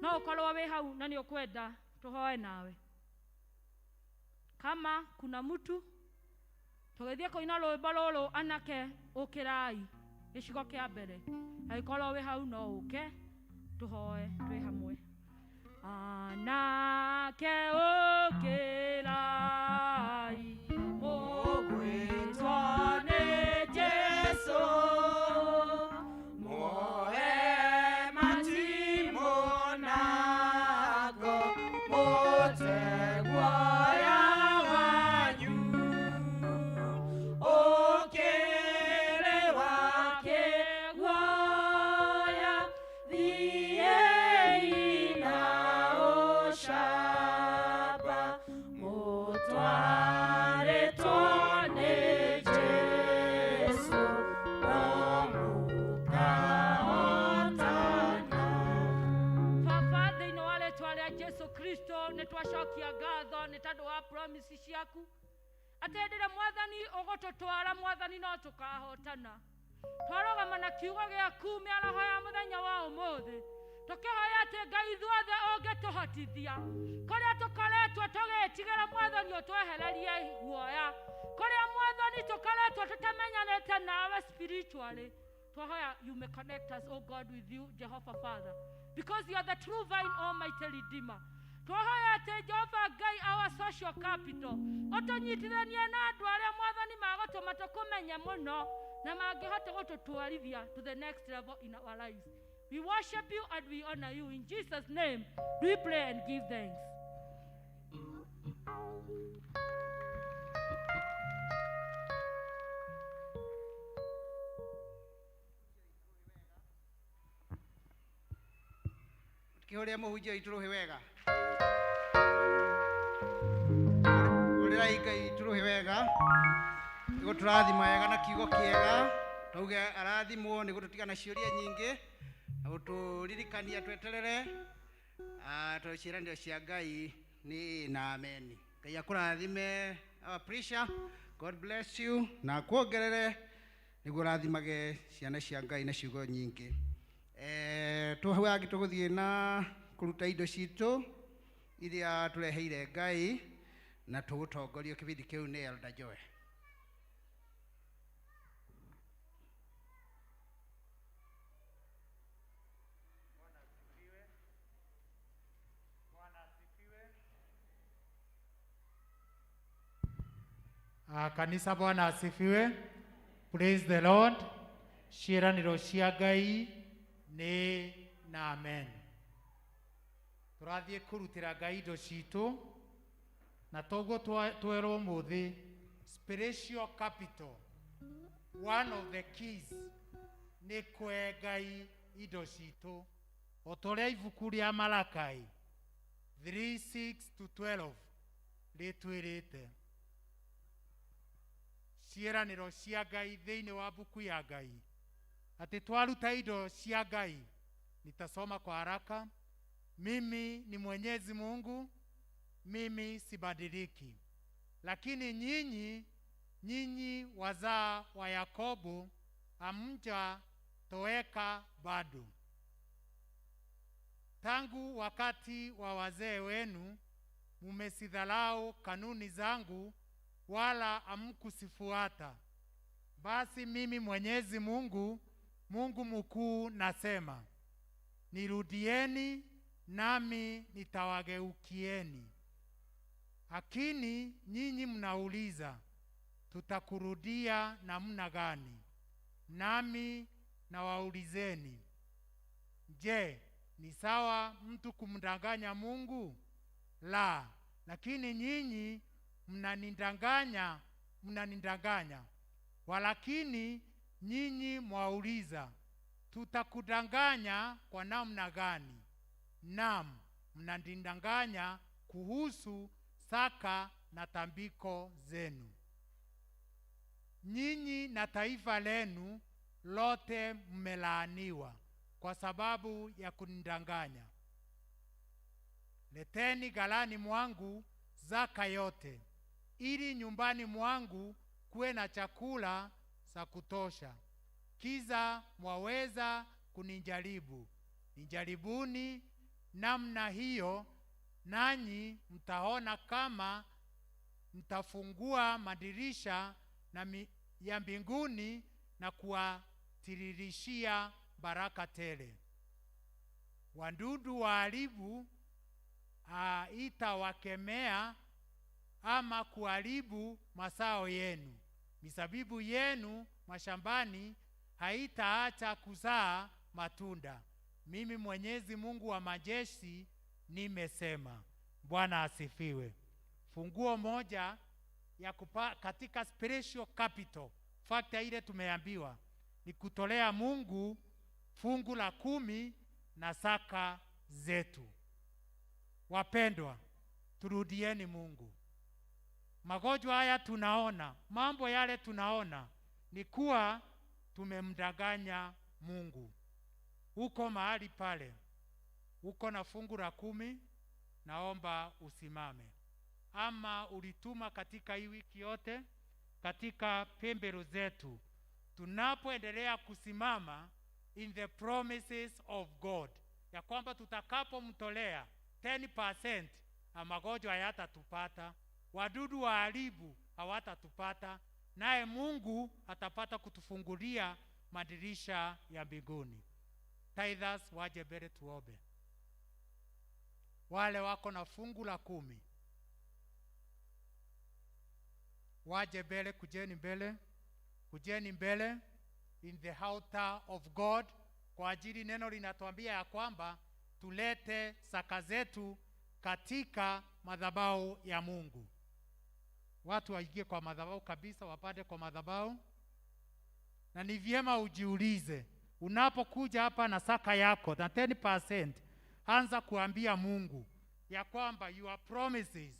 No ũkorwo wĩ hau na nĩ ũkwenda tũhoe nawe. Kama kuna mtu tũgĩthiĩ kũina rwĩmbo rũrũ, anake ũkĩrai gĩcigo kĩa mbere, angĩkorwo wĩ hau no ũke tũhoe twĩ hamwe. Anake ũkĩrai. Nĩ twacokia ngatho nĩ tondũ wa promise ciaku atĩ hĩndĩ ĩrĩa Mwathani ũgũtũtwara, Mwathani, no tũkahotana. Twarũgama na kiugo gĩaku mĩaraho ya mũthenya wa ũmũthĩ, tũkĩhoya atĩ Ngai ithuothe ũngĩtũhotithia kũrĩa tũkoretwo tũgĩtigĩra, Mwathani, ũtwehererie guoya kũrĩa, Mwathani, tũkoretwo tũtamenyanĩte nawe spiritually. Twahoya you may connect us, oh God, with you, Jehovah Father, because you are the true vine, almighty Redeemer. Twahoya atĩ Jehova Ngai, our social capital, ũtũnyitithanie na andũ arĩa, Mwathani, magũtũma tũkũmenye mũno na mangĩhota gũtũtwarithia to the next level in our lives. We worship you and we honor you. In Jesus' name we pray and give thanks. Kĩhũrĩre mũhunjia witũ rũhĩ wega. Hũrĩrai Ngai witũ rũhĩ wega nĩ gũtũrathima wega na kiugo kĩega. Tauge arathimwo nĩ gũtũtiga na ciũria nyingĩ na gũtũririkania tweterere. Tondũ ciĩranĩro cia Ngai nĩ na ameni. Ngai akũrathime, our preacher. God bless you na akuongerere nĩguo ũrathimage ciana cia Ngai na ciugo nyingĩ. Tũhau angĩ tũgũthiĩ na kũruta indo citũ iria tũreheire Ngai na tũgũtongorio kĩbindi kĩu nĩ Elder Joy. Bwana asifiwe. Bwana asifiwe. Kanisa, Bwana asifiwe. Praise the Lord. Ciĩranĩro cia Ngai nĩ na amen. Tũrathiĩ kũrutĩra Ngai indo citũ na toguo twerwo ũmũthĩ, spiritual capital, one of the keys nĩ kũhe Ngai indo citũ, o ta ũrĩa ibuku rĩa Malakai 3:6 to 12 rĩtwĩrĩte. Ciĩranĩro cia Ngai thĩinĩ wa mbuku ya Ngai atĩ twaruta indo cia Ngai. Nitasoma kwa haraka. Mimi ni Mwenyezi Mungu, mimi sibadiliki, lakini nyinyi, nyinyi wazaa wa Yakobo, hamjatoweka bado. Tangu wakati wa wazee wenu mumesidhalau kanuni zangu, wala hamkusifuata. Basi mimi Mwenyezi Mungu, Mungu mkuu, nasema, nirudieni nami nitawageukieni. Lakini nyinyi mnauliza, tutakurudia namna gani? Nami nawaulizeni, je, ni sawa mtu kumdanganya Mungu? La, lakini nyinyi mnanidanganya, mnanidanganya. Walakini nyinyi mwauliza, tutakudanganya kwa namna gani? Naam, mnanidanganya kuhusu saka na tambiko zenu. Nyinyi na taifa lenu lote mmelaaniwa kwa sababu ya kunidanganya. Leteni ghalani mwangu zaka yote, ili nyumbani mwangu kuwe na chakula za kutosha. Kiza mwaweza kunijaribu. Nijaribuni namna hiyo, nanyi mtaona kama mtafungua madirisha ya mbinguni na kuwatiririshia baraka tele. Wadudu waharibu itawakemea ama kuharibu mazao yenu. Mizabibu yenu mashambani haitaacha kuzaa matunda. Mimi Mwenyezi Mungu wa majeshi nimesema. Bwana asifiwe. Funguo moja ya katika spiritual capital, factor ile tumeambiwa ni kutolea Mungu fungu la 10 na saka zetu. Wapendwa, turudieni Mungu. Magonjwa haya tunaona, mambo yale tunaona, ni kuwa tumemdanganya Mungu. Uko mahali pale, uko na fungu la 10, Naomba usimame. Ama ulituma katika hii wiki yote katika pembero zetu, tunapoendelea kusimama in the promises of God, ya kwamba tutakapomtolea 10% na magonjwa hayatatupata, wadudu waharibu hawatatupata, naye Mungu atapata kutufungulia madirisha ya mbinguni. Tithers waje mbele tuombe. Wale wako na fungu la 10 waje mbele, kujeni mbele, kujeni mbele in the altar of God, kwa ajili neno linatuambia ya kwamba tulete saka zetu katika madhabahu ya Mungu. Watu waingie kwa madhabahu kabisa, wapande kwa madhabahu. Na ni vyema ujiulize, unapokuja hapa na saka yako na 10%, anza kuambia Mungu ya kwamba your promises,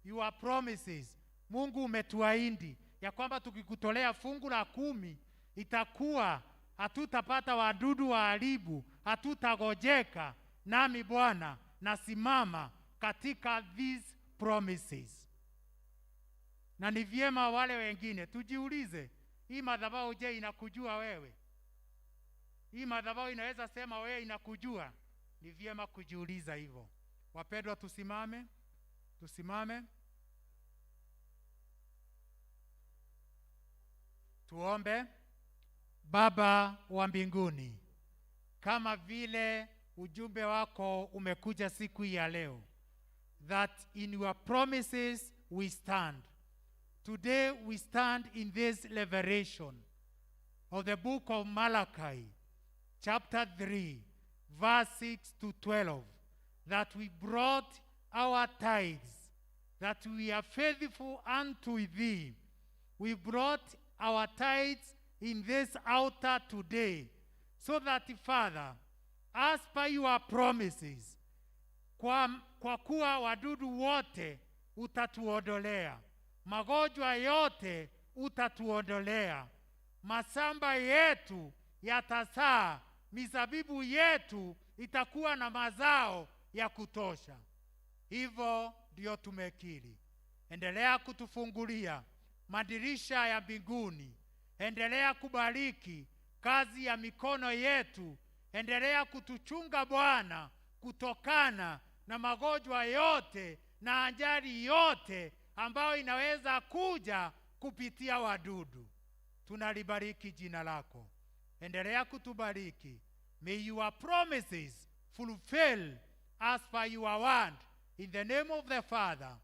your promises, Mungu umetuahidi ya kwamba tukikutolea fungu la 10 itakuwa hatutapata wadudu waharibu, hatutagojeka. Nami Bwana nasimama katika these promises. Na ni vyema wale wengine tujiulize, hii madhabahu je, inakujua wewe? Hii madhabahu inaweza sema wewe inakujua? Ni vyema kujiuliza hivyo. Wapendwa, tusimame, tusimame. Tuombe. Baba wa mbinguni, kama vile ujumbe wako umekuja siku ya leo, that in your promises we stand. Today we stand in this revelation of the book of Malachi, chapter 3, verse 6 to 12, that we brought our tithes, that we are faithful unto thee. We brought our tithes in this altar today, so that, Father, as per your promises, kwa kuwa wadudu wote utatuondolea, magonjwa yote utatuondolea, mashamba yetu yatazaa, mizabibu yetu itakuwa na mazao ya kutosha. Hivyo ndio tumekiri. Endelea kutufungulia madirisha ya mbinguni, endelea kubariki kazi ya mikono yetu, endelea kutuchunga Bwana kutokana na magonjwa yote na ajali yote ambayo inaweza kuja kupitia wadudu. Tunalibariki jina lako. Endelea kutubariki. May your promises fulfill as per your word. In the name of the Father,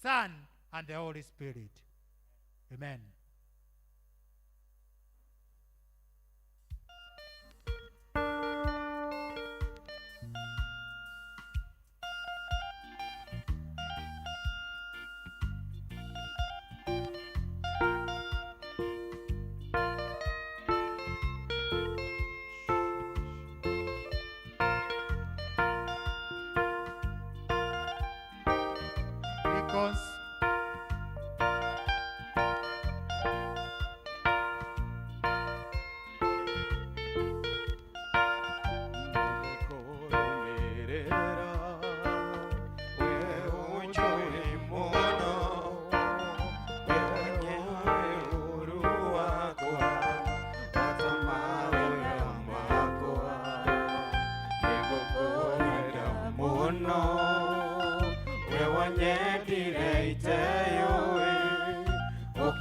Son, and the Holy Spirit. Amen. Because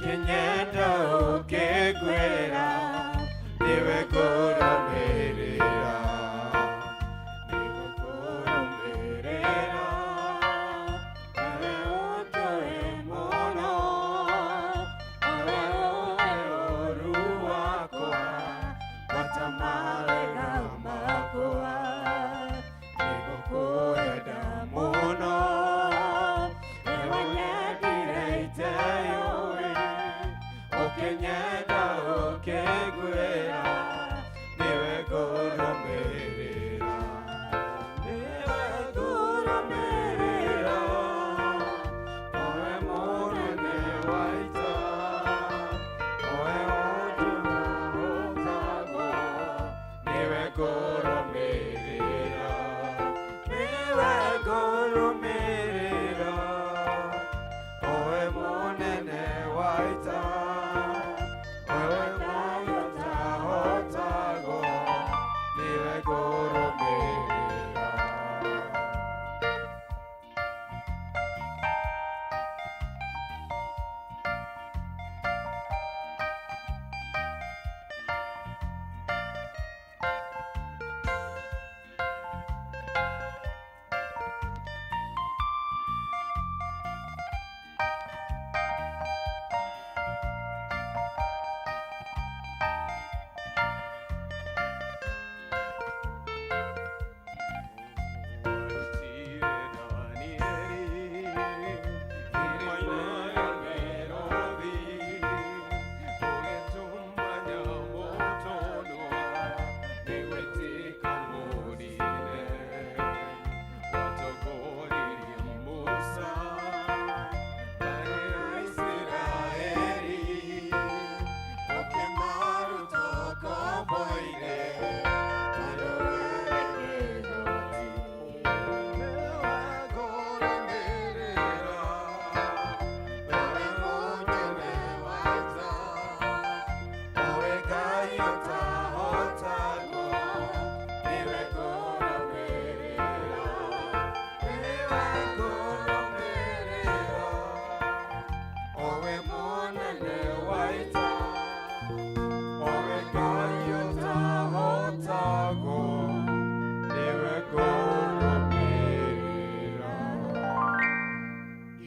Kenyenda, oh Kenyenda.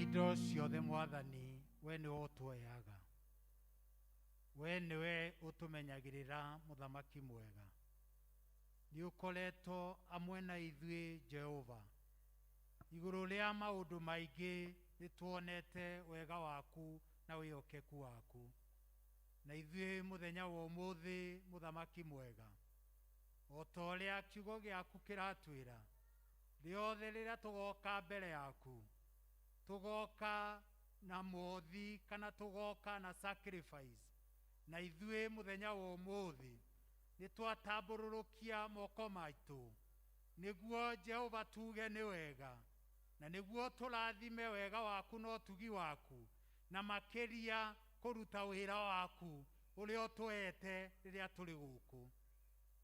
Indo ciothe Mwathani, we nĩwe ũtũheaga, we nĩwe ũtũmenyagĩrĩra, mũthamaki mwega. Nĩ ũkoretwo amwe na ithuĩ Jehova. Igũrũ rĩa maũndũ maingĩ nĩ tuonete wega waku na wĩhokeku waku. Na ithuĩ mũthenya wa ũmũthĩ, mũthamaki mwega, o ta ũrĩa kiugo gĩaku kĩratwĩra, rĩothe rĩrĩa tũgoka mbere yaku, tũgoka na mothi kana tũgoka na sacrifice. Na ithuĩ mũthenya wa ũmũthĩ nĩ twatambũrũrũkia moko maitũ nĩguo Jehova tuge nĩ wega, na nĩguo tũrathime wega waku na ũtugi waku, na makĩria kũruta wĩra waku ũrĩa ũtũhete rĩrĩa tũrĩ gũkũ.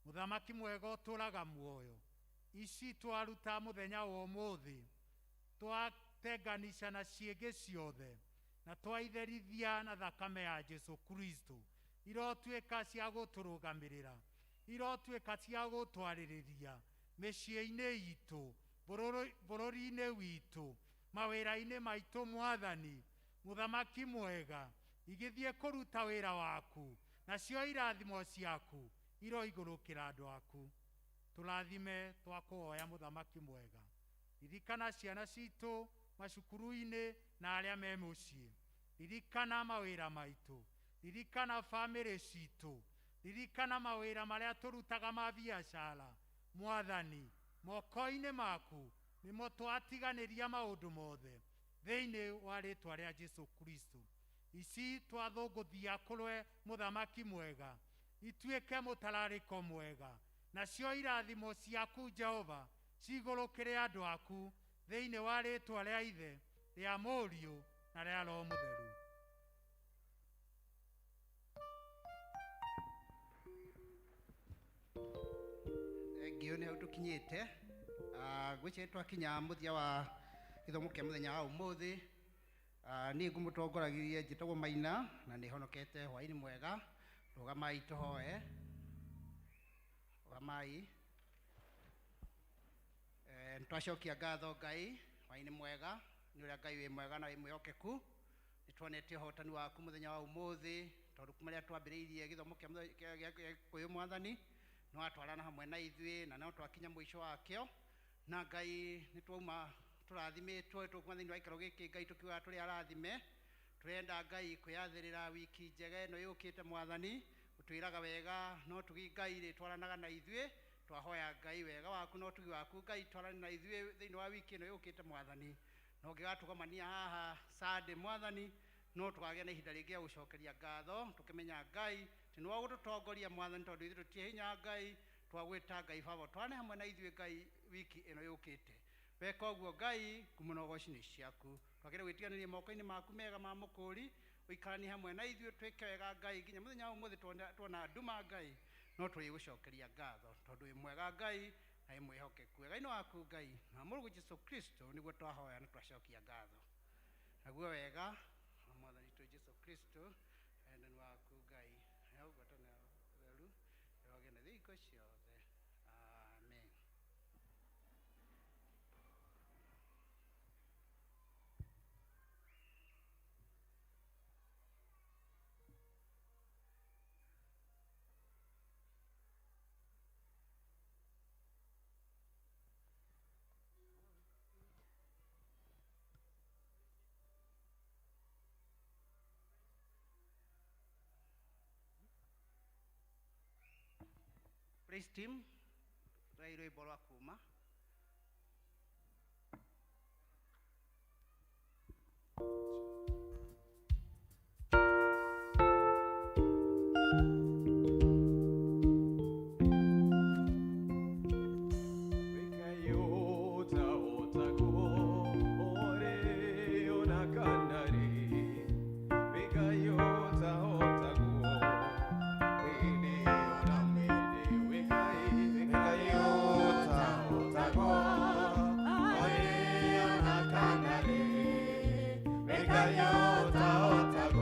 Mũthamaki mwega ũtũraga muoyo, ici twaruta mũthenya wa ũmũthĩ, twatenganisha na ciĩngĩ ciothe na twaitherithia na thakame ya Jesu Kristo, irotuĩka cia gũtũrũgamĩrĩra, irotuĩka cia gũtwarĩrĩria mĩciĩ-inĩ itũ, bũrũri-inĩ witũ, mawĩra-inĩ maitũ. Mwathani mũthamaki mwega, igĩthiĩ kũruta wĩra waku, nacio irathimo ciaku iroigũrũkĩra andũ aku. Tũrathime, twakũhoya mũthamaki mwega. Ririkana ciana citũ macukuru-inĩ na arĩa me mũciĩ, ririkana mawĩra maitũ, ririkana bamĩrĩ citũ, ririkana mawĩra marĩa tũrutaga ma biacara. Mwathani, moko-inĩ maku nĩmo twatiganĩria maũndũ mothe thĩinĩ wa rĩtwa rĩa Jesu Kristo. Ici twathũngũthia kũrwe mũthamaki mwega, ituĩke mũtararĩko mwega, nacio irathimo ciaku Jehova cigũrũkĩre andũ aku thĩinĩ wa rĩtwa rĩa Ithe, rĩa Mũriũ na rĩa Roho Mũtheru. Ngĩo nĩ hau tũkinyĩte. Ngwĩciria twakinya mũthia wa gĩthomo kĩa mũthenya wa ũmũthĩ. Niĩ ngũmũtongoragirie njĩtagwo Maina na nĩ honokete. Hwaĩ-inĩ mwega, rũgamai tũhoe. Rũgamai. Nĩtwacokia ngatho Ngai hwaĩ-inĩ mwega nĩ ũrĩa Ngai wĩ mwega na wĩ mwĩhokeku. Nĩ tuonete ũhotani waku mũthenya wa ũmũthĩ, tondũ kuma rĩrĩa twambĩrĩirie gĩthomo kĩa Gĩkũyũ, Mwathani nĩ watwarana hamwe na ithuĩ na no twakinya mũico wakĩo. Na Ngai nĩ twauma tũrathimĩtwo, tũkuma thĩinĩ wa gĩikaro gĩkĩ Ngai tũkiugaga tũrĩ arathime. Tũrenda Ngai kwĩyathĩrĩra wiki njega ĩno yũkĩte. Mwathani ũtwĩraga wega no tugi Ngai rĩtwaranaga na ithuĩ. Twahoya Ngai wega waku na ũtugi waku Ngai twarane na ithuĩ thĩinĩ wa wiki ĩno yũkĩte. Mwathani, na ũngĩgatũgomania haha Sunday, Mwathani, no tũkagĩa na ihinda rĩngĩ rĩa gũcokeria ngatho, tũkĩmenya Ngai atĩ nĩ wagũtũtongoria. Mwathani, tondũ ithuĩ tũtirĩ hinya, Ngai twagwĩta Ngai baba twarane hamwe na ithuĩ Ngai wiki ĩno yũkĩte. Weka ũguo Ngai, ngumo na ũgoci nĩ ciaku. Twagĩrĩire gwĩtiganĩria moko-inĩ maku mega ma mũkũri, ũikaranie hamwe na ithuĩ, twĩke wega Ngai nginya mũthenya wa ũmũthĩ. Tuona nduma Ngai, no tũrĩgũcokeria ngatho tondũ wĩ mwega Ngai na wĩ mwĩhokeku. Wega-inĩ waku Ngai na Mũrũguo Jesu Kristo nĩguo twahoya na twacokia ngatho. Naguo wega wa Mwathani witũ Jesu Kristo, wendani waku Ngai na ngwatanĩro theru ĩrogĩa na ithuĩ hingo ciothe. Amen. Praise team, tũrai rwĩmbo rwa kuma. Wĩkayota